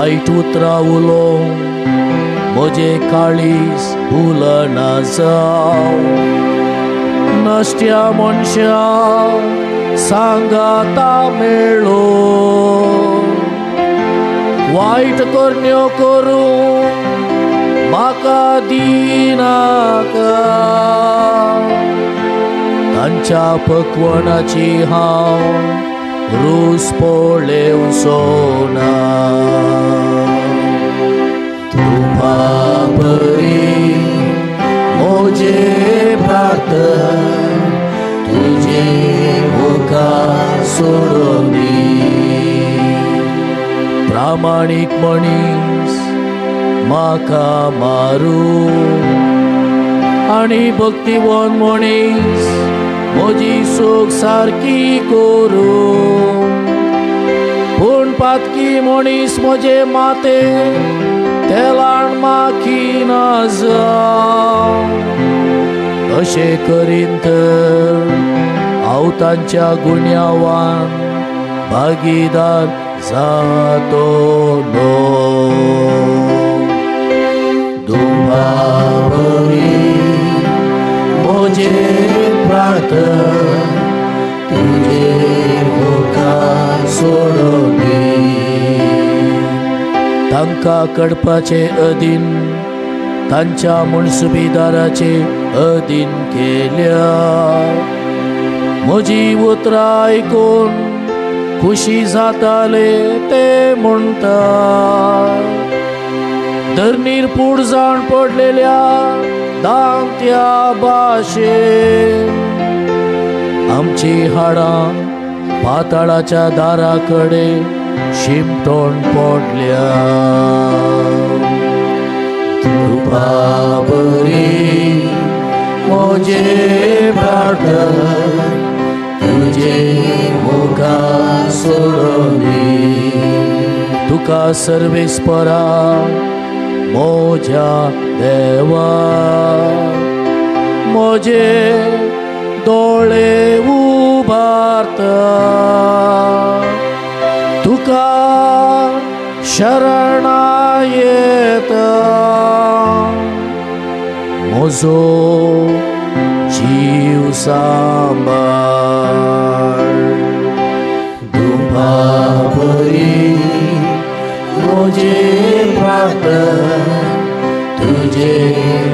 वायट उतरां उलोवंक म्हजें काळीज भुलना जावं. नश्ट्या मनशा सांगाता मेळो वायट करण्यो करूं म्हाका दिनाका. तांच्या पकवणाची हांव रूस पळेवचो ना. तुपा बरी म्हजें प्रार्थन तुजे मुखार सोडून दी. प्रामाणीक मनीस म्हाका मारूं आनी भक्तिवन मनीस म्हजी सूख सारकी करूं. पूण पातकी मनीस म्हजे माते तेलान माखिना जावं. अशें करीन तर हांव तांच्या गुन्यांवान भागीदार जातलो. दुबावरी म्हजें प्रार्थन तुजे मुखार सोडून दी. तांकां कडपाचे अधीन तांच्या मनसुबीदाराचे अधीन केल्या. म्हजी उतरां आयकून खुशी जाताले ते म्हणटा. धरणीर पूड जाण पडलेल्या दांत्या भाशेन आमची हाडां पाताळाच्या दारा कडेन शिमटोन पडल्या. तुपा बरी म्हजें प्रार्थन तुजे मुखार सोडून दी. तुका सर्वेस्परा म्हज्या देवा म्हजे दोळे उबारता. तुका शरणा येता म्हजो जीव सांबाळ. दुबा बरी म्हजें प्रार्थन तुजे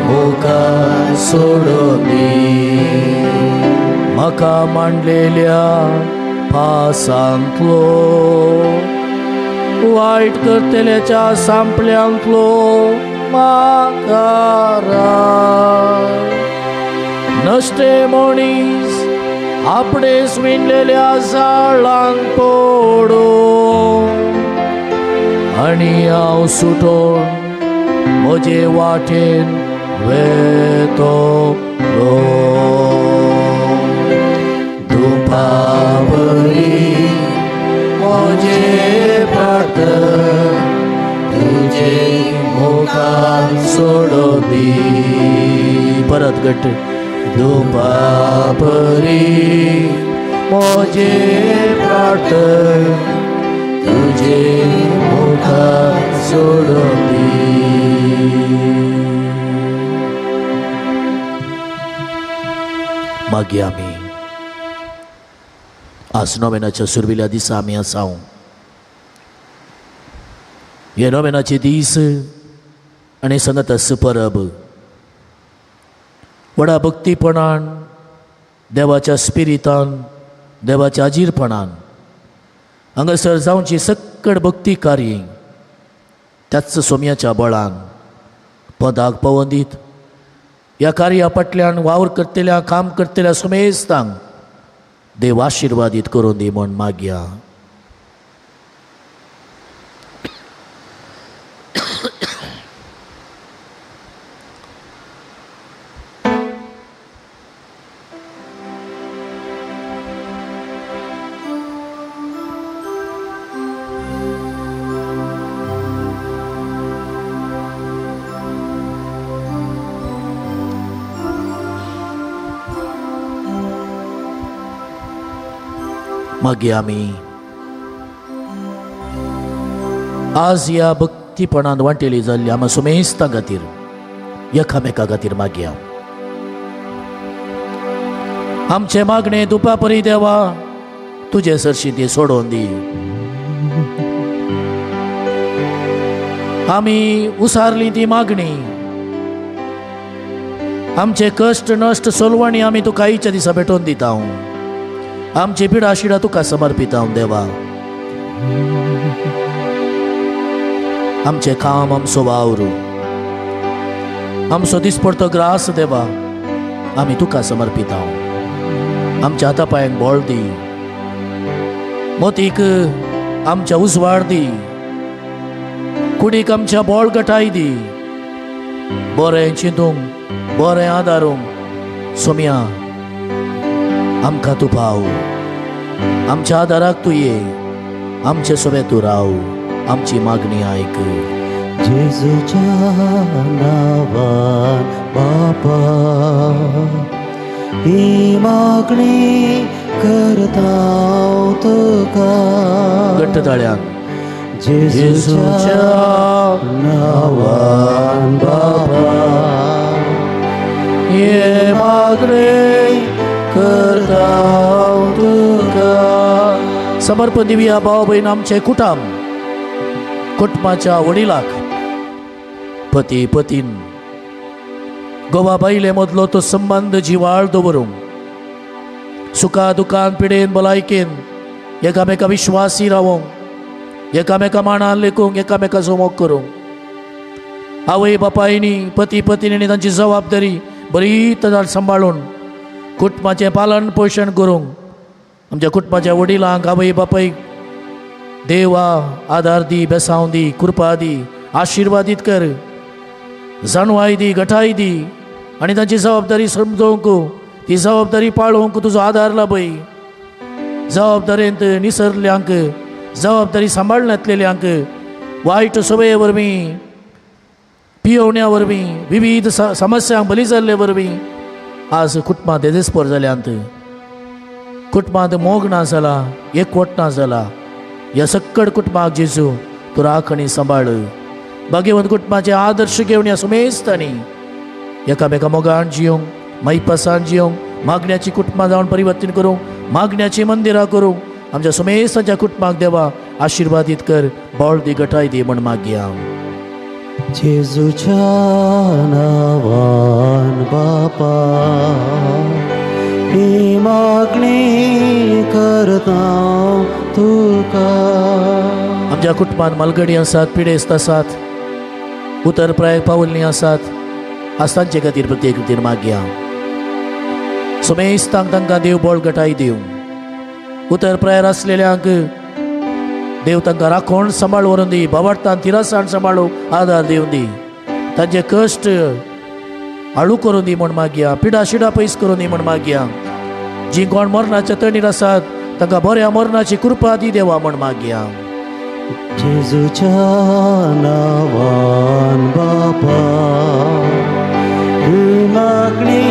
मुखार सोडून दी. म्हाका मांडलेल्या पासांतलो वायट करतल्याच्या सांपळ्यांतलो म्हाका राख. नश्टे मनीस आपणेच विणलेल्या जाळांक पडूं आनी हांव सुटोन म्हजे वाटेन वेतलो. दुपा बरी म्हजें प्रार्थन तुजे मुखार सोडून दी. परत घट. दुपा बरी म्हजें प्रार्थन तुजे मुखार सोडून दी. मागीर आमी आज नोवेनाच्या सुरवेल्या दिसा आमी आसा. हे नोवेनाचे दीस आनी सांगात परब व्हडा भक्तीपणान देवाच्या स्पिरितान देवाच्या आजीरपणान हांगासर जावची सक्कड भक्ती कार्य त्याच सोम्याच्या बळान पदाक पवन दीत ह्या कार्या फाटल्यान वावर करतल्या काम करतल्या सुमेस्तांक देव आशिर्वादीत करून दी म्हूण मागया. मागीर आमी आज ह्या भक्तीपणान वांटेली जाल्ली आमा सुमेस्तां खातीर एकामेका खातीर मागया. आमचे मागणे दुपा परी देवा तुजे सरशी ती सोडोवन दी. आमी उसारली ती मागणी, आमचे कश्ट नश्ट सोलवणी आमी तुका आयच्या दिसा भेटोवन दिता. आमची पिडा शिडा तुका समर्पिता देवा. आमचें काम, आमचो वावर, आमचो दिसपडतो ग्रास देवा आमी तुका समर्पिता. आमच्या हाता पांयांक बळ दी, मोतीक आमच्या उजवाड दी, कुडीक आमच्या बळ गटाय दी, बरें चिंतूंक बरें आदारूंक सोम्या आमकां तूं पाव. आमच्या आदाराक तूं ये, आमचे सोबे तूं राव, आमची मागणी आयक. जेजूच्या नांवान बापा ही मागणी करता तुका. घट्ट ताळ्यान. जेजूच्या नांवान बापा हे मागणे करता तुका. समर्पण दिवया भाव भयण आमचे कुटुंब, कुटुंबाच्या वडिलाक, पती पतीन, गोवा बायले मदलो तो संबंद जिवाळ दवरूंक, सुखा दुखान पिडेन भलायकेन एकामेका विश्वासी रावोंक, एकामेका माणान लेखूंक, एकामेकाचो मोग करूंक. आवय बापायनी पती पतीनी तांची जबाबदारी बरी तदार सांबाळून कुटुंबाचें पालन पोशण करूंक आमच्या कुटुंबाच्या वडिलांक, आवय बापायक देवा आदार दी, बेसांव दी, कृपा दी, आशिर्वादीत कर, जाणवाय दी, गठाय दी आनी तांची जबाबदारी समजोवंक, ती जबाबदारी पाळोवंक तुजो आदार लाभय. जबाबदारेंत निसरल्यांक, जबाबदारी सांबाळनातलेल्यांक, वायट सवये वरवीं, पियोवण्या वरवीं, विविध समस्यांक बली जाल्ले वरवीं आज कुटुंबांत देदेस्पोर जाल्यांत, कुटुंबांत मोग ना जाला, एकवट ना जाला. ह्या सक्कड कुटुंबाक जेजू तूं राख आनी सांबाळ. भाग्यवंत कुटुंबाचे आदर्श घेवन ह्या सुमेस्तांनी एकामेका मोगान जियोंक, माईपासान जियोंक, मागण्याची कुटुंबां जावन परिवर्तन करूंक, मागण्याची मंदिरां करूंक आमच्या सुमेस्तांच्या कुटुंबाक देवा आशिर्वादीत कर, बळ दी, गटाय दी म्हण मागया. जेजूच्या नांवान बापा ही मागणी करता तुका. आमच्या कुटुंबांत मालगडी आसात, पिडेस्त आसात, उतर प्रायक पावल्लीं आसात, आज तांचे खातीर प्रत्येक रितीन मागया. सुमेस्तांक तांकां देव बळ गटाय दिवं. उतर प्रायर आसलेल्यांक देव तांकां राखण सांबाळ व्हरून दी, बाबार्तान तिरासाण सांबाळू आदार दिवन दी, तांचे कश्ट हाळू करून दी म्हण मागया, पिडा शिडा पयस करून दी म्हण मागया. जीं कोण मरणाच्या तणीर आसात तांकां बऱ्या मरणाची कृपा दी देवा म्हण मागया. जेजूच्या नांवान बापा ही मागणी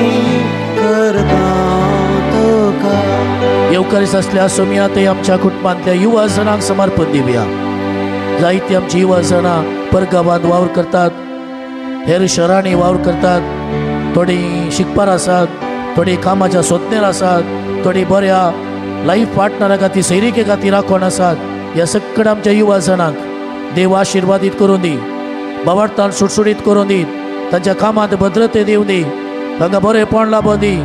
करता तुका. येवकारीस आसल्या सोमया ते आमच्या कुटुंबांतल्या युवा जणांक समर्पण दिवया. जायती आमची युवा जणां परगावांत वावर करतात, हेर शहरांनी वावर करतात, थोडीं शिकपार आसात, थोडीं कामाच्या सोदनेर आसात, थोडीं बऱ्या लायफ पार्टनरा खातीर, सैरिके खातीर राखण आसात. ह्या सगळ्या आमच्या युवा जणांक देव आशिर्वादीत करून दी, बाबार्थान सुटसुटीत करून दी, तांच्या कामांत भद्रते दिवं दी, तांकां बरेंपण लाबोवन दी,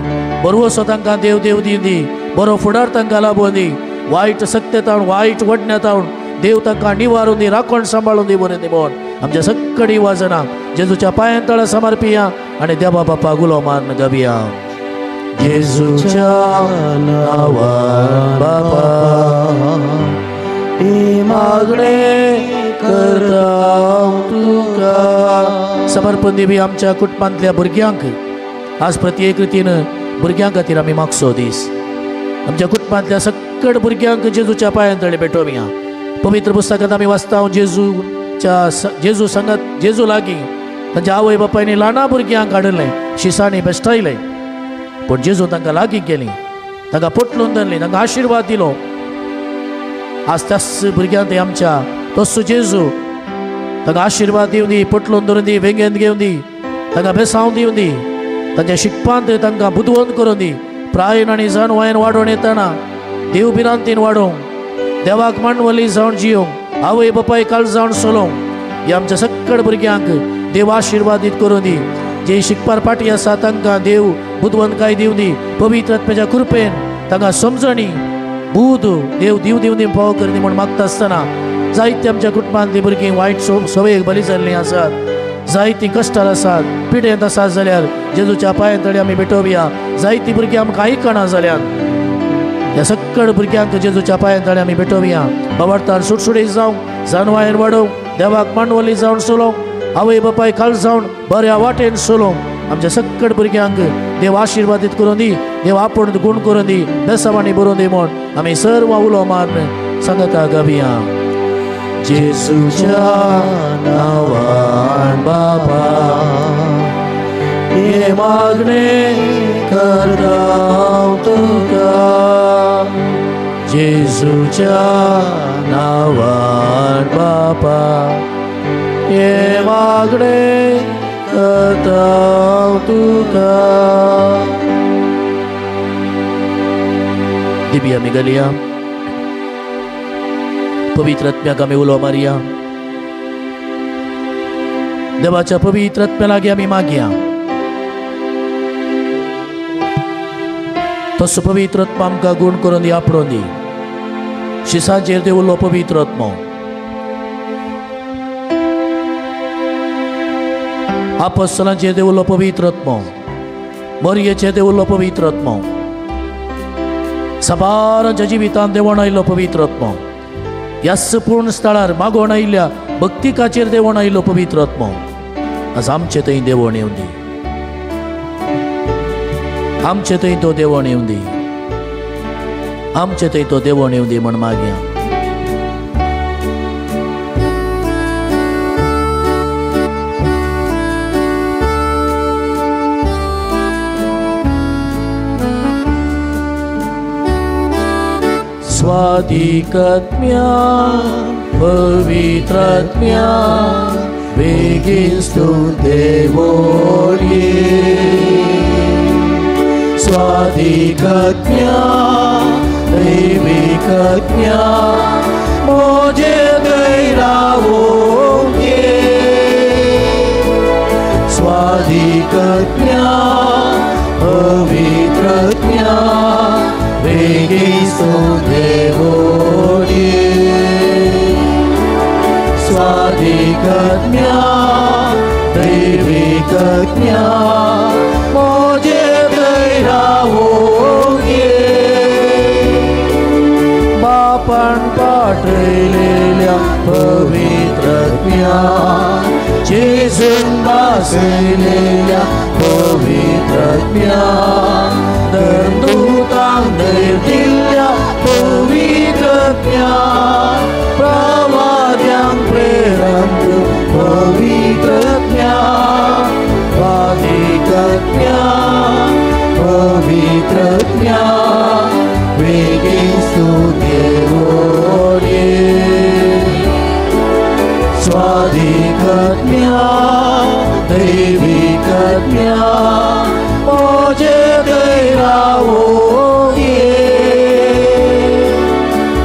बरवसो तांकां देव देव दिवं दी, बरो फुडार तांकां लाबोवन दी, वायट सक्तेतावन, वायट वडण्यातावन देव तांकां निवारून दी, राखण सांबाळून दी बरें दी म्हण आमच्या सगळी युवा जणांक जेजूच्या पांयां तळा समर्पिया आनी देवा बापा गुलो मारून गावया. जेजूच्या नांवान बापा ही मागणे करता तुका. समर्पण दिवी आमच्या कुटुंबांतल्या भुरग्यांक. आज प्रत्येक रितीन भुरग्यां खातीर आमी मागचो दीस. आमच्या कुटुंबांतल्या सगळ भुरग्यांक जेजूच्या पांयां तळे भेटोवया. पवित्र पुस्तकांत आमी वाचता जेजू सांगत, जेजू लागीं तांच्या आवय बापायनी ल्हाना भुरग्यांक हाडलें, शिसांनी बेश्टायलें, पूण जेजू तांकां लागीं गेली, तांकां पोटलून धरली, तांकां आशिर्वाद दिलो. आज त्याच भुरग्यांक ते आमच्या तसो जेजू तांकां आशिर्वाद दिवं दी, पटलून धरून दी, वेंगेंत घेवन दी, तांकां बेसांव दिवं दी, तांच्या शिकपांत तांकां बुदवंत करून दी. प्रायन आनी जाणवायन वाडोवन येतना देव भिरांतीन वाडोवंक, देवाक मांडवली जावन जियोंक, आवय बापाय काल जावन चलोवंक ह्या आमच्या सक्कड भुरग्यांक देव आशिर्वादीत करून दी. जे शिकपार पाटी आसा तांकां देव बुदवंतकाय दिवं दी. पवित्र आत्म्याच्या कृपेन तांकां समजणी बूद देव दिव दिवं दी, पाव करून दी म्हूण मागता आसतना जायते आमच्या कुटुंबांतलीं भुरगीं वायट सवयेक बली जाल्लीं आसात, जायतीं कश्टार आसात, पिडेंत आसात जाल्यार जेजूच्या पांयां तडे आमी भेटोवया. जायतीं भुरगीं आमकां आयकना जाल्यार ह्या सक्कड भुरग्यांक जेजूच्या पांयां तडे आमी भेटोवया. बाबार्थान सुटसुटीत जावंक, जानवायन वाडोवंक, देवाक मांडवली जावन चलोवंक, आवय बापाय खाल जावन बऱ्या वाटेन चलोवंक आमच्या सक्कड भुरग्यांक देव आशिर्वादीत करून दी, देव आपूण गुण करून दी, बेसावांनी बरोवन दी म्हूण आमी सर्व उलो मारून सांगता गावया. जेजूच्या नांवान बाबा हे मागणे करता तुका, जेजूच्या नांवान बाबा हे मागणे करता तुका. दिव्या आमी घालया, पवित्र आत्म्याक आमी उलो मारया, देवाच्या पवित्र आत्म्या लागीं आमी मागया. तसो पवित्र आत्मा आमकां गूण करून दी, आपडोवन दी. शिसांचेर देवलो पवित्र आत्मो, आपोस्तलांचेर देवलो पवित्र आत्मो, मरयेचेर देवलो पवित्र आत्मो, साबारांच्या जिवितांत देवण आयिल्लो पवित्र आत्मो, ह्याच पूर्ण स्थळार मागोवन आयिल्ल्या भक्तिकाचेर देवण आयिल्लो पवित्र आत्मो आज आमचे थंय देवण येवन दी, आमचे थंय तो देवण येवन दी, आमचे थंय तो देवण येवन दी म्हण मागया. स्वादिकत्म्या पवित्रात्म्या बेगीन स्तुते बोलये. स्वादिकत्म्या दैविकत्म्या मोजे गैरावोगे. स्वादिकत्म्या पवित्रत्म्या बेगीन स्तुते बोलये. स्वादिकत्म्या दैविकत्म्या मोजे गैरावोगे. बापान पाठयलेल्या पवित्रत्म्या जेजून भासयलेल्या पवित्रत्म्या धर्मदूतांक धैर्य दिल्ल्या पवित्रत्म्या प्रवाद्यांक प्रेरण पवित्रत्म्या वादिकत्म्या पवित्रत्म्या वेगीन स्तुते बोलये. स्वादिकत्म्या दैविकत्म्या मोजे गैरावोगे,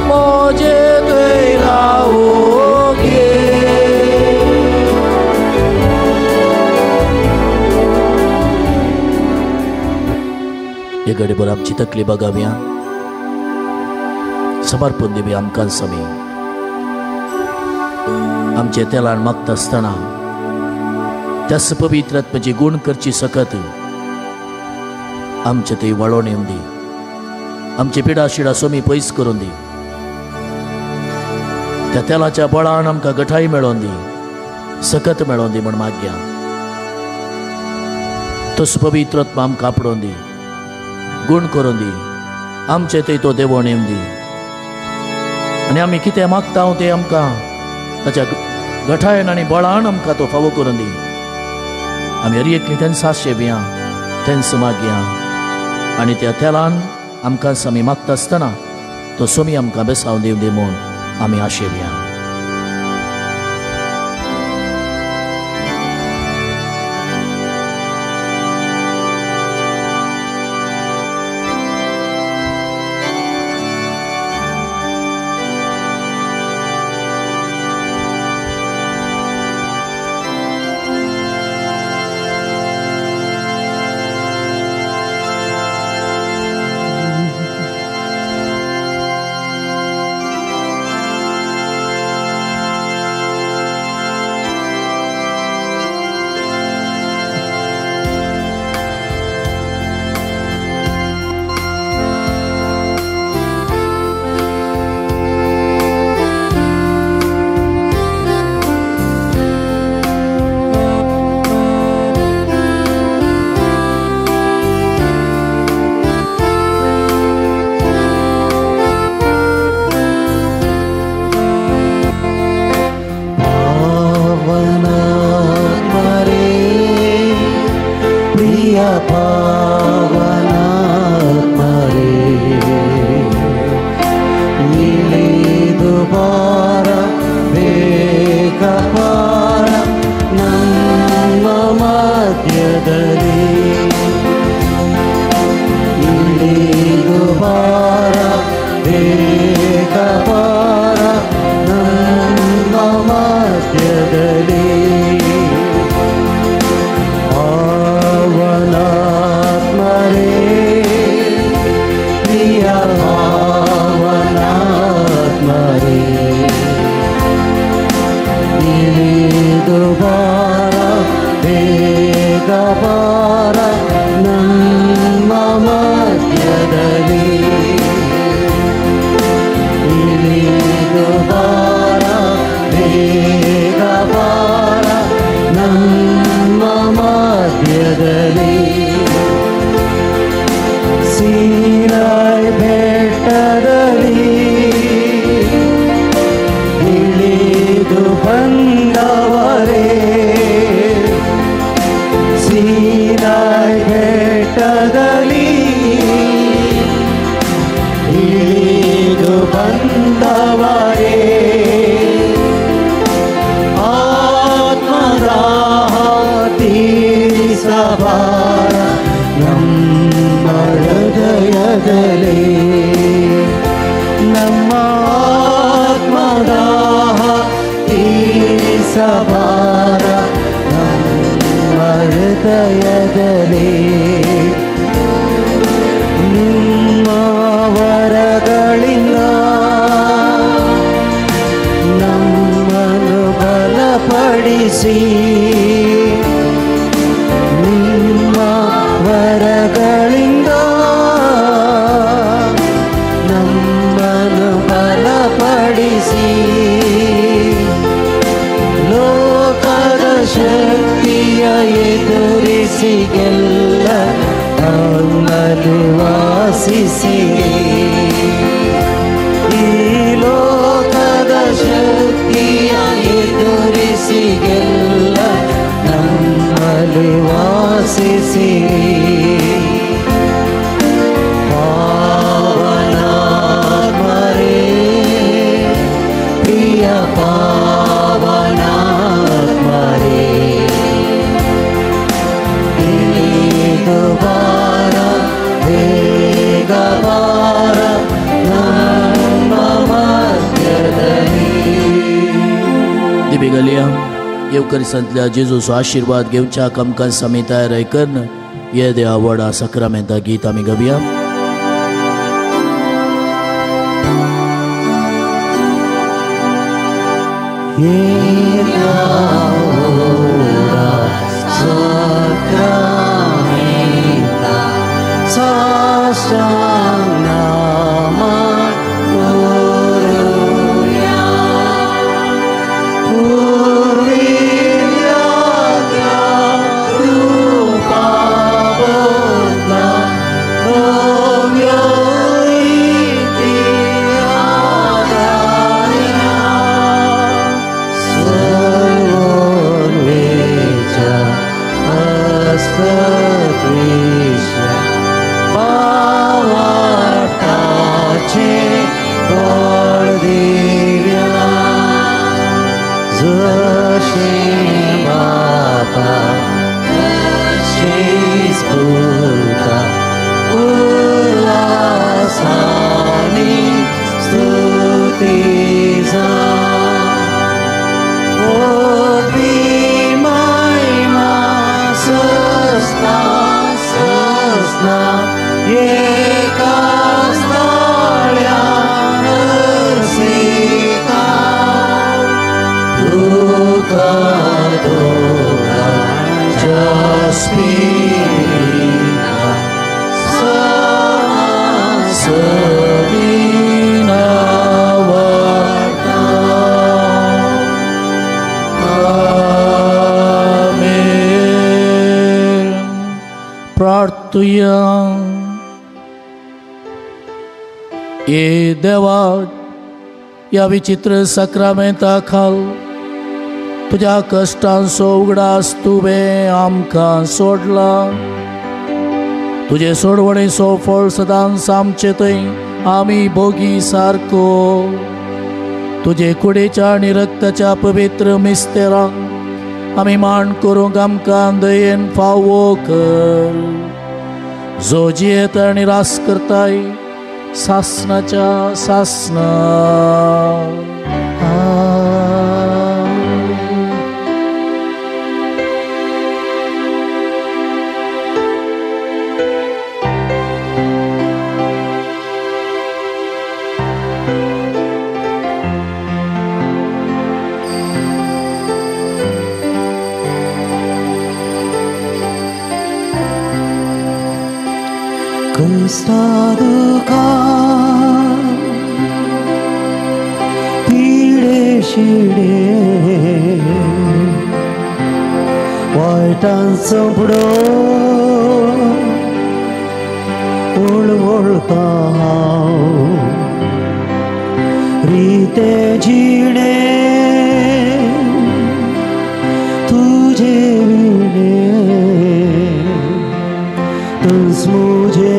मोजे गैरावोगे. हे गडीभर आमची तकली बघावया, समर्पण दिवया आमकां समी. आमचे तेलान मागता आसतना त्याच पवित्र आत्म्याची गुण करची सकत आमचे थंय वळोवन येवन दी, आमची पिडा शिडा सोमी पयस करून दी. त्या तेलाच्या बळान आमकां गठाय मेळोवन दी, सकत मेळोवन दी म्हण मागया. तसो पवित्र आत्मा आमकां आपडोवन दी, गुण करून दी, आमचे थंय तो देवण येवन दी. आनी आमी कितें मागता तें आमकां ताच्या गठायन आनी बळान आमकां तो फावो करून दी. आमी हर एकली तेन्ना आशेवया, तेन्ना मागया आनी त्या तेलान आमकां आमी मागता आसतना तो सोमी आमकां बेसांव दिवं दी म्हूण आमी आशेवया. ಮಧ್ಯದಲ್ಲಿ ಇಳಿದು ಬಾರ ಬೇಗ ಬಾರ ನಮ್ಮ ಮಧ್ಯದಲ್ಲಿ ಪಾವನಾತ್ಮರೇ ಪ್ರಿಯ ಪಾವನಾತ್ಮರೇ ಇಳಿದು ಬಾರ ಬೇಗ ಬಾರ ನಮ್ಮ ಮಧ್ಯದಲ್ಲಿ ಇಳಿದು ಬಾರ ಬೇಗ ಬಾರ ನಮ್ಮ ಮಧ್ಯದಲ್ಲಿ ಸೀನಾಯ್ ಬೆಟ್ಟದಲ್ಲಿ ಇಳಿದು ಬಂದವರೇ ಸೀನಾಯ್ ಬೆಟ್ಟದಲ್ಲಿ ಇಳಿದು ಬಂದವರೇ ಆತ್ಮದಾಹ ತೀರಿಸಬಾರ ನಮ್ಮ ಹೃದಯದಲ್ಲಿ ನಮ್ಮ ಆತ್ಮದಾಹ ತೀರಿಸಬಾರ ನಮ್ಮ ಹೃದಯದಲ್ಲಿ ನಿಮ್ಮ ವರಗಳಿಂದ ನಮ್ಮನ್ನು ಬಲಪಡಿಸಿ ನಿಮ್ಮ ವರಗಳಿಂದ ನಮ್ಮನ್ನು ಬಲಪಡಿಸಿ ಲೋಕದ ಶಕ್ತಿಯ ಎದುರಿಸಿ ಗೆಲ್ಲ ನಮ್ಮನ್ನು ವಾಸಿಸಿ ಈ ಲೋಕದ ಶಕ್ತಿಯ ಎದುರಿಸಿ ಗೆಲ್ಲ ನಮ್ಮಲ್ಲಿ ವಾಸಿಸಿ ಪಾವನಾತ್ಮರೇ ಪ್ರಿಯ ಪಾವನಾತ್ಮರೇ ಇಳಿದು ಬಾರ ಬೇಗ ಬಾರ ನಮ್ಮ ಮಧ್ಯದಲ್ಲಿ. दिबेगलिया येवकरिसांतल्या जेजूचो आशिर्वाद घेवच्या कामकाज आमी तयार करून ये देवा व्हडा सक्रामेंता गीत आमी गावया. प्रार्थुया ए देवा ह्या विचित्र सक्रामेंता खाल तुज्या कश्टांचो उगडास तुवें आमकां सोडला. तुजे सोडवणेचो फळ सदांच आमचे थंय आमी भोगी सारको. तुजे कुडीच्या आनी रक्ताच्या पवित्र मिस्तेरांक आमी मांड करूंक आमकां दयेन फावो कर, जो जियेता आनी रास करताय सासनाच्या सासना. दुकान पिडे शिडे वायटान सोंपडो वळवळता हांव रिते जिणे तुजे विणे तुज मुझे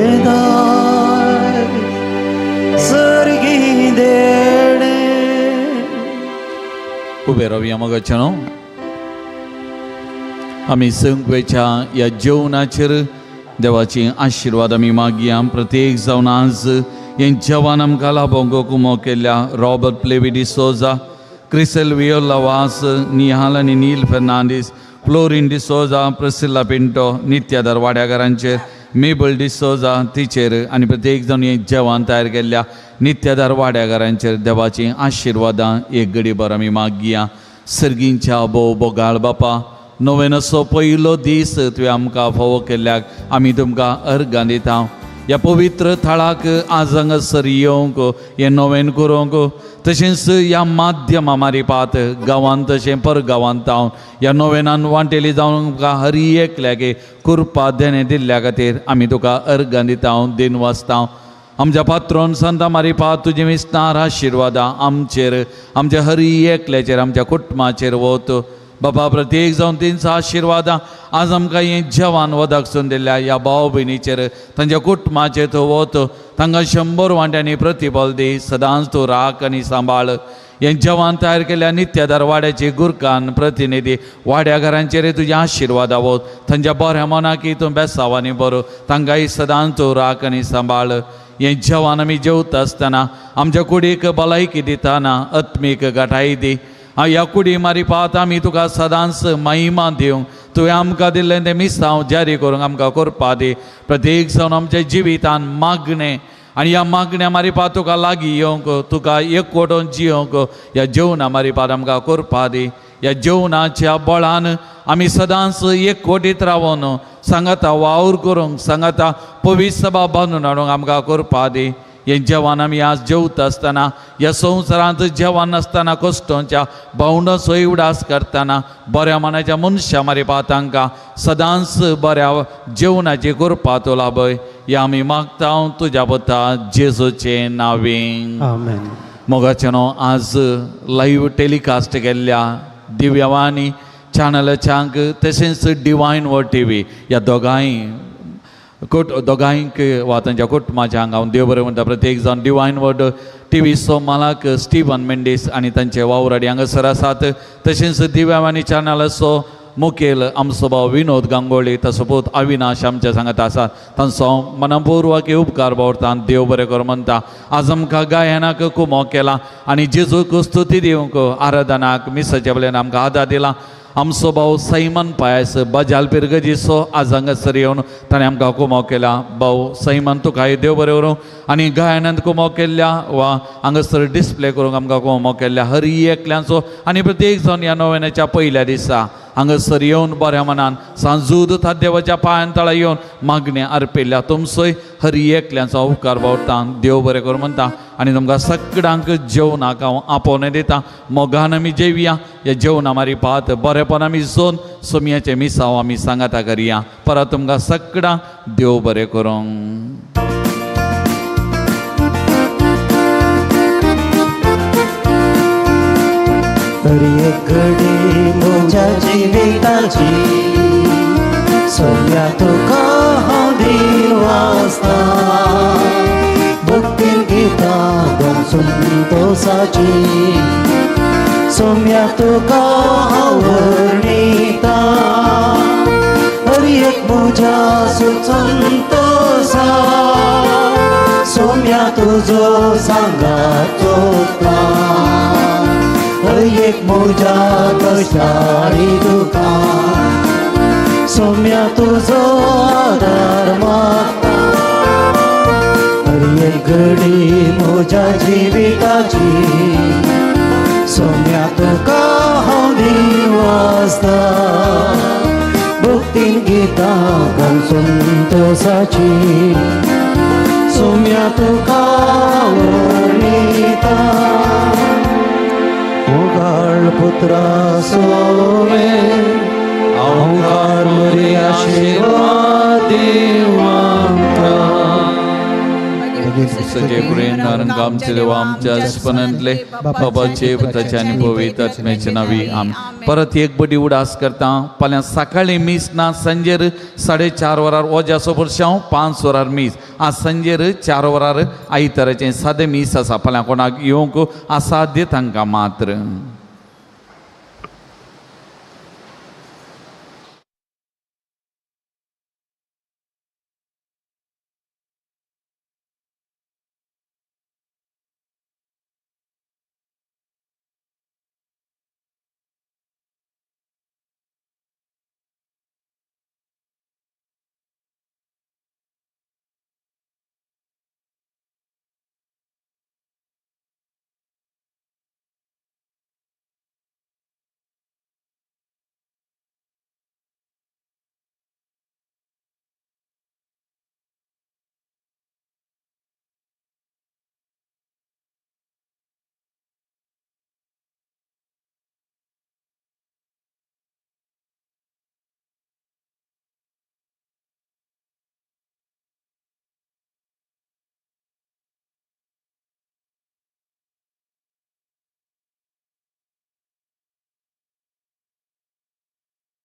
उबे रावया मोगाच्यानो, आमी संकवेच्या ह्या जेवणाचेर देवाची आशिर्वाद आमी मागया. प्रत्येक जावन आज हें जेवण आमकां लाभोंक कुमो केल्ल्या रॉबर्ट प्लेवी डिसोजा, क्रिसेल वियोला वास, निहाल आनी नील फेर्नांडीस, फ्लोरीन डिसोजा, प्रसिल्ला पिंटो, नित्यादार वाड्याकारांचेर, मेबल डिसोजा तिचेर आनी प्रत्येक जावन हें जेवण तयार केल्ल्या नित्यादार वाड्याकारांचेर देवाची आशिर्वादां एक घडीभर आमी मागया. सर्गींच्या भोव बोगाळ बापा, नोवेनाचो पयलो दीस तुवें आमकां फावो केल्ल्याक आमी तुमकां अर्गां दिता. ह्या पवित्र थळाक आज हांगासर येवंक, हें नोवेन करूंक, तशेंच ह्या माध्यमा मारिपात गांवांत तशें परगांवांत हांव ह्या नोवेनान वांटेली जावन आमकां हर एकल्याक कृपा देणें दिल्ल्या खातीर आमी तुका अर्गां दिता, दिन वाचता. आमच्या पात्रोन संता मारिपात तुजें विस्तार आशिर्वादां आमचेर, आमच्या हर एकल्याचेर, आमच्या कुटुंबाचेर वत बाबा. प्रत्येक जावन तेंचो आशिर्वादां आज आमकां हें जेवण वदाकसून दिल्ल्या ह्या भाव भयणीचेर, तांच्या कुटुंबाचेर तूं वत, तांकां 100 वांट्यांनी प्रतिफल दी, सदांच तूं राख आनी सांबाळ. हें जेवण तयार केल्ल्या नित्यादार वाड्याची गुरकान प्रतिनिधी वाड्या घरांचेर तुजे आशिर्वाद वत, तांच्या बऱ्या मनाकी तूं बेसावांनी बरो, तांकांय सदांच तूं राख आनी सांबाळ. हें जेवण आमी जेवता आसतना आमच्या कुडीक भलायकी दितना आत्मीक घटाय दी. ह्या कुडी मारिपात आमी तुका सदांच महिमा दिवंक तुवें आमकां दिल्लें तें मिसांव जारी करूंक आमकां करपा दी. प्रत्येक जावन आमच्या जिवितान मागणें आनी ह्या मागण्या मारिपात तुका लागीं येवंक, तुका एकवटून जियोवंक ह्या जेवणा मारिपात आमकां करपा दी. ह्या जेवणाच्या बळान आमी सदांच एकवटीत रावन सांगाता वावर करूंक, सांगाता पवित्र सभा बांदून हाडूंक आमकां करपा दी. हें जेवण आमी आज जेवता आसतना, ह्या संवसारांत जेवण नासतना कश्टांच्या भावंडांचो उडास करतना बऱ्या मनाच्या मनशां मारिपा तांकां सदांच बऱ्या जेवणाची कृपा तूं लाभय. ह्या आमी मागता तुज्या पुता जेजूचें नांवें. आमेन. मोगाचें आज लायव्ह टेलिकास्ट केल्ल्या दिव्यवाणी चॅनलाच्यांक तशेंच डिवायन वर्ड टीव्ही ह्या दोगांयक वा तांच्या कुटुंबाच्या हांगा हांव देव बरें म्हणटा. प्रत्येक जावन डिवायन वर्ड टीव्हीचो मालक स्टिवन मेंडीस आनी तांचे वावराडी हांगासर आसात. तशेंच दिव्यवाणी चॅनलाचो मुखेल आमचो भाव विनोद गांगोळी, ताचो पूत अविनाश आमच्या सांगत आसात. तांचो हांव मनपूर्वक उपकार बावरता, देव बरें कर म्हणटा. आज आमकां गायनाक कुमो केला आनी जेजूक स्तुती दिवंक आराधनाक मिसाच्या वयल्यान आमकां आदार दिला. आमचो भाव सैमन पायस बजाल पिरगजीचो आज हांगासर येवन ताणें आमकां कुमो केला. भाव सैमन तुका देव बरें करूं आनी गायनांत कुमो केल्ल्या वा हांगासर डिस्प्ले करूंक आमकां कुमो केल्ल्या हर एकल्यांचो आनी प्रत्येक जावन ह्या नोवेनाच्या पयल्या दिसा हांगासर येवन बऱ्या मनान सांजूद देवाच्या पांयान तळा येवन मागणें अर्पिल्ल्या तुमचोय हर एकल्यांचो उपकार बावरता, देव बरें करूं म्हणटा. आनी तुमकां सगळ्यांक जेवणाक हांव आपोवणें दिता. मोगान आमी जेवया, ह्या जेवणा मारिपात बरेपण आमी जोन सोमयाचें मिसांव आमी सांगाता करया. परत तुमकां सगळ्यांक देव बरें करूं. एक घडी म्हज्या जिविताची सोम्या तुका हांव दिन वाचता, भक्तीन गितां गावन संतोसाची सोम्या तुका हांव वर्णिता. संतोषा सोम्या तुजो सांगात चोता एक म्हज्या कश्टारी तुका सोम्या तुजो आदार मागता हर एक घडी म्हज्या जिविताची सोम्या तुका हांव दिवासता भक्तीन गितां गावन संतोषाची सोम्या तुका वर्णिता मोगाळ पुत्रा सोमे अवकार मरे आशिर्वाद देवांका सजे प्रेम नारंग आमचे देवा आमच्या स्पनांतले बाबाचे पुताचे आनी पवित्र आत्म्याचे नावी आम. परत एक बडी उडास करता फाल्यां सकाळी मीस ना सांजेर 4:30 वरार ओजासो परशांव 5 वरार मीस. आज सांजेर 4 वरार आयताराचें सादें मीस आसा. फाल्यां कोणाक येवंक आसाध्य तांकां मात्र.